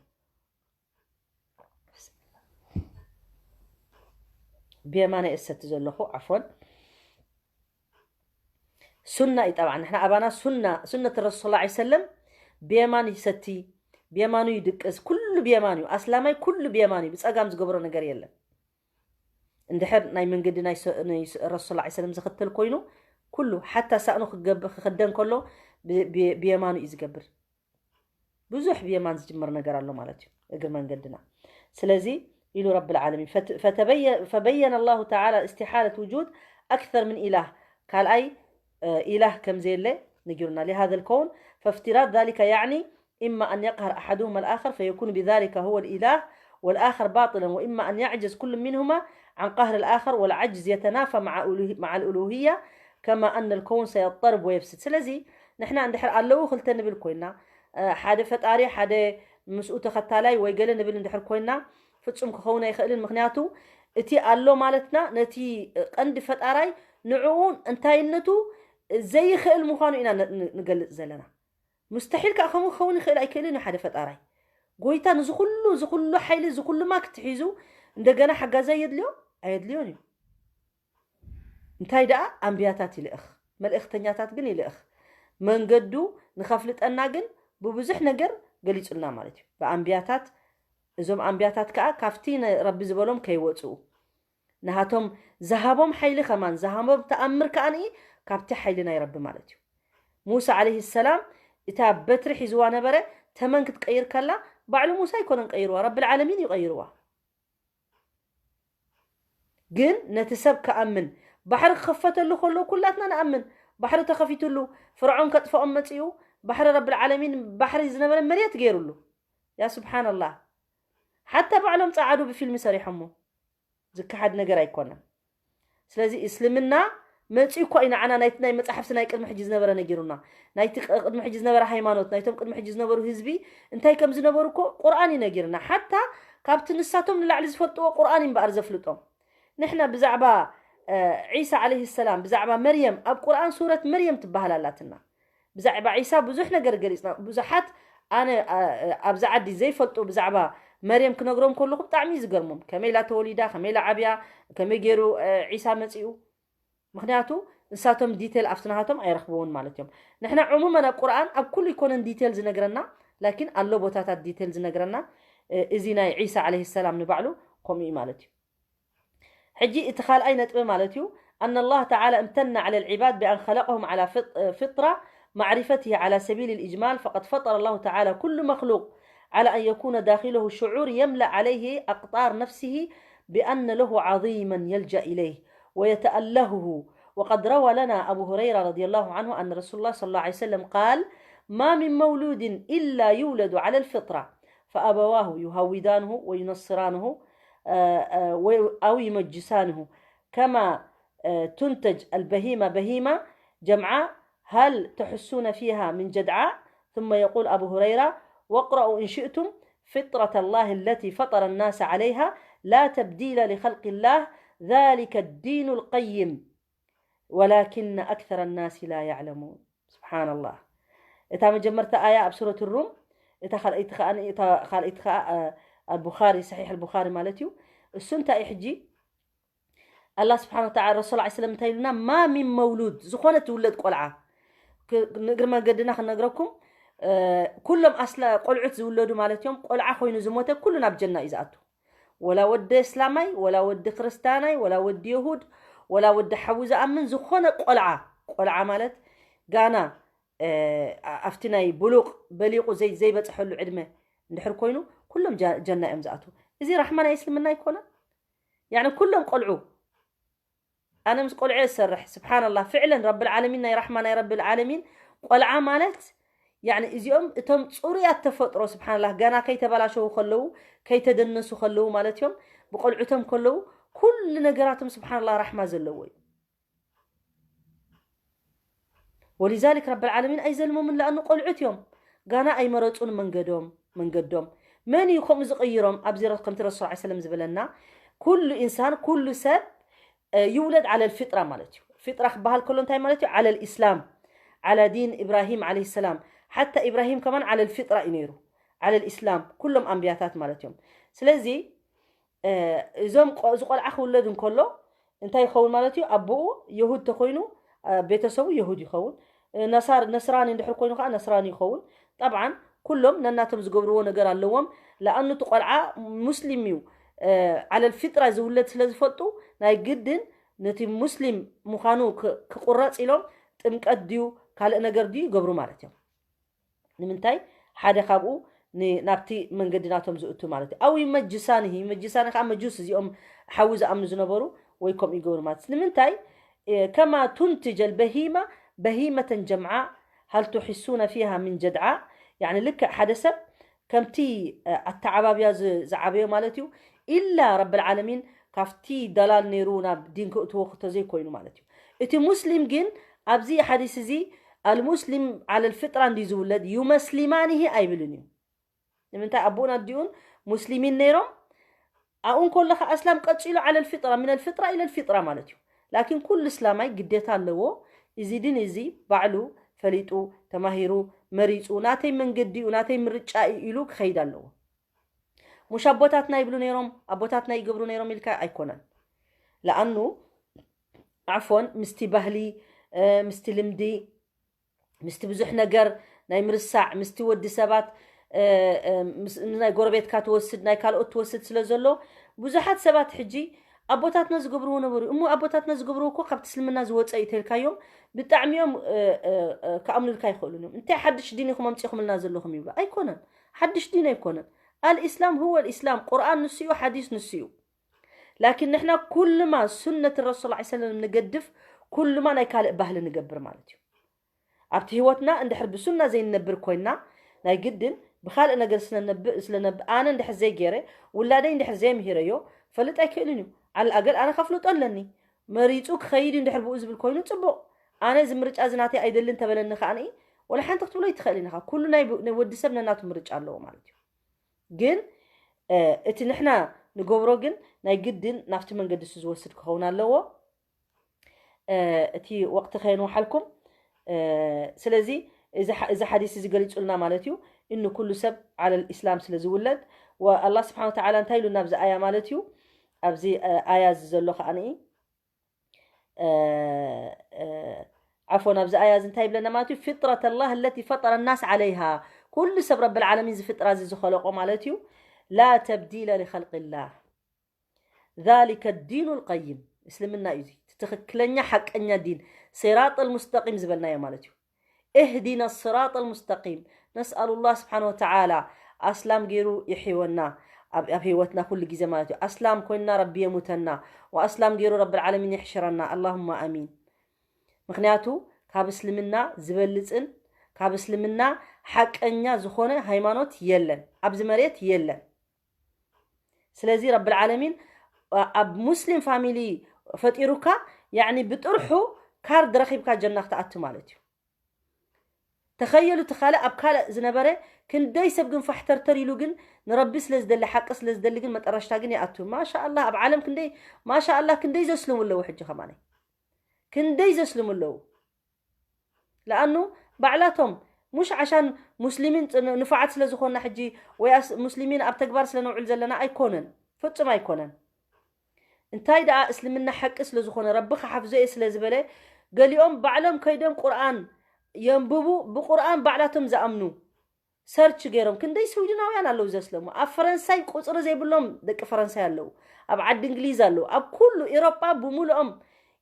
ብየማነ እሰቲ ዘለኹ ዓፎን ሱና እዩ። ጠብዓ ንሕና ኣባና ሱና ሱነት ረሱል ሰለላሁ ዐለይሂ ወሰለም ብየማን ይሰቲ፣ ብየማኑ ይድቅስ፣ ኩሉ ብየማን እዩ። ኣስላማይ ኩሉ ብየማን እዩ። ብጸጋም ዝገብሮ ነገር የለን። እንድሕር ናይ መንገዲ ናይ ስ- ናይ ስ- ረሱል ሰለላሁ ዐለይሂ ወሰለም ዝኽተል ኮይኑ ኩሉ ሓታ ሳእኑ ክገብ ክኽደን ከሎ ብ- ብ- ብየማኑ እዩ ዝገብር። ብዙሕ ብየማን ዝጅመር ነገር ኣሎ ማለት እዩ እግሪ መንገድና። ስለዚ ኢሉ ረብል ዓለሚን ፈት- ፈተበየ- ፈበየነ ላሁ ተዓላ استحالة وجود أكثر من إله ካልኣይ ኢላህ ከም ዘየለ ነጊሩና لهذا الكون فافتراض ذلك يعني إما أن يقهر أحدهما الآخر فيكون بذلك هو الإله والآخر باطلا وإما أن يعجز كل منهما عن قهر الآخر والعجز يتنافى مع ألوه- مع الألوهية كما أن الكون سيضطرب ويفسد ስለዚ ንሕና እንድሕር ኣለዉ ክልተ ንብል ኮይና ሓደ ፈጣሪ ሓደ ምስኡ ተኸታላይ ወይ ገለ ንብል እንድሕር ኮይና ፍጹም ክኸውን ኣይኽእልን ምክንያቱ እቲ ኣሎ ማለትና ነቲ ቀንዲ ፈጣራይ ንዕኡ እንታይነቱ ዘይኽእል ምዃኑ ኢና ንገልጽ ዘለና ሙስተሒል ከዓ ከምኡ ክኸውን ይኽእል ኣይክእልን እዩ ሓደ ፈጣራይ ጎይታ ንዝኩሉ ዝኩሉ ሓይሊ ዝኩሉ ማክት ሒዙ እንደገና ሓጋዛይ የድልዮ ኣየድልዮን እዩ እንታይ ደኣ ኣንብያታት ይልእኽ መልእኽተኛታት ግን ይልእኽ መንገዱ ንኸፍልጠና ግን ብብዙሕ ነገር ገሊጹልና ማለት እዩ ብኣንብያታት እዞም ኣንብያታት ከዓ ካብቲ ረቢ ዝበሎም ከይወፅኡ ናሃቶም ዝሃቦም ሓይሊ ከማን ዝሃቦም ተኣምር ከኣ ንኢ ካብቲ ሓይሊ ናይ ረቢ ማለት እዩ ሙሳ ዓለይሂ ሰላም እታ በትሪ ሒዝዋ ነበረ ተመን ክትቀይር ከላ ባዕሉ ሙሳ ኣይኮነን ቀይርዋ ረቢ ዓለሚን እዩ ቀይርዋ ግን ነቲ ሰብ ክኣምን ባሕሪ ክኸፈተሉ ከሎ ኩላትና ንኣምን ባሕሪ ተኸፊቱሉ ፍርዖን ከጥፍኦም መፂኡ ባሕሪ ረብል ዓለሚን ባሕሪ ዝነበረ መሬት ገይሩሉ ያ ስብሓንላህ ሓታ ባዕሎም ፀዓዱ ብፊልሚ ሰሪሖሞ ዝከሓድ ነገር ኣይኮነን ስለዚ እስልምና መፂኡ እኳ እዩ ንዓና ናይቲ ናይ መፅሓፍቲ ናይ ቅድሚ ሕጂ ዝነበረ ነጊሩና ናይቲ ቅድሚ ሕጂ ዝነበረ ሃይማኖት ናይቶም ቅድሚ ሕጂ ዝነበሩ ህዝቢ እንታይ ከም ዝነበሩ እኮ ቁርኣን እዩ ነጊርና ሓታ ካብቲ ንሳቶም ንላዕሊ ዝፈልጥዎ ቁርኣን እዩ እምበኣር ዘፍልጦም ንሕና ብዛዕባ ዒሳ ዓለይሂ ሰላም ብዛዕባ መርየም ኣብ ቁርኣን ሱረት መርየም ትበሃል ኣላትና ብዛዕባ ዒሳ ብዙሕ ነገር ገሊፅና ብዙሓት ኣነ ኣብዚ ዓዲ ዘይፈልጡ ብዛዕባ መርየም ክነግሮም ከለኹ ብጣዕሚ እዩ ዝገርሞም ከመይ ኢላ ተወሊዳ ከመይ ኢላ ዓብያ ከመይ ገይሩ ዒሳ መፂኡ ምክንያቱ ንሳቶም ዲቴል ኣብቲ ናሃቶም ኣይረኽብዎን ማለት እዮም ንሕና ዕሙመን ኣብ ቁርኣን ኣብ ኩሉ ይኮነን ዲቴል ዝነግረና ላኪን ኣሎ ቦታታት ዲቴል ዝነግረና እዚ ናይ ዒሳ ዓለይሂ ሰላም ንባዕሉ ከምኡ እዩ ማለት እዩ ሕጂ እቲ ካልኣይ ነጥቢ ማለት እዩ أن الله تعالى امتن على العباد بأن خلقهم على فط- فطرة معرفته على سبيل الإجمال فقد فطر الله تعالى كل مخلوق على أن يكون داخله شعور يملأ عليه أقطار نفسه بأن له عظيما يلجأ إليه ويتألهه وقد روى لنا أبو هريرة رضي الله عنه أن رسول الله صلى الله عليه وسلم قال ما من مولود إلا يولد على الفطرة فأبواه يهودانه وينصرانه آه، آه، وي- أو يمجسانه كما آه، تنتج البهيمة بهيمة جمعاء هل تحسون فيها من جدعاء ثم يقول أبو هريرة واقرأوا إن شئتم فطرة الله التي فطر الناس عليها لا تبديل لخلق الله ذلك الدين القيم ولكن أكثر الناس لا يعلمون سبحان الله እታ መጀመርታ ኣያ ኣብ ሱረት ሩም እታ ካልኣይቲ ከዓ እታ ካልኣይቲ ከዓ ኣልቡኻሪ ሰሒሕ ኣልቡኻሪ ማለት እዩ እሱ እንታይ እዩ ሕጂ ኣላ ስብሓን ወተዓላ ረሱል ላ ስለም እንታይ ኢሉና ማ ሚን መውሉድ ዝኾነ ትውለድ ቆልዓ ንእግሪ መንገድና ክነግረኩም ኩሎም ኣስላ ቆልዑት ዝውለዱ ማለት እዮም ቆልዓ ኮይኑ ዝሞተ ኩሉ ናብ ጀና እዩ ዝኣቱ ወላ ወዲ እስላማይ ወላ ወዲ ክርስታናይ ወላ ወዲ የሁድ ወላ ወዲ ሓዊ ዝኣምን ዝኾነ ቆልዓ ቆልዓ ማለት ጋና ኣብቲ ናይ ብሉቕ በሊቑ ዘይበፅሐሉ ዕድመ እንድሕር ኮይኑ ኩሎም ጀና እዮም ዝኣትዉ እዚ ራሕማ ናይ እስልምና ይኮነ ያኒ ኩሎም ቆልዑ ኣነ ምስ ቆልዑ እየ ዝሰርሕ። ስብሓንላህ፣ ፍዕለን ረብል ዓለሚን፣ ናይ ራሕማ ናይ ረብል ዓለሚን ቆልዓ ማለት፣ ያኒ እዚኦም እቶም ፅሩያት ተፈጥሮ፣ ስብሓንላህ፣ ገና ከይተበላሸዉ ከለዉ፣ ከይተደነሱ ከለዉ ማለት እዮም። ብቆልዑቶም ከለዉ ኩሉ ነገራቶም ስብሓንላህ ራሕማ ዘለዎ እዩ። ወሊዛሊክ ረብል ዓለሚን ኣይዘልሞምን፣ ለኣኑ ቆልዑት እዮም፣ ጋና ኣይመረፁን መንገዶም መንገዶም። መን እዩ ከምኡ ዝቕይሮም? ኣብዚ ረ- ከምቲ ረሱል ስ ሰለም ዝበለና፣ ኩሉ ኢንሳን፣ ኩሉ ሰብ፣ እ፣ ይውለድ ዓለል ፊጥራ ማለት እዩ። ፊጥራ ክበሃል ከሎ እንታይ ማለት እዩ? ዓለል ኢስላም፣ ዓላ ዲን ኢብራሂም ዓለይሂ ሰላም። ሓታ ኢብራሂም ከማን ዓለል ፊጥራ እዩ ነይሩ፣ ዓለል ኢስላም፣ ኩሎም ኣንብያታት ማለት እዮም። ስለዚ እ፣ እዞም ቆ- እዚ ቆልዓ ክውለድ እንከሎ እንታይ ይኸውን ማለት እዩ? ኣቦኡ የሁድ ተኮይኑ፣ እ፣ ቤተሰቡ የሁድ ይኸውን። እ፣ ነሳር ነስራኒ እንድሕር ኮይኑ ከዓ ነስራኒ ይኸውን። ጠብዓን ኩሎም ነናቶም ዝገብርዎ ነገር ኣለዎም። ለኣኑ እቲ ቆልዓ ሙስሊም እዩ፣ እ፣ ዓለል ፊጥራ ዝውለድ ስለ ዝፈልጡ፣ ናይ ግድን ነቲ ሙስሊም ምዃኑ ክ- ክቁረፅ ኢሎም ጥምቀት ድዩ ካልእ ነገር ድዩ ይገብሩ ማለት እዮም። ንምንታይ? ሓደ ካብኡ ን- ናብቲ መንገዲ ናቶም ዝእቱ ማለት እዩ። ኣው ይመጅሳንሂ፣ ይመጅሳኒ ከዓ መጁስ፣ እዚኦም ሓዊ ዝኣምኑ ዝነበሩ ወይ ከምኡ ይገብሩ ማለት እዩ። ንምንታይ? እ፣ ከማ ቱንትጀል በሂማ በሂመተን ጀምዓ ሃል ቱሒሱነ ፊሃ ምን ጀድዓ። ያኒ ልክዕ ሓደ ሰብ ከምቲ፣ እ፣ ኣተዓባብያ ዝ- ዝዓበዮ ማለት እዩ። ኢላ ረብል ዓለሚን ካብቲ ደላል ነይሩ ናብ ዲን ክእትዎ ክተዘይኮይኑ ማለት እዩ። እቲ ሙስሊም ግን ኣብዚ ሓዲስ እዚ ኣልሙስሊም ዓለል ፍጥራ እንዲ ዝውለድ ዩመስሊማኒሂ ኣይብልን እዩ። ንምንታይ? ኣቦኡን ኣዲኡን ሙስሊሚን ነይሮም። ኣብኡ እንከሎ ከዓ እስላም ቀፂሉ ዓለል ፍጥራ፣ ሚነል ፍጥራ ኢለል ፍጥራ ማለት እዩ። ላኪን ኩሉ እስላማይ ግዴታ ኣለዎ። እዚ ድን እዚ ባዕሉ ፈሊጡ፣ ተማሂሩ፣ መሪፁ፣ ናተይ መንገዲ እዩ፣ ናተይ ምርጫ እዩ ኢሉ ክኸይድ ኣለዎ። ሙሽ ኣቦታትና ይብሉ ነይሮም፣ ኣቦታትና ይገብሩ ነይሮም ኢልካ ኣይኮነን። ለኣኑ ዓፎን ምስቲ ባህሊ፣ እ፣ ምስቲ ልምዲ፣ ምስቲ ብዙሕ ነገር ናይ ምርሳዕ፣ ምስቲ ወዲ ሰባት፣ እ፣ እ፣ ምስ- ናይ ጎረቤትካ ትወስድ፣ ናይ ካልኦት ትወስድ ስለ ዘሎ፣ ብዙሓት ሰባት ሕጂ ኣቦታትና ዝገብርዎ ነበሩ። እሞ ኣቦታትና ዝገብርዎ እኮ ካብቲ እስልምና ዝወፀ እዩ ተልካዮም፣ ብጣዕሚ እዮም፣ እ፣ እ፣ እ፣ ክኣምኑልካ ይኽእሉን እዮም። እንታይ ሓድሽ ዲን ኢኹም ኣምፂኹምልና ዘለኹም ይብሉ። ኣይኮነን፣ ሓድሽ ዲን ኣይኮነን። ኣልኢስላም ሁወ ልኢስላም፣ ቁርኣን ንሱ እዩ፣ ሓዲስ ንሱ እዩ። ላኪን ንሕና ኩልማ ሱነት ረሱል ላ ሰለም ንገድፍ፣ ኩልማ ናይ ካልእ ባህሊ ንገብር ማለት እዩ። ኣብቲ ህይወትና እንድሕር ብሱና ዘይንነብር ኮይንና፣ ናይ ግድን ብኻልእ ነገር ስለነብ- ስለነብ ኣነ እንድሕር ዘይገይረ፣ ውላደይ እንድሕር ዘይምሂረዮ፣ ፈልጥ ኣይክእልን እዩ። ዓል ኣገል ኣነ ከፍልጦ ኣለኒ። መሪፁ ክኸይድ እዩ እንድሕር ብኡ ዝብል ኮይኑ ፅቡቕ። ኣነ እዚ ምርጫ እዚ ናተይ ኣይደልን ተበለኒ ከዓኒ፣ ወላ ሓንቲ ክትብሎ ይትኽእል ኢኻ። ኩሉ ናይ ብ- ናይ ወዲ ሰብ ነናቱ ምርጫ ኣለዎ ማለት እዩ። ግን እ፣ እቲ ንሕና ንገብሮ ግን ናይ ግድን ናብቲ መንገዲ እሱ ዝወስድ ክኸውን ኣለዎ። እ፣ እቲ ወቅቲ ከየንውሓልኩም። እ፣ ስለዚ እዚ ሓ- እዚ ሓዲስ እዚ ገሊጹልና ማለት እዩ። እኑ ኩሉ ሰብ ዓለል ኢስላም ስለ ዝውለድ፣ ወኣላህ ስብሓን ወተዓላ እንታይ ኢሉ ናብዚ ኣያ ማለት እዩ? ኣብዚ እ፣ ኣያ እዚ ዘሎ ከዓኒ እ፣ እ፣ ዓፎን፣ ኣብዚ ኣያ እዚ እንታይ ይብለና ማለት እዩ? ፍጥረት ላህ ለቲ ፈጠረ ናስ ዓለይሃ፣ ኩሉ ሰብ ረብል ዓለሚን ዝፍጥራ እዚ ዝኸለቆ ማለት እዩ። ላ ተብዲለ ሊኸልቅላህ ዛሊከ ዲኑ ልቀይም፣ እስልምና እዩ እዚ እቲ ትኽክለኛ ሓቀኛ ዲን፣ ሲራጥ ልሙስተቂም ዝበልናዮ ማለት እዩ። እህዲና ስራጥ ልሙስተቂም። ነስኣሉ ላህ ስብሓን ወተዓላ ኣስላም ገይሩ ይሕይወና፣ ኣብ ኣብ ህይወትና ኩሉ ግዜ ማለት እዩ። ኣስላም ኮይንና ረቢ የሙተና፣ ወኣስላም ገይሩ ረብል ዓለሚን ይሕሽረና። ኣላሁማ ኣሚን። ምክንያቱ ካብ እስልምና ዝበልፅን ካብ እስልምና ሓቀኛ ዝኾነ ሃይማኖት የለን፣ ኣብዚ መሬት የለን። ስለዚ ረብል ዓለሚን ኣብ ሙስሊም ፋሚሊ ፈጢሩካ፣ ያኒ ብጥርሑ ካርድ ረኺብካ ጀና ክትኣቱ ማለት እዩ። ተኸየሉ እቲ ካልእ ኣብ ካልእ ዝነበረ ክንደይ ሰብ ግን ፋሕተርተር ኢሉ ግን ንረቢ ስለ ዝደሊ፣ ሓቂ ስለ ዝደሊ ግን መጠረሽታ ግን ይኣቱ። ማሻኣላህ ኣብ ዓለም ክንደይ ማሻኣላህ ክንደይ ዘስልሙ ኣለዉ ሕጂ ከማነይ ክንደይ ዘስልሙ ኣለዉ። ለኣኑ ባዕላቶም ሙሽ ዓሻን ሙስሊሚን ንፉዓት ስለ ዝኾንና ሕጂ ወይ ኣስ- ሙስሊሚን ኣብ ተግባር ስለ ነውዕል ዘለና ኣይኮነን፣ ፍጹም ኣይኮነን። እንታይ ደኣ እስልምና ሓቂ ስለ ዝኾነ ረቢ ክሓፍዞ እየ ስለ ዝበለ ገሊኦም ባዕሎም ከይዶም ቁርኣን የንብቡ፣ ብቁርኣን ባዕላቶም ዝኣምኑ ሰርች ገይሮም ክንደይ ስዊድናውያን ኣለዉ ዘስለሙ። ኣብ ፈረንሳይ ቁፅሪ ዘይብሎም ደቂ ፈረንሳይ ኣለዉ፣ ኣብ ዓዲ እንግሊዝ ኣለዉ፣ ኣብ ኩሉ ኤሮጳ ብምሉኦም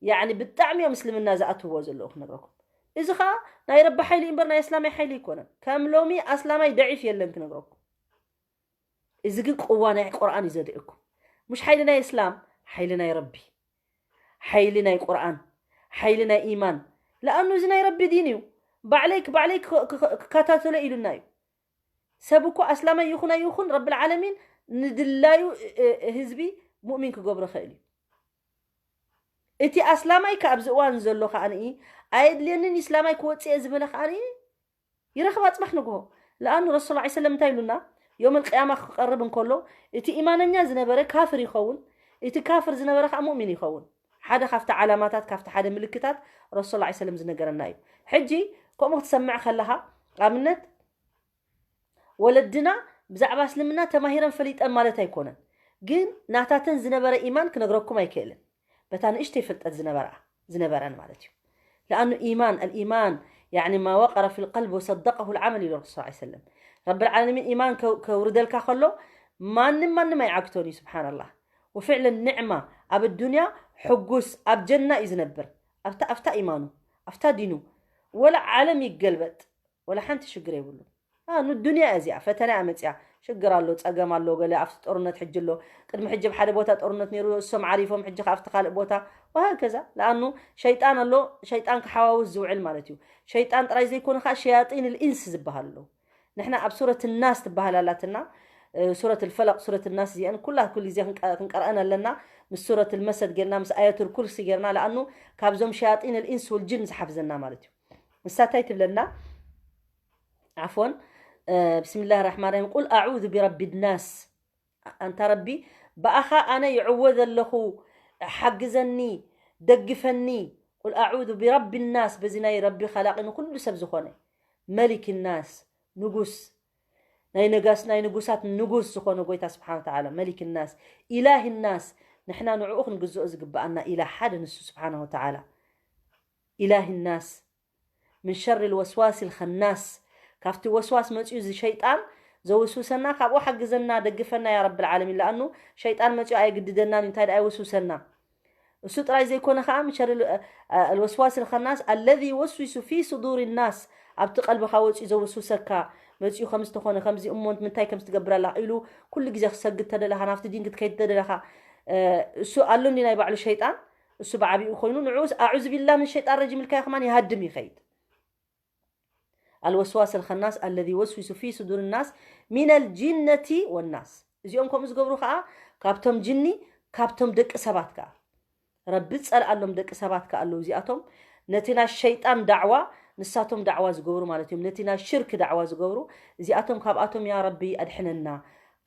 ያኒ ብጣዕሚ እዮም እስልምና ዝኣትውዎ ዘለዉ ክነግረኩም። እዚ ኸዓ ናይ ረቢ ሓይሊ እምበር ናይ እስላማይ ሓይሊ ኣይኮነን። ከም ሎሚ ኣስላማይ ደዒፍ የለን ክነግረኩም። እዚ ግን ቅዋ ናይ ቁርኣን እዩ ዘርእየኩም። ሙሽ ሓይሊ ናይ እስላም፣ ሓይሊ ናይ ረቢ። ሓይሊ ናይ ቁርኣን፣ ሓይሊ ናይ ኢማን። ለኣኑ እዚ ናይ ረቢ ዲን እዩ። ባዕለይ ባዕለይ ክኸ- ክኸ- ክከታተሎ ኢሉና እዩ። ሰብ እኮ ኣስላማይ ይኹን ኣይኹን ረብል ዓለሚን ንድላዩ እ- እ- ህዝቢ ሙእሚን ክገብሮ ኽእል እዩ። እቲ ኣስላማይ ከ ኣብዚ እዋን ዘሎ ከኣ ኣየድልየንን ኢስላማይ ክወፅእ እየ ዝበለ ከኣ ይረኽብ ኣፅባሕ ንግሆ። ለኣኑ ረሱል ላ ሰለም እንታይ ኢሉና? ዮም ልቅያማ ክቐርብ እንከሎ እቲ ኢማነኛ ዝነበረ ካፍር ይኸውን፣ እቲ ካፍር ዝነበረ ከዓ ሙእሚን ይኸውን። ሓደ ካብቲ ዓላማታት ካብቲ ሓደ ምልክታት ረሱል ላ ሰለም ዝነገረና እዩ። ሕጂ ከምኡ ክትሰምዕ ከለኻ ኣብነት ወለድና ብዛዕባ እስልምና ተማሂረን ፈሊጠን ማለት ኣይኮነን፣ ግን ናታተን ዝነበረ ኢማን ክነግረኩም ኣይክእልን። በታ ንእሽተይ ፍልጠት ዝነበራ ዝነበረን ማለት እዩ። ለኣኑ ኢማን ኣልኢማን ያኒ ማ ወቀረ ፊ ልቀልብ ወሰደቀሁ ልዓመል ኢሉ ረሱል ስ ሰለም። ረቢ ልዓለሚን ኢማን ከው- ከውርደልካ ከሎ ማንም ማንም ኣይዓግቶን እዩ። ስብሓንላህ። ወፍዕለን ንዕማ ኣብ ኣዱንያ ሕጉስ ኣብ ጀና እዩ ዝነብር። ኣብታ ኣብታ ኢማኑ ኣብታ ዲኑ ወላ ዓለም ይገልበጥ ወላ ሓንቲ ሽግር የብሉ። ንዱንያ እዚኣ ፈተና እያ መፅያ። ሽግር ኣሎ፣ ፀገም ኣሎ፣ ገለ ኣብቲ ጦርነት ሕጂ ኣሎ። ቅድሚ ሕጂ ኣብ ሓደ ቦታ ጦርነት ነይሩ፣ እሶም ዓሪፎም፣ ሕጂ ከ ኣብቲ ካልእ ቦታ ወሃከዛ። ለኣኑ ሸይጣን ኣሎ፣ ሸይጣን ክሓዋውስ ዝውዕል ማለት እዩ። ሸይጣን ጥራይ ዘይኮነ ከዓ ሸያጢን ልኢንስ ዝበሃል ኣሎ። ንሕና ኣብ ሱረት ናስ ትበሃል ኣላትና፣ እ፣ ሱረት ልፈለቅ፣ ሱረት ናስ እዚአን ኩላ ኩሉ ግዜ ክንቀ- ክንቀርአን ኣለና። ምስ ሱረት ልመሰድ ጌርና፣ ምስ ኣየቱል ኩርሲ ጌርና፣ ለኣኑ ካብዞም ሸያጢን ልኢንስ ወልጅን ዝሓፍዘና ማለት እዩ። ንሳ እንታይ ትብለና? ዓፎን፣ እ፣ ብስምላህ ራሕማን ራሒም፣ ቁል ኣዑዙ ቢረቢ ናስ። ኣንታ ረቢ፣ ብኣኻ ኣነ ይዕወ ዘለኹ፣ ሓግዘኒ፣ ደግፈኒ። ቁል ኣዑዙ ቢረቢ ናስ፣ በዚ ናይ ረቢ ኸላቒ ንኹሉ ሰብ ዝኾነ፣ መሊክ ናስ፣ ንጉስ፣ ናይ ነጋስ ናይ ንጉሳት ንጉስ ዝኾነ ጎይታ ስብሓን ወተዓላ፣ መሊክ ናስ፣ ኢላህ ናስ፣ ንሕና ንዕኡ ክንግዝኦ ዝግብኣና ኢላህ ሓደ ንሱ ስብሓን ወተዓላ። ኢላህ ናስ፣ ምን ሸር ልወስዋስ ልኸናስ፣ ካብቲ ወስዋስ መፅዩ እዚ ሸይጣን ዘውስውሰና ካብኡ ሓግዘና ደግፈና ያ ረብ ልዓለሚን። ለኣኑ ሸይጣን መፅዩ ኣየግድደናን እዩ፣ እንታይ ደኣ ይወስውሰና። እሱ ጥራይ ዘይኮነ ከዓ ምን ሸር ል- አ- አ- ልወስዋስ ልኸናስ ኣለዚ ይወስዊሱ ፊ ሱዱር ናስ፣ ኣብቲ ቀልብኻ ወፅዩ ዘውስውሰካ መፅዩ ከም ዝተኾነ ከምዚ እሞ ምንታይ ከም ትገብር ኣለኻ ኢሉ ኩሉ ግዜ ክሰግድ ተደለኻ ናብቲ ዲን ክትከይድ ተደለኻ እ፣ እሱ ኣሎ እንዲ ናይ ባዕሉ ሸይጣን። እሱ ብዓቢኡ ኮይኑ ንዑስ ኣዑዝ ቢላ ምን ሸይጣን ረጂም ኢልካዮ ከማን ይሃድም ይኸይድ። ኣልወስዋስ ኣልኸናስ ኣለዚ ወስዊሱ ፊ ሱዱር ናስ ሚነል ጂነቲ ወናስ። እዚኦም ከምኡ ዝገብሩ ከዓ ካብቶም ጅኒ ካብቶም ደቂ ሰባት ከዓ ረቢ ዝፀልኣሎም ደቂ ሰባት ከዓ ኣለዉ። እዚኣቶም ነቲ ናይ ሸይጣን ዳዕዋ ንሳቶም ዳዕዋ ዝገብሩ ማለት እዮም። ነቲ ናይ ሽርክ ዳዕዋ ዝገብሩ እዚኣቶም ካብኣቶም ያ ረቢ ኣድሕነና፣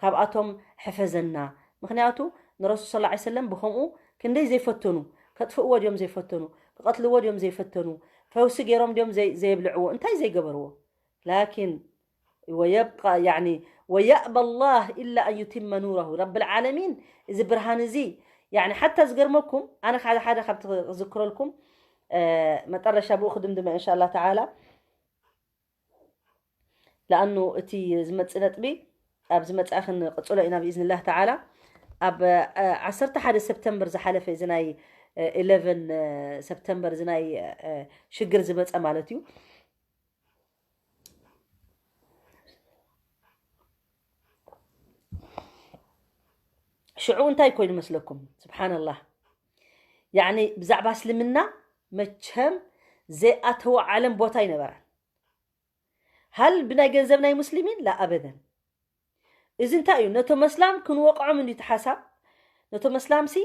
ካብኣቶም ሕፈዘና። ምክንያቱ ንረሱል ሰለላሁ ዐለይሂ ወሰለም ብኸምኡ ክንደይ ዘይፈተኑ፣ ከጥፍእዎ ድዮም ዘይፈተኑ፣ ክቐትልዎ ድዮም ዘይፈተኑ፣ ፈውሲ ገይሮም ድዮም ዘይ- ዘየብልዕዎ፣ እንታይ ዘይገበርዎ። ላኪን ወየብቃ ያኒ ወየእባ ላህ ኢላ ኣን ዩቲመ ኑረሁ። ረብል ዓለሚን እዚ ብርሃን እዚ ያኒ ሓታ ዝገርመኩም ኣነ ሓደ ሓደ ካብቲ ክዝክረልኩም መጠረሻ ብኡ ክድምድመ እንሻላ ተዓላ ለኣኑ እቲ ዝመፅእ ነጥቢ ኣብ ዝመፅኣ ክንቅፅሎ ኢና ብኢዝንላህ ተዓላ። ኣብ ዓሰርተ ሓደ ሰፕተምበር ዝሓለፈ እዚ ናይ ኢለቨን ሰፕተምበር እዚ ናይ ሽግር ዝመፀ ማለት እዩ። ሽዑ እንታይ ኮይኑ መስለኩም? ስብሓንላህ። ያኒ ብዛዕባ እስልምና መቸም ዘይኣተወ ዓለም ቦታ ኣይነበረን። ሃል ብናይ ገንዘብ ናይ ሙስሊሚን ላ ኣበደን። እዚ እንታይ እዩ? ነቶም ኣስላም ክንወቕዖም እንዲ እቲ ሓሳብ። ነቶም ኣስላምሲ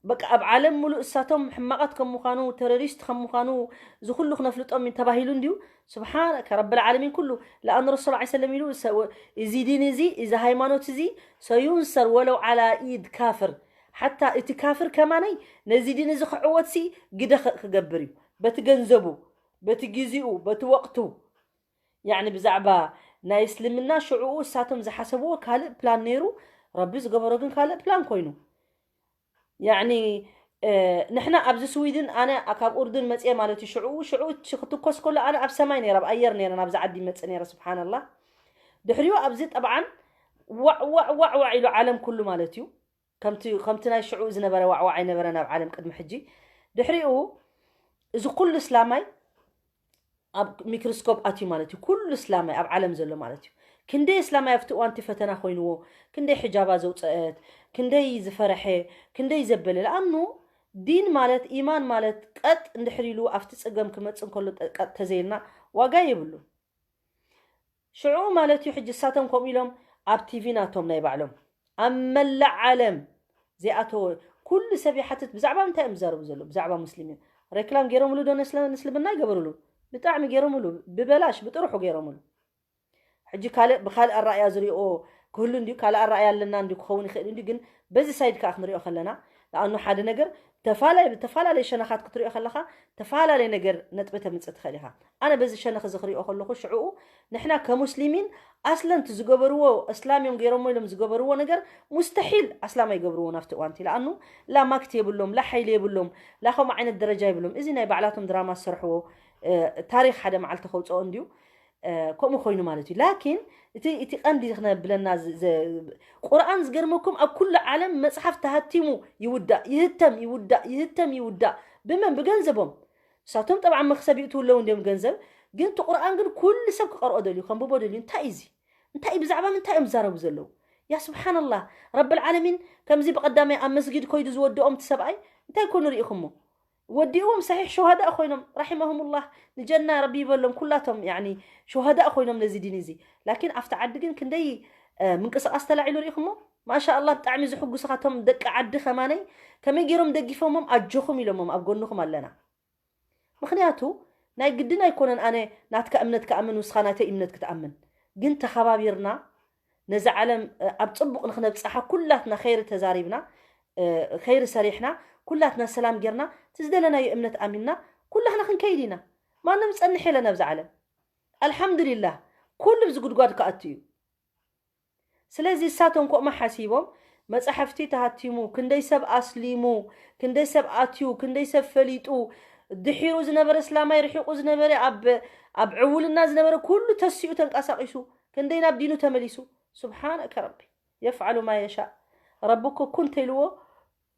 በቃ ኣብ ዓለም ሙሉእ እሳቶም ሕማቓት ከም ምዃኑ፣ ተሮሪስት ከም ምዃኑ፣ እዚ ኩሉ ክነፍልጦም እዩ ተባሂሉ እንድዩ። ስብሓን ከረብል ዓለሚን ኩሉ ለኣን ረሱል ዓ ሰለም ኢሉ ሰ- እዚ ዲን እዚ እዚ ሃይማኖት እዚ ሰዩንሰር ወለው ዓላ ኢድ ካፍር ሓታ እቲ ካፍር ከማነይ ነዚ ዲን እዚ ክዕወትሲ ግደ ኸ- ክገብር እዩ በቲ ገንዘቡ በቲ ግዜኡ በቲ ወቅቱ። ያኒ ብዛዕባ ናይ እስልምና ሽዕኡ እሳቶም ዝሓሰብዎ ካልእ ፕላን ነይሩ፣ ረቢ ዝገበሮ ግን ካልእ ፕላን ኮይኑ። ያኒ ንሕና ኣብዚ ስዊድን ኣነ ካብ ኡርዱን መፅየ ማለት እዩ። ሽዕኡ ሽዑ ክትኮስ ከሎ ኣነ ኣብ ሰማይ ነይረ ኣብ ኣየር ነይረ ናብዚ ዓዲ ይመፅእ ነይረ። ስብሓንላህ። ድሕሪኡ ኣብዚ ጠብዓን ዋዕ ዋዕ ዋዕ ዋዕ ኢሉ ዓለም ኩሉ ማለት እዩ። ከምቲ ከምቲ ናይ ሽዑ ዝነበረ ዋዕዋዕ ኣይነበረን ኣብ ዓለም ቅድሚ ሕጂ። ድሕሪኡ እዚ ኩሉ እስላማይ ኣብ ሚክሮስኮፕ ኣትዩ ማለት እዩ። ኩሉ እስላማይ ኣብ ዓለም ዘሎ ማለት እዩ። ክንደይ እስላማይ ኣብቲ እዋንቲ ፈተና ኮይንዎ፣ ክንደይ ሕጃባ ዘውፀአት፣ ክንደይ ዝፈረሐ፣ ክንደይ ዘበለ። ለኣኑ ዲን ማለት ኢማን ማለት ቀጥ እንድሕር ኢሉ ኣብቲ ጸገም ክመጽእ እንከሎ ቀጥ ተዘይልና ዋጋ የብሉን። ሽዑ ማለት እዩ ሕጂ እሳቶም ከምኡ ኢሎም ኣብ ቲቪ ናቶም ናይ ባዕሎም ኣብ መላእ ዓለም ዘይኣተወ ኩሉ ሰብ ይሓትት። ብዛዕባ እንታይ እዮም ዝዛረቡ ዘለዉ? ብዛዕባ ሙስሊም እዮም። ሬክላም ገይሮምሉ ዶ ንስለ- ንስልምና ይገበሩሉ? ብጣዕሚ ገይሮምሉ፣ ብበላሽ ብጥርሑ ገይሮምሉ። ሕጂ ካልእ ብካልእ ኣራእያ ዝሪኦ ክህሉ እንዲዩ፣ ካልእ ኣራእያ ኣለና እንዲዩ ክኸውን ይኽእል እንዲዩ። ግን በዚ ሳይድ ከዓ ክንሪኦ ከለና ንኣኑ ሓደ ነገር ተፋላይ ብተፈላለየ ሸነኻት ክትሪኦ ከለኻ ተፈላለየ ነገር ነጥቢ ተምፅእ ትኽእል ኢኻ። ኣነ በዚ ሸነኽ እዚ ክሪኦ ከለኹ ሽዕኡ ንሕና ከሙስሊሚን ኣስለንቲ ዝገበርዎ እስላም እዮም ገይሮሞ ኢሎም ዝገበርዎ ነገር ሙስተሒል ኣስላም ኣይገብርዎ ናብቲ እዋንቲ። ለኣኑ ላ ማክት የብሎም፣ ላ ሓይሊ የብሎም፣ ላ ከምኡ ዓይነት ደረጃ የብሎም። እዚ ናይ ባዕላቶም ድራማ ዝሰርሕዎ ታሪክ ሓደ መዓልቲ ከውፅኦ እንድዩ። ከምኡ ኮይኑ ማለት እዩ። ላኪን እቲ እቲ ቀንዲ ክነብለና ቁርኣን ዝገርመኩም ኣብ ኩሉ ዓለም መፅሓፍ ተሃቲሙ ይውዳእ ይህተም ይውዳእ ይህተም ይውዳእ። ብመን? ብገንዘቦም። ንሳቶም ጠብዓ መክሰብ ይእትውለው እንዲዮም ገንዘብ። ግን እቲ ቁርኣን ግን ኩሉ ሰብ ክቀርኦ ደልዩ ከንብቦ ደልዩ። እንታይ እዩ እዚ? እንታይ እዩ? ብዛዕባ ምንታይ እዮም ዝዛረቡ ዘለዉ? ያ ስብሓንላህ። ረብል ዓለሚን ከምዚ ብቐዳማይ ኣብ መስጊድ ኮይዱ ዝወድኦም እቲ ሰብኣይ እንታይ ኮኑ ርኢኹሞ? ወዲእዎም ሰሒሕ ሸሃዳእ ኮይኖም ራሒመሁሙላህ። ንጀና ረቢ ይበሎም ኩላቶም ያኒ ሸሃዳእ ኮይኖም ነዚ ዲን እዚ። ላኪን ኣብቲ ዓዲ ግን ክንደይ ምንቅስቃስ ተላዒሉ ርኢኹሞ? ማሻ ኣላህ ብጣዕሚ ዝሕጉስ ኢኻ። እቶም ደቂ ዓዲ ከማነይ ከመይ ገይሮም ደጊፎሞም ኣጆኹም ኢሎሞም ኣብ ጎንኹም ኣለና። ምኽንያቱ ናይ ግድን ኣይኮነን ኣነ ናትካ እምነት ክኣምን ውስኻ ናተይ እምነት ክትኣምን። ግን ተኸባቢርና ነዚ ዓለም ኣብ ፅቡቕ ንክነብፅሓ ኩላትና ኸይሪ ተዛሪብና ኸይሪ ሰሪሕና ኩላትና ሰላም ጌርና እቲ ዝደለናዮ እምነት ኣሚንና ኩላትና ክንከይድ ኢና። ማንም ዝፀንሕ የለን ኣብዚ ዓለም። ኣልሓምዱሊላህ ኩሉ ብዚ ጉድጓድ ክኣቱ እዩ። ስለዚ እሳቶም ኮማ ሓሲቦም መፃሕፍቲ ተሃቲሙ ክንደይ ሰብ ኣስሊሙ ክንደይ ሰብ ኣትዩ ክንደይ ሰብ ፈሊጡ ድሒሩ ዝነበረ እስላማይ ርሒቁ ዝነበረ ኣብ ኣብ ዕውልና ዝነበረ ኩሉ ተሲኡ ተንቀሳቂሱ ክንደይ ናብ ዲኑ ተመሊሱ። ስብሓነከ ረቢ የፍዓሉ ማ የሻእ። ረቢ እኮ ኩን ተይልዎ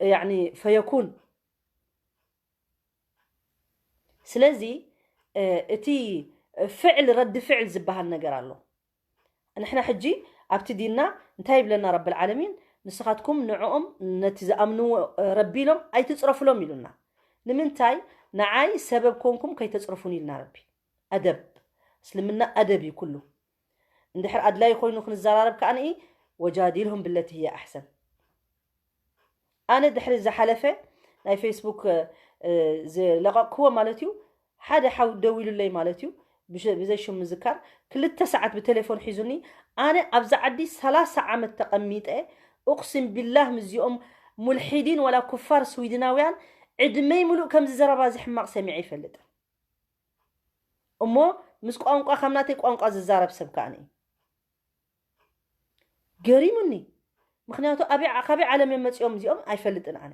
ያኒ ፈየኩን። ስለዚ እቲ ፍዕል ረዲ ፍዕል ዝበሃል ነገር ኣሎ። ንሕና ሕጂ ኣብቲ ዲንና እንታይ ይብለና ረብል ዓለሚን? ንስኻትኩም ንዕኦም ነቲ ዝኣምንዎ ረቢ ኢሎም ኣይትፅረፍሎም ኢሉና። ንምንታይ ንዓይ ሰበብ ኮንኩም ከይተፅርፉን ኢልና ረቢ። ኣደብ እስልምና ኣደብ እዩ ኩሉ። እንድሕር ኣድላይ ኮይኑ ክንዘራረብ ከኣ ንኢ ወጃዲልሁም ብለቲ ህየ ኣሕሰን። ኣነ ድሕሪ ዝሓለፈ ናይ ፌስቡክ ዝለቐቕክዎ ማለት እዩ ሓደ ሓው ደዊሉለይ ማለት እዩ። ብዘይ ሽም ምዝካር ክልተ ሰዓት ብቴሌፎን ሒዙኒ። ኣነ ኣብዚ ዓዲ ሰላሳ ዓመት ተቐሚጠ እቕሲም ቢላህ ምስዚኦም ሙልሒዲን ዋላ ኩፋር ስዊድናውያን ዕድመይ ምሉእ ከምዚ ዘረባ እዚ ሕማቕ ሰሚዐ ይፈልጥ። እሞ ምስ ቋንቋ ከም ናተይ ቋንቋ ዝዛረብ ሰብ ከኣ ገሪሙኒ። ምክንያቱ ኣበይ- ካበይ ዓለም እዮም መፂኦም እዚኦም ኣይፈልጥን ኣነ።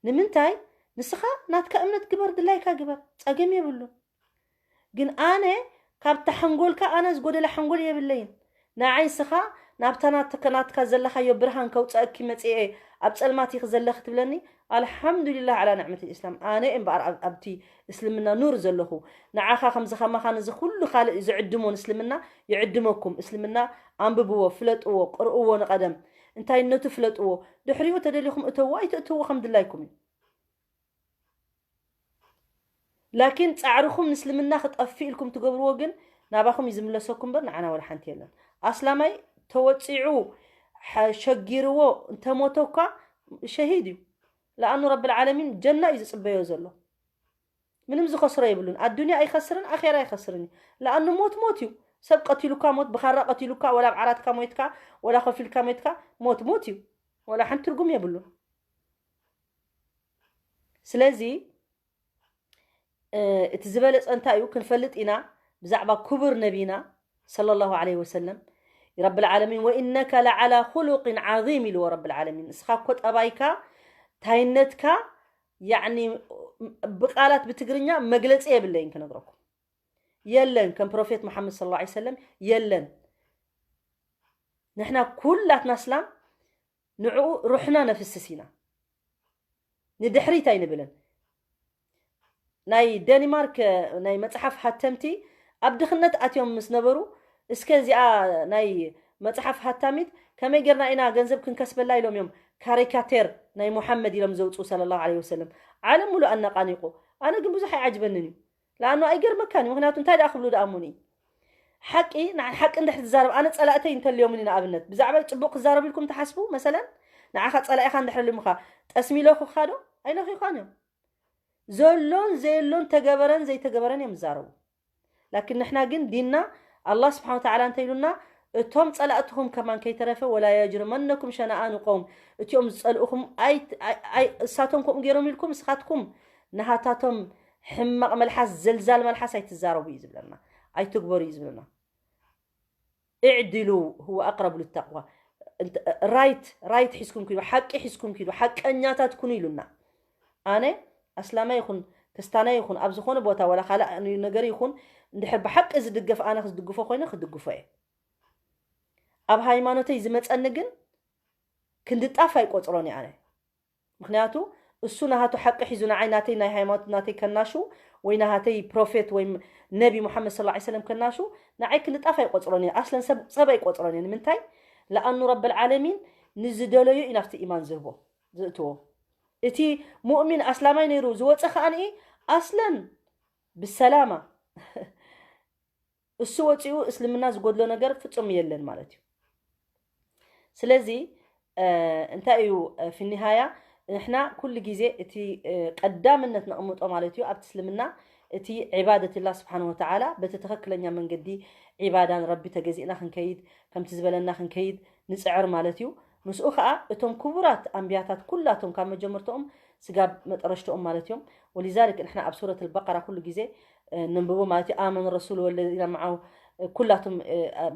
ንምንታይ ንስኻ ናትካ እምነት ግበር ድላይካ ግበር ፀገም የብሉን። ግን ኣነ ካብታ ሓንጎልካ ኣነ ዝጎደለ ሓንጎል የብለይን። ንዓይ ንስኻ ናብታ ናትካ ናትካ ዘለኻዮ ብርሃን ከውፀእኪ መፅኤ ኣብ ፀልማት ኢኺ ዘለኺ ትብለኒ። ኣልሓምዱሊላህ ዓላ ንዕመት ልእስላም ኣነ እምበኣር ኣብ- ኣብቲ እስልምና ኑር ዘለኹ። ንዓኻ ከምዚ ከማኻ ነዚ ኩሉ ካልእ ዝዕድሞ ንእስልምና ይዕድመኩም። እስልምና ኣንብብዎ፣ ፍለጥዎ፣ ቅርእዎ ንቐደም እንታይነቱ ፍለጥዎ። ድሕሪኡ ተደሊኹም እተዎ ኣይትእትዎ ከም ድላይኩም እዩ። ላኪን ጻዕርኹም ንእስልምና ክጠፍእ ኢልኩም ትገብርዎ ግን ናባኹም እዩ ዝምለሰኩም እምበር ንዓና ወላ ሓንቲ የለን። ኣስላማይ ተወጺዑ ሸጊርዎ እንተሞተ እኳ ሸሂድ እዩ። ለኣኑ ረብል ዓለሚን ጀና እዩ ዝጽበዮ ዘሎ። ምንም ዝኸስሮ የብሉን። ኣዱንያ ኣይኸስርን ኣኼራ ኣይኸስርን እዩ። ለኣኑ ሞት ሞት እዩ። ሰብ ቀቲሉካ ሞት ብኻራ ቀቲሉካ ወላ ኣብ ዓራትካ ሞይትካ ወላ ኮፍ ኢልካ ሞይትካ ሞት ሞት እዩ። ወላ ሓንቲ ትርጉም የብሉን። ስለዚ እቲ ዝበለፀ እንታይ እዩ ክንፈልጥ ኢና ብዛዕባ ክቡር ነቢና ሰለላሁ ዐለይሂ ወሰለም። ረብል ዓለሚን ወኢነከ ለዓላ ኹሉቅን ዓዚም ኢልዎ ረብል ዓለሚን። ንስኻ እኮ ጠባይካ ታይነትካ ያዕኒ ብቃላት ብትግርኛ መግለፂ የብለይን ክነግረኩም የለን ከም ፕሮፌት መሓመድ ሰለላሁ ዐለይሂ ወሰለም የለን። ንሕና ኩላትና እስላም ንዕኡ ሩሕና ነፍስስ ኢና። ንድሕሪት ኣይንብልን። ናይ ደኒማርክ ናይ መፅሓፍ ሃተምቲ ኣብ ድኽነት ኣትዮም ምስ ነበሩ እስከ እዚኣ ናይ መፅሓፍ ሃታሚት ከመይ ጌርና ኢና ገንዘብ ክንከስበላ ኢሎም እዮም ካሪካቴር ናይ ሙሓመድ ኢሎም ዘውፅኡ ሰለላሁ ዐለይሂ ወሰለም ዓለም ሙሉእ ኣነቃኒቁ። ኣነ ግን ብዙሕ ኣይዓጅበንን እዩ። ለኣኑ ኣይገርመካን እዩ። ምክንያቱ እንታይ ደኣ ክብሉ ደኣ እሙን እዩ። ሓቂ ንዓ ሓቂ እንድሕር ትዛረብ ኣነ ፀላእተይ እንተልዮምኒ ንኣብነት ብዛዕባ ፅቡቅ ክዛረቡ ኢልኩም ትሓስቡ መሰለን ንዓኻ ፀላኢኻ እንድሕር ልምኻ ጠስሚለኹኻ ዶ ኣይለኺኻን እዮም። ዘሎን ዘየሎን ተገበረን ዘይተገበረን እዮም ዝዛረቡ። ላኪን ንሕና ግን ዲንና ኣላህ ስብሓን ወተዓላ እንታይ ኢሉና እቶም ፀላእትኹም ከማን ከይተረፈ ወላ የጅርመነኩም ሸነኣኑ ቀውም እቲኦም ዝፀልእኹም እሳቶም ከምኡ ገይሮም ኢልኩም ንስኻትኩም ናሃታቶም ሕማቕ መልሓስ ዘልዛል መልሓስ ኣይትዛረቡ እዩ ዝብለና ኣይትግበሩ እዩ ዝብለና እዕድሉ ሁወ ኣቅረቡ ልተቅዋ ራይት ራይት ሒዝኩም ኪዱ ሓቂ ሒዝኩም ኪዱ ሓቀኛታት ኩኑ ኢሉና ኣነ ኣስላማይ ይኹን ክስታናይ ይኹን ኣብ ዝኾነ ቦታ ወላ ካልእ ነገር ይኹን እንድሕር ብሓቂ ዝድገፍ ኣነ ዝድግፎ ኮይነ ክድግፎ እየ ኣብ ሃይማኖተይ ዝመፀኒ ግን ክንዲ ጣፍ ኣይቆፅሮን እየ ኣነ ምክንያቱ እሱ ናሃቱ ሓቂ ሒዙ ንዓይ ናተይ ናይ ሃይማኖት ናተይ ከናሹ ወይ ናሃተይ ፕሮፌት ወይ ነቢ ሙሓመድ ስ ሰለም ከናሹ ንዓይ ክንዲ ጣፍ ኣይቆፅሮን እየ ኣስለን ሰብ ኣይቆፅሮን እየ ንምንታይ ለኣኑ ረብ ዓለሚን ንዝደለዩ እዩ ናብቲ ኢማን ዝህቦ ዝእትዎ እቲ ሙእሚን ኣስላማይ ነይሩ ዝወፀ ከኣ ንኢ ኣስለን ብሰላማ እሱ ወፂኡ እስልምና ዝጎድሎ ነገር ፍፁም የለን ማለት እዩ ስለዚ እንታይ እዩ ፊኒሃያ ንሕና ኩሉ ግዜ እቲ ቀዳምነት ነቕምጦ ማለት እዩ ኣብቲ እስልምና እቲ ዒባደትላ ስብሓን ወተዓላ በቲ ትኽክለኛ መንገዲ ዒባዳ ንረቢ ተገዚእና ክንከይድ ከምቲ ዝበለና ክንከይድ ንፅዕር ማለት እዩ ምስኡ ከዓ እቶም ክቡራት ኣንቢያታት ኩላቶም ካብ መጀመርትኦም ስጋብ መጠረሽትኦም ማለት እዮም ወሊዛልክ ንሕና ኣብ ሱረት ልበቀራ ኩሉ ግዜ ነንብቦ ማለት እዩ ኣመን ረሱል ወለዚና መዓው ኩላቶም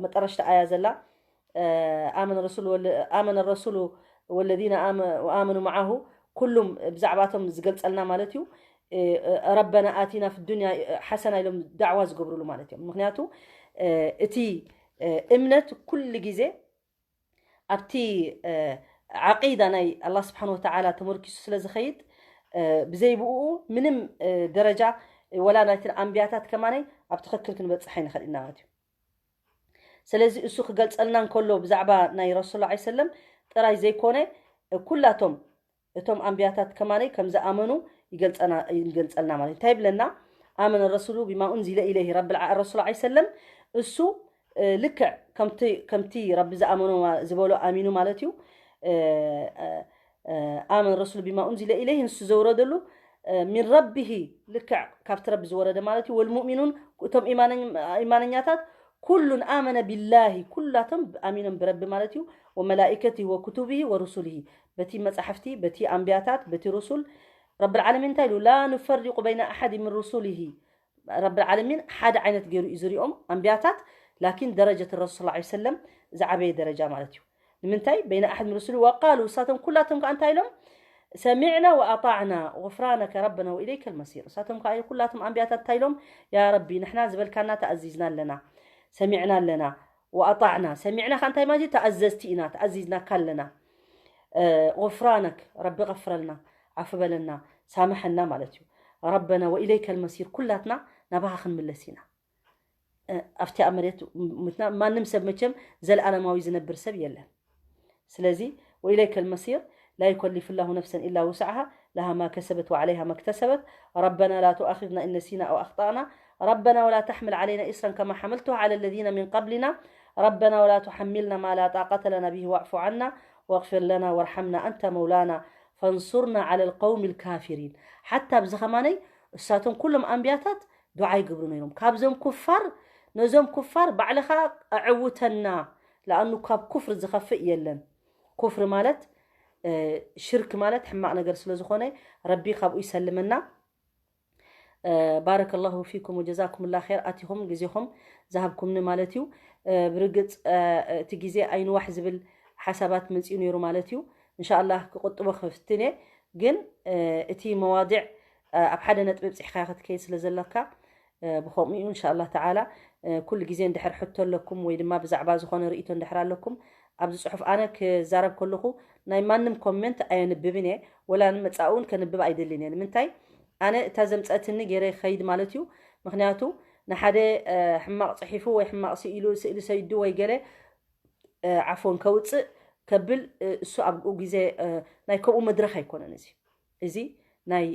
መጠረሽቲ ኣያ ዘላ ኣመን ረሱል ኣመን ረሱሉ ወለዚነ ኣመኑ መዓሁ ኩሉም ብዛዕባቶም ዝገልፀልና ማለት እዩ ረበና ኣቲና ፍ ዱንያ ሓሰና ኢሎም ዳዕዋ ዝገብሩሉ ማለት እዮም ምክንያቱ እቲ እምነት ኩሉ ግዜ ኣብቲ ዓቂዳ ናይ ኣላ ስብሓን ወተዓላ ተመርኪሱ ስለ ዝኸይድ ብዘይብኡ ምንም ደረጃ ወላ ናይትን ኣንቢያታት ከማነይ ኣብ ትኽክል ክንበፅሕ ኣይንኽእል ኢና ማለት እዩ ስለዚ እሱ ክገልፀልና እንከሎ ብዛዕባ ናይ ረሱል ላ ሰለም ጥራይ ዘይኮነ ኩላቶም እቶም ኣንቢያታት ከማነይ ከም ዝኣመኑ ይገልፀልና ማለት እንታይ ይብለና ኣመነ ረሱሉ ቢማ ኡንዚለ ኢለይህ ረብል ረሱል ላ ሰለም እሱ ልክዕ ከምቲ ረቢ ዝኣመኖ ዝበሎ ኣሚኑ ማለት እዩ ኣመን ረሱሉ ቢማ ኡንዚለ ኢለይህ ንሱ ዘውረደሉ ሚን ረቢሂ ልክዕ ካብቲ ረቢ ዝወረደ ማለት እዩ ወልሙእሚኑን እቶም ኢማነኛታት ኩሉን ኣመነ ቢላሂ ኩላቶም ኣሚኖም ብረቢ ማለት እዩ ወመላኢከቲ ወክቱብሂ ወሩሱልሂ በቲ መፃሕፍቲ በቲ ኣንቢያታት በቲ ሩሱል ረቢ ዓለሚን እንታይ ኢሉ ላ ኑፈሪቁ በይነ ኣሓድ ምን ሩሱልሂ ረቢ ዓለሚን ሓደ ዓይነት ገይሩ እዩ ዝሪኦም ኣንቢያታት ላኪን ደረጀት ረሱል ላ ሰለም ዝዓበየ ደረጃ ማለት እዩ ንምንታይ በይነ ኣሓድ ምን ሩሱሊ ወቃሉ እሳቶም ኩላቶም ከዓ እንታይ ኢሎም ሰሚዕና ወኣጣዕና غፍራነከ ረበና ወኢለይከ ልመሲር እሳቶም ከዓ ኩላቶም ኣንቢያታት እንታይ ኢሎም ያ ረቢ ንሕና ዝበልካና ተኣዚዝና ኣለና ሰሚዕና ኣለና ወኣጣዕና ሰሚዕና ከዓ እንታይ ማለት እዩ ተኣዘዝቲ ኢና ተኣዚዝናካ ኣለና غፍራነክ ረቢ غፍረልና ዓፉ በለና ሳምሐና ማለት እዩ ረበና ወኢለይከ ልመሲር ኩላትና ናባኻ ክንምለስ ኢና ኣብቲኣ መሬት ሙትና ማንም ሰብ መቸም ዘለኣለማዊ ዝነብር ሰብ የለን ስለዚ ወኢለይከ ልመሲር ላ ዩከሊፍ ላሁ ነፍሰን ኢላ ውስዓሃ ለሃ ማ ከሰበት ወዓለይሃ መክተሰበት ረበና ላ ቱኣኪዝና እነሲና ኣው ኣክጣእና ረበና ወላ ተሕምል ዓለይና ኢስረን ከማ ሓመልትሁ ዓለ ለዚነ ምን ቀብሊና ረበና ወላ ቱሓሚልና ማ ላ ጣቀተ ለና ብሂ ዋዕፉ ዓና واغفر لنا وارحمنا أنت مولانا فانصرنا على القوم الكافرين ሓታ ኣብዚ ኸማነይ እሳቶም ኩሎም ኣንቢያታት ዱዓ ይገብሩ ነይሮም ካብዞም ኩፋር ነዞም ኩፋር ባዕልኻ ኣዕውተና ለኣኑ ካብ ኩፍር ዝኸፍእ የለን ኩፍር ማለት ሽርክ ማለት ሕማቕ ነገር ስለ ዝኾነ ረቢ ካብኡ ይሰልመና ባረከ ላሁ ፊኩም ወጀዛኩም ላ ር ኣቲኹም ግዜኹም ዝሃብኩምኒ ማለት እዩ ብርግፅ እቲ ግዜ ኣይንዋሕ ዝብል ሓሳባት መፅኡ ነይሩ ማለት እዩ እንሻላ ክቁጥቦ ክፍትን እየ ግን እቲ መዋዲዕ ኣብ ሓደ ነጥቢ ብፅሕካ ክትከይድ ስለ ዘለካ ብከምኡ እዩ እንሻላ ተዓላ ኩሉ ግዜ እንድሕር ሕቶ ኣለኩም ወይ ድማ ብዛዕባ ዝኾነ ርእቶ እንድሕር ኣለኩም ኣብዚ ፅሑፍ ኣነ ክዛረብ ከለኹ ናይ ማንም ኮሜንት ኣየንብብን እየ ወላ ንመፃእውን ከንብብ ኣይደልን እየ ንምንታይ ኣነ እታ ዘምፀትኒ ገይረ ይኸይድ ማለት እዩ ምክንያቱ ንሓደ ሕማቕ ፅሒፉ ወይ ሕማቕ ስኢሉ ስእሊ ሰይዱ ወይ ገለ ዓፎን ከውፅእ ተብል እሱ ኣብኡ ግዜ ናይ ከምኡ መድረኽ ኣይኮነን። እዚ እዚ ናይ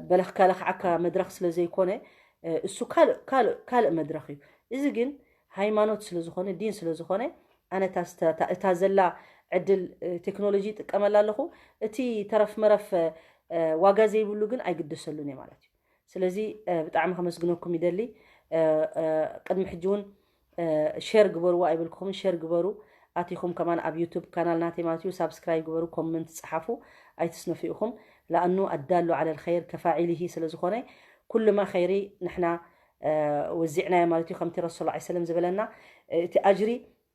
በለኽካ ለኽዓካ መድረኽ ስለ ዘይኮነ እሱ ካልእ መድረኽ እዩ። እዚ ግን ሃይማኖት ስለ ዝኾነ፣ ዲን ስለ ዝኾነ፣ ኣነ እታ ዘላ ዕድል ቴክኖሎጂ ይጥቀመላ ኣለኹ። እቲ ተረፍ መረፍ ዋጋ ዘይብሉ ግን ኣይግደሰሉን እየ ማለት እዩ። ስለዚ ብጣዕሚ ከመስግነኩም ይደሊ። ቅድሚ ሕጂ እውን ሸር ግበርዎ ኣይበልኩኹምን፣ ሸር ግበሩ። ኣቲኹም ከማን ኣብ ዩቱብ ካናል ናተይ ማለት እዩ ሳብስክራይብ ግበሩ፣ ኮመንት ጸሓፉ፣ ኣይትስነፉ ኢኹም። ለኣኑ ኣዳሉ ዓለ ልኸይር ከፋዒሊሂ ስለ ዝኾነ ኩልማ ኸይሪ ንሕና ወዚዕናዮ ማለት እዩ። ከምቲ ረሱል ላ ሰለም ዝበለና እቲ ኣጅሪ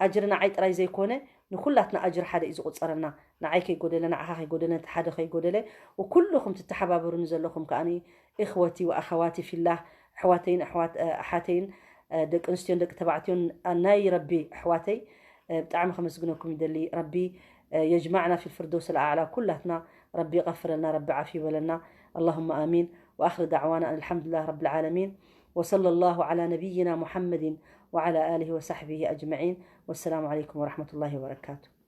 ኣጅሪ ንዓይ ጥራይ ዘይኮነ ንኩላትና ኣጅሪ ሓደ እዩ ዝቁፀረና። ንዓይ ከይጎደለ፣ ንዓኻ ከይጎደለ፣ ነቲ ሓደ ከይጎደለ፣ ወኩልኹም ትተሓባበሩኒ ዘለኹም ከዓኒ እኽወቲ ወኣኸዋቲ ፊላህ፣ ኣሕዋተይን ኣሓተይን፣ ደቂ ኣንስትዮን ደቂ ተባዕትዮን ናይ ረቢ ኣሕዋተይ፣ ብጣዕሚ ከመስግነኩም ይደሊ። ረቢ የጅማዕና ፊ ልፍርደውስ ልኣዕላ ኩላትና ረቢ ይቐፍረልና፣ ረቢ ዓፊ ይበለና። اللهم آمين. وآخر دعوانا أن الحمد لله رب العالمين. وصلى الله على نبينا محمد وعلى آله وصحبه أجمعين. والسلام عليكم ورحمة الله وبركاته.